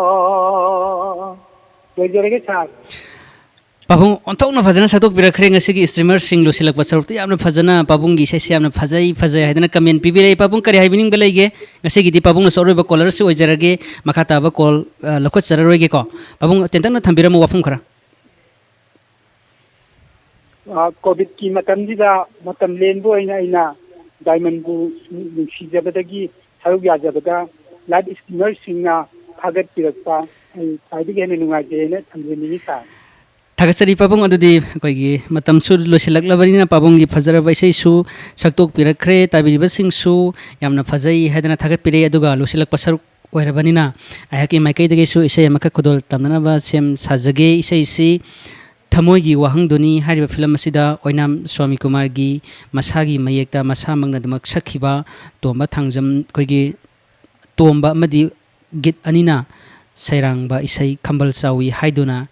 ꯂꯣꯏꯖꯔꯒꯦ ꯁꯥꯔ꯫ ꯄꯥꯕꯨꯡ ꯑꯣꯟꯊꯣꯛꯅ ꯐꯖꯅ ꯁꯛꯇꯣꯛꯄꯤꯔꯛꯈ꯭ꯔꯦ꯫ ꯉꯁꯤꯒꯤ ꯁ꯭ꯇ꯭ꯔꯤꯃꯔꯁꯤꯡ ꯂꯣꯏꯁꯤꯜꯂꯛꯄ ꯁꯔꯨꯛꯇ ꯌꯥꯝꯅ ꯐꯖꯅ, "ꯄꯥꯕꯨꯡꯒꯤ ꯏꯁꯩꯁꯤ ꯌꯥꯝꯅ ꯐꯖꯩ, ꯐꯖꯩ" ꯍꯥꯏꯗꯅ ꯀꯃꯦꯟ ꯄꯤꯕꯤꯔꯛꯏ꯫ ꯄꯥꯕꯨꯡ, ꯀꯔꯤ ꯍꯥꯏꯕꯤꯅꯤꯡꯕ ꯂꯩꯒꯦ? ꯉꯁꯤꯒꯤꯗꯤ ꯄꯥꯕꯨꯡꯅꯁꯨ ꯑꯔꯣꯏꯕ ꯀꯣꯂꯔꯁꯤ ꯑꯣꯏꯖꯔꯒꯦ, ꯃꯈꯥ ꯇꯥꯕ ꯀꯣꯜ, ꯑ, ꯂꯧꯈꯠꯆꯔꯔꯣꯏꯒꯦꯀꯣ꯫ ꯄꯥꯕꯨꯡ, ꯇꯦꯟꯇꯛꯅ ꯊꯝꯕꯤꯔꯝꯃꯨ ꯋꯥꯐꯝ ꯈꯔ꯫ ꯑ, ꯀꯣꯚꯤꯗꯀꯤ ꯃꯇꯝꯁꯤꯗ ꯃꯇꯝ ꯂꯦꯟꯕ ꯑꯣꯏꯅ ꯑꯩꯅ ꯗꯥꯏꯃꯟꯕꯨ ꯅꯨꯡꯁꯤꯖꯕꯗꯒꯤ ꯁꯔꯨꯛ ꯌꯥꯖꯕꯗ ꯂꯥꯏꯚ ꯁ꯭ꯇ꯭ꯔꯤꯃꯔꯁꯤꯡꯅ ꯊꯥꯒꯠꯄꯤꯔꯛꯄ ꯑꯩ ꯈ꯭ꯋꯥꯏꯗꯒꯤ ꯍꯦꯟꯅ ꯅꯨꯡꯉꯥꯏꯖꯩ ꯍꯥꯏꯅ ꯊꯝꯖꯅꯤꯡꯉꯤ ꯁꯥꯔ꯫ ꯊꯥꯒꯠꯆꯔꯤ ꯄꯥꯕꯨꯡ꯫ ꯑꯗꯨꯗꯤ ꯑꯩꯈꯣꯏꯒꯤ ꯃꯇꯝꯁꯨ ꯂꯣꯏꯁꯤꯜꯂꯛꯂꯕꯅꯤꯅ, ꯄꯥꯕꯨꯡꯒꯤ ꯐꯖꯔꯕ ꯏꯁꯩꯁꯨ ꯁꯛꯇꯣꯛꯄꯤꯔꯛꯈ꯭ꯔꯦ꯫ ꯇꯥꯕꯤꯔꯤꯕꯁꯤꯡꯁꯨ ꯌꯥꯝꯅ ꯐꯖꯩ ꯍꯥꯏꯗꯅ ꯊꯥꯒꯠꯄꯤꯔꯛꯏ꯫ ꯑꯗꯨꯒ ꯂꯣꯏꯁꯤꯜꯂꯛꯄ ꯁꯔꯨꯛ ꯑꯣꯏꯔꯕꯅꯤꯅ, ꯑꯩꯍꯥꯛꯀꯤ ꯃꯥꯏꯀꯩꯗꯒꯤꯁꯨ ꯏꯁꯩ ꯑꯃꯈꯛ ꯈꯨꯗꯣꯜ ꯇꯝꯅꯅꯕ ꯁꯦꯝ ꯁꯥꯖꯒꯦ꯫ ꯏꯁꯩꯁꯤ ꯊꯃꯣꯏꯒꯤ ꯋꯥꯍꯪꯗꯨꯅꯤ ꯍꯥꯏꯔꯤꯕ ꯐꯤꯂꯝ ꯑꯁꯤꯗ ꯑꯣꯏꯅꯥꯝ ꯁ꯭ꯋꯥꯃꯤ ꯀꯨꯃꯥꯔꯒꯤ ꯃꯁꯥꯒꯤ ꯃꯌꯦꯛꯇ ꯃꯁꯥꯃꯛꯅ ꯑꯗꯨꯃꯛ ꯁꯛꯈꯤꯕ ꯇꯣꯝꯕ ꯊꯥꯡꯖꯝ, ꯑꯩꯈꯣꯏꯒꯤ ꯇꯣꯝꯕ ꯑꯃꯗꯤ ꯒꯤꯠ ꯑꯅꯤꯅ ꯁꯩꯔꯥꯡꯕ ꯏꯁꯩ ꯈꯝꯕꯜ ꯆꯥꯎꯏ ꯍꯥꯏꯗꯨꯅ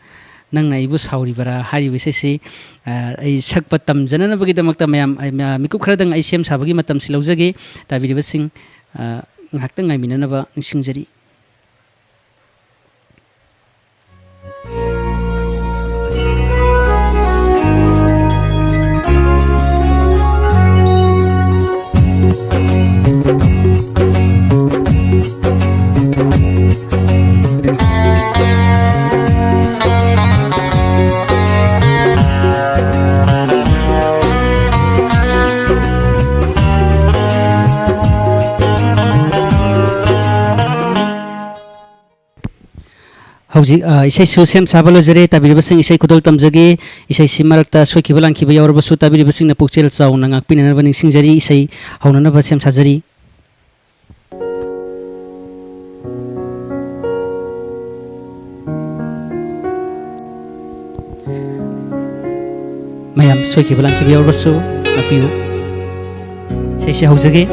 ꯅꯪꯅ ꯑꯩꯕꯨ ꯁꯥꯎꯔꯤꯕꯔꯥ ꯍꯥꯏꯔꯤꯕ ꯏꯁꯩꯁꯤ, ꯑ, ꯑꯩ ꯁꯛꯄ ꯇꯝꯖꯅꯅꯕꯒꯤꯗꯃꯛꯇ ꯃꯌꯥꯝ, ꯑ, ꯃꯤꯀꯨꯞ ꯈꯔꯗꯪ ꯑꯩ ꯁꯦꯝ ꯁꯥꯕꯒꯤ ꯃꯇꯝꯁꯤ ꯂꯧꯖꯒꯦ꯫ ꯇꯥꯕꯤꯔꯤꯕꯁꯤꯡ, ꯑ, ꯉꯥꯏꯍꯥꯛꯇꯪ ꯉꯥꯏꯃꯤꯟꯅꯅꯕ ꯅꯤꯡꯁꯤꯡꯖꯔꯤ꯫ ꯍꯧꯖꯤꯛ, ꯑ, ꯏꯁꯩꯁꯨ ꯁꯦꯝ ꯁꯥꯕ ꯂꯣꯏꯖꯔꯦ꯫ ꯇꯥꯕꯤꯔꯤꯕꯁꯤꯡ, ꯏꯁꯩ ꯈꯨꯗꯣꯜ ꯇꯝꯖꯒꯦ꯫ ꯏꯁꯩꯁꯤ ꯃꯔꯛꯇ ꯁꯣꯏꯈꯤꯕ ꯂꯥꯟꯈꯤꯕ ꯌꯥꯎꯔꯕꯁꯨ ꯇꯥꯕꯤꯔꯤꯕꯁꯤꯡꯅ ꯄꯨꯛꯆꯦꯜ ꯆꯥꯎꯅ ꯉꯥꯛꯄꯤꯅꯅꯕ ꯅꯤꯡꯁꯤꯡꯖꯔꯤ꯫ ꯏꯁꯩ ꯍꯧꯅꯅꯕ ꯁꯦꯝ ꯁꯥꯖꯔꯤ꯫ ꯃꯌꯥꯝ ꯁꯣꯏꯈꯤꯕ ꯂꯥꯟꯈꯤꯕ ꯌꯥꯎꯔꯕꯁꯨ ꯉꯥꯛꯄꯤꯌꯨ꯫ ꯏꯁꯩꯁꯦ ꯍꯧꯖꯒꯦ꯫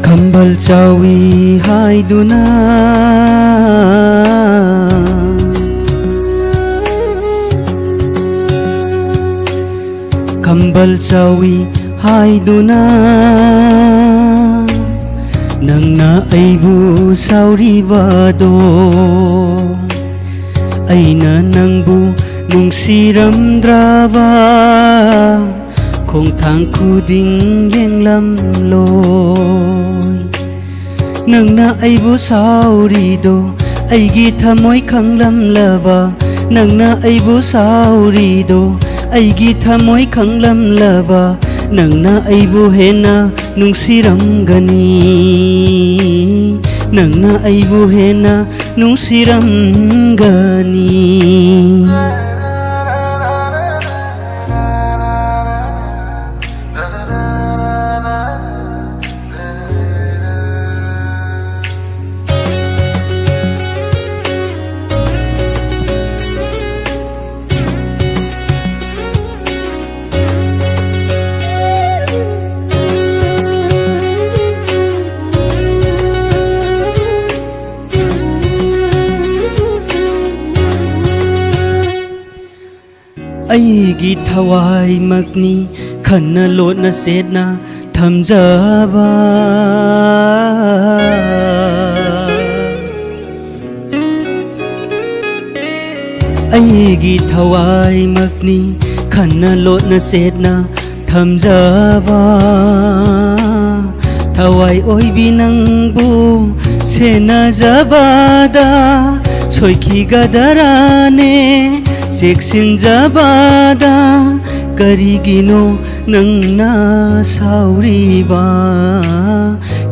ꯈꯝꯕꯜ ꯆꯥꯎꯏ ꯍꯥꯏꯗꯨꯅ, ꯈꯝꯕꯜ ꯆꯥꯎꯏ ꯍꯥꯏꯗꯨꯅ, ꯅꯪꯅ ꯑꯩꯕꯨ ꯁꯥꯎꯔꯤꯕꯗꯣ, ꯑꯩꯅ ꯅꯪꯕꯨ ꯅꯨꯡꯁꯤꯔꯝꯗ꯭ꯔꯕ? ꯈꯣꯡꯊꯥꯡ ꯈꯨꯗꯤꯡ ꯌꯦꯡꯂꯝꯂꯣꯏ꯫ ꯅꯪꯅ ꯑꯩꯕꯨ ꯁꯥꯎꯔꯤꯗꯣ, ꯑꯩꯒꯤ ꯊꯃꯣꯏ ꯈꯪꯂꯝꯂꯕ꯫ ꯅꯪꯅ ꯑꯩꯕꯨ ꯁꯥꯎꯔꯤꯗꯣ, ꯑꯩꯒꯤ ꯊꯃꯣꯏ ꯈꯪꯂꯝꯂꯕ꯫ ꯅꯪꯅ ꯑꯩꯕꯨ ꯍꯦꯟꯅ ꯅꯨꯡꯁꯤꯔꯝꯒꯅꯤ꯫ ꯅꯪꯅ ꯑꯩꯕꯨ ꯍꯦꯟꯅ ꯅꯨꯡꯁꯤꯔꯝꯒꯅꯤ꯫ ꯑꯩꯒꯤ ꯊꯋꯥꯏꯃꯛꯅꯤ ꯈꯟꯅ ꯂꯣꯠꯅ ꯆꯦꯠꯅ ꯊꯝꯖꯕ꯫ ꯑꯩꯒꯤ ꯊꯋꯥꯏꯃꯛꯅꯤ ꯈꯟꯅ ꯂꯣꯠꯅ ꯆꯦꯠꯅ ꯊꯝꯖꯕ꯫ ꯊꯋꯥꯏ ꯑꯣꯏꯕꯤ ꯅꯪꯕꯨ ꯁꯦꯟꯅꯖꯕꯗ ꯁꯣꯏꯈꯤꯒꯗ꯭ꯔꯥꯅꯦ ꯆꯦꯛꯁꯤꯟꯖꯕꯗ꯫ ꯀꯔꯤꯒꯤꯅꯣ ꯅꯪꯅ ꯁꯥꯎꯔꯤꯕ?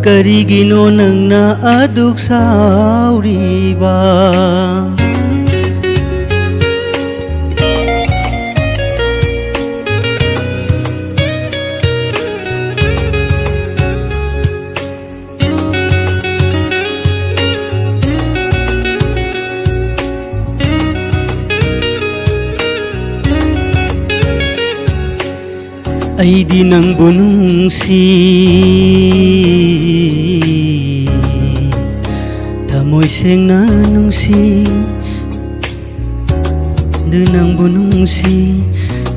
ꯀꯔꯤꯒꯤꯅꯣ ꯅꯪꯅ ꯑꯗꯨꯛ ꯁꯥꯎꯔꯤꯕ? ꯑꯩꯗꯤ ꯅꯪꯕꯨ ꯅꯨꯡꯁꯤ, ꯊꯃꯣꯏ ꯁꯦꯡꯅ ꯅꯨꯡꯁꯤ꯫ ꯑꯗꯨ ꯅꯪꯕꯨ ꯅꯨꯡꯁꯤ,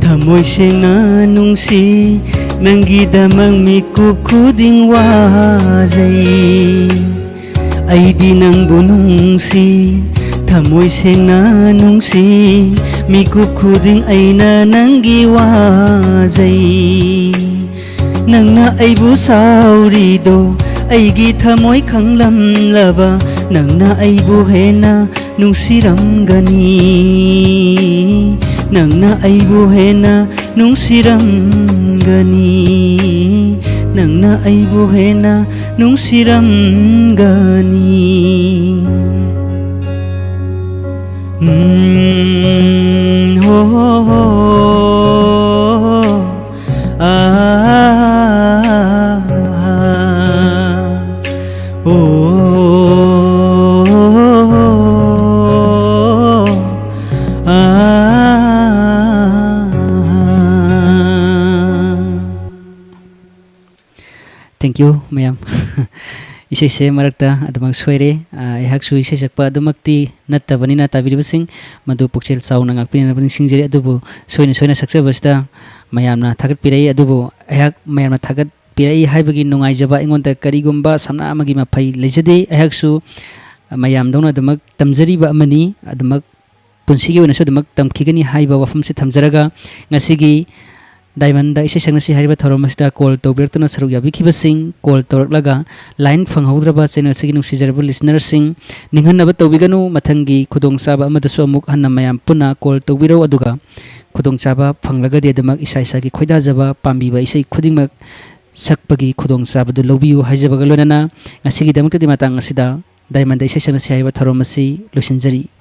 ꯊꯃꯣꯏ ꯁꯦꯡꯅ ꯅꯨꯡꯁꯤ꯫ ꯅꯪꯒꯤꯗꯃꯛ ꯃꯤꯀꯨꯞ ꯈꯨꯗꯤꯡ ꯋꯥꯖꯩ꯫ ꯑꯩꯗꯤ ꯅꯪꯕꯨ ꯅꯨꯡꯁꯤ, ꯊꯃꯣꯏ ꯁꯦꯡꯅ ꯅꯨꯡꯁꯤ꯫ ꯃꯤꯀꯨꯞ ꯈꯨꯗꯤꯡ ꯑꯩꯅ ꯅꯪꯒꯤ ꯋꯥꯖꯩ꯫ ꯅꯪꯅ ꯑꯩꯕꯨ ꯁꯥꯎꯔꯤꯗꯣ ꯑꯩꯒꯤ ꯊꯃꯣꯏ ꯈꯪꯂꯝꯂꯕ, ꯅꯪꯅ ꯑꯩꯕꯨ ꯍꯦꯟꯅ ꯅꯨꯡꯁꯤꯔꯝꯒꯅꯤ꯫ ꯅꯪꯅ ꯑꯩꯕꯨ ꯍꯦꯟꯅ ꯅꯨꯡꯁꯤꯔꯝꯒꯅꯤ꯫ ꯅꯪꯅ ꯑꯩꯕꯨ ꯍꯦꯟꯅ ꯅꯨꯡꯁꯤꯔꯝꯒꯅꯤ꯫ ꯎꯝ, ꯍꯣ, ꯍꯣ, ꯍꯣ꯫ ꯑꯥ, ꯑꯣ, ꯑꯥ꯫ Thank you, ꯃꯌꯥꯝ꯫ ꯏꯁꯩꯁꯦ ꯃꯔꯛꯇ ꯑꯗꯨꯃꯛ ꯁꯣꯏꯔꯦ꯫ ꯑ, ꯑꯩꯍꯥꯛꯁꯨ ꯏꯁꯩ ꯁꯛꯄ ꯑꯗꯨꯃꯛꯇꯤ ꯅꯠꯇꯕꯅꯤꯅ, ꯇꯥꯕꯤꯔꯤꯕꯁꯤꯡ ꯃꯗꯨ ꯄꯨꯛꯆꯦꯜ ꯆꯥꯎꯅ ꯉꯥꯛꯄꯤꯅꯅꯕ ꯅꯤꯡꯁꯤꯡꯖꯔꯤ꯫ ꯑꯗꯨꯕꯨ ꯁꯣꯏꯅ ꯁꯣꯏꯅ ꯁꯛꯆꯕꯁꯤꯗ ꯃꯌꯥꯝꯅ ꯊꯥꯒꯠꯄꯤꯔꯛꯏ꯫ ꯑꯗꯨꯕꯨ ꯑꯩꯍꯥꯛ ꯃꯌꯥꯝꯅ ꯊꯥꯒꯠꯄꯤꯔꯛꯏ ꯍꯥꯏꯕꯒꯤ ꯅꯨꯡꯉꯥꯏꯖꯕ ꯑꯩꯉꯣꯟꯗ ꯀꯔꯤꯒꯨꯝꯕ ꯁꯝꯅ ꯑꯃꯒꯤ ꯃꯐꯩ ꯂꯩꯖꯗꯦ꯫ ꯑꯩꯍꯥꯛꯁꯨ ꯃꯌꯥꯝꯗꯧꯅ ꯑꯗꯨꯃꯛ ꯇꯝꯖꯔꯤꯕ ꯑꯃꯅꯤ, ꯑꯗꯨꯃꯛ ꯄꯨꯟꯁꯤꯒꯤ ꯑꯣꯏꯅꯁꯨ ꯑꯗꯨꯃꯛ ꯇꯝꯈꯤꯒꯅꯤ ꯍꯥꯏꯕ ꯋꯥꯐꯝꯁꯤ ꯊꯝꯖꯔꯒ, ꯉꯁꯤꯒꯤ ꯗꯥꯏꯃꯟꯗ ꯏꯁꯩ ꯁꯛꯅꯁꯤ ꯍꯥꯏꯔꯤꯕ ꯊꯧꯔꯝ ꯑꯁꯤꯗ ꯀꯣꯜ ꯇꯧꯕꯤꯔꯛꯇꯨꯅ ꯁꯔꯨꯛ ꯌꯥꯕꯤꯈꯤꯕꯁꯤꯡ, ꯀꯣꯜ ꯇꯧꯔꯛꯂꯒ ꯂꯥꯏꯟ ꯐꯪꯍꯧꯗ꯭ꯔꯕ ꯆꯦꯅꯦꯜꯁꯤꯒꯤ ꯅꯨꯡꯁꯤꯖꯔꯕ ꯂꯤꯁꯅꯔꯁꯤꯡ, ꯅꯤꯡꯍꯟꯅꯕ ꯇꯧꯕꯤꯒꯅꯨ꯫ ꯃꯊꯪꯒꯤ ꯈꯨꯗꯣꯡꯆꯥꯕ ꯑꯃꯗꯁꯨ ꯑꯃꯨꯛ ꯍꯟꯅ ꯃꯌꯥꯝ ꯄꯨꯟꯅ ꯀꯣꯜ ꯇꯧꯕꯤꯔꯧ, ꯑꯗꯨꯒ ꯈꯨꯗꯣꯡꯆꯥꯕ ꯐꯪꯂꯒꯗꯤ ꯑꯗꯨꯃꯛ ꯏꯁꯥ ꯏꯁꯥꯒꯤ ꯈꯣꯏꯗꯥꯖꯕ ꯄꯥꯝꯕꯤꯕ ꯏꯁꯩ ꯈꯨꯗꯤꯡꯃꯛ ꯁꯛꯄꯒꯤ ꯈꯨꯗꯣꯡꯆꯥꯕꯗꯨ ꯂꯧꯕꯤꯌꯨ ꯍꯥꯏꯖꯕꯒ ꯂꯣꯏꯅꯅ, ꯉꯁꯤꯒꯤꯗꯃꯛꯇꯗꯤ ꯃꯇꯥꯡ ꯑꯁꯤꯗ ꯗꯥꯏꯃꯟꯗ ꯏꯁꯩ ꯁꯛꯅꯁꯤ ꯍꯥꯏꯔꯤꯕ ꯊꯧꯔꯝ ꯑꯁꯤ ꯂꯣꯏꯁꯤꯟꯖꯔꯤ꯫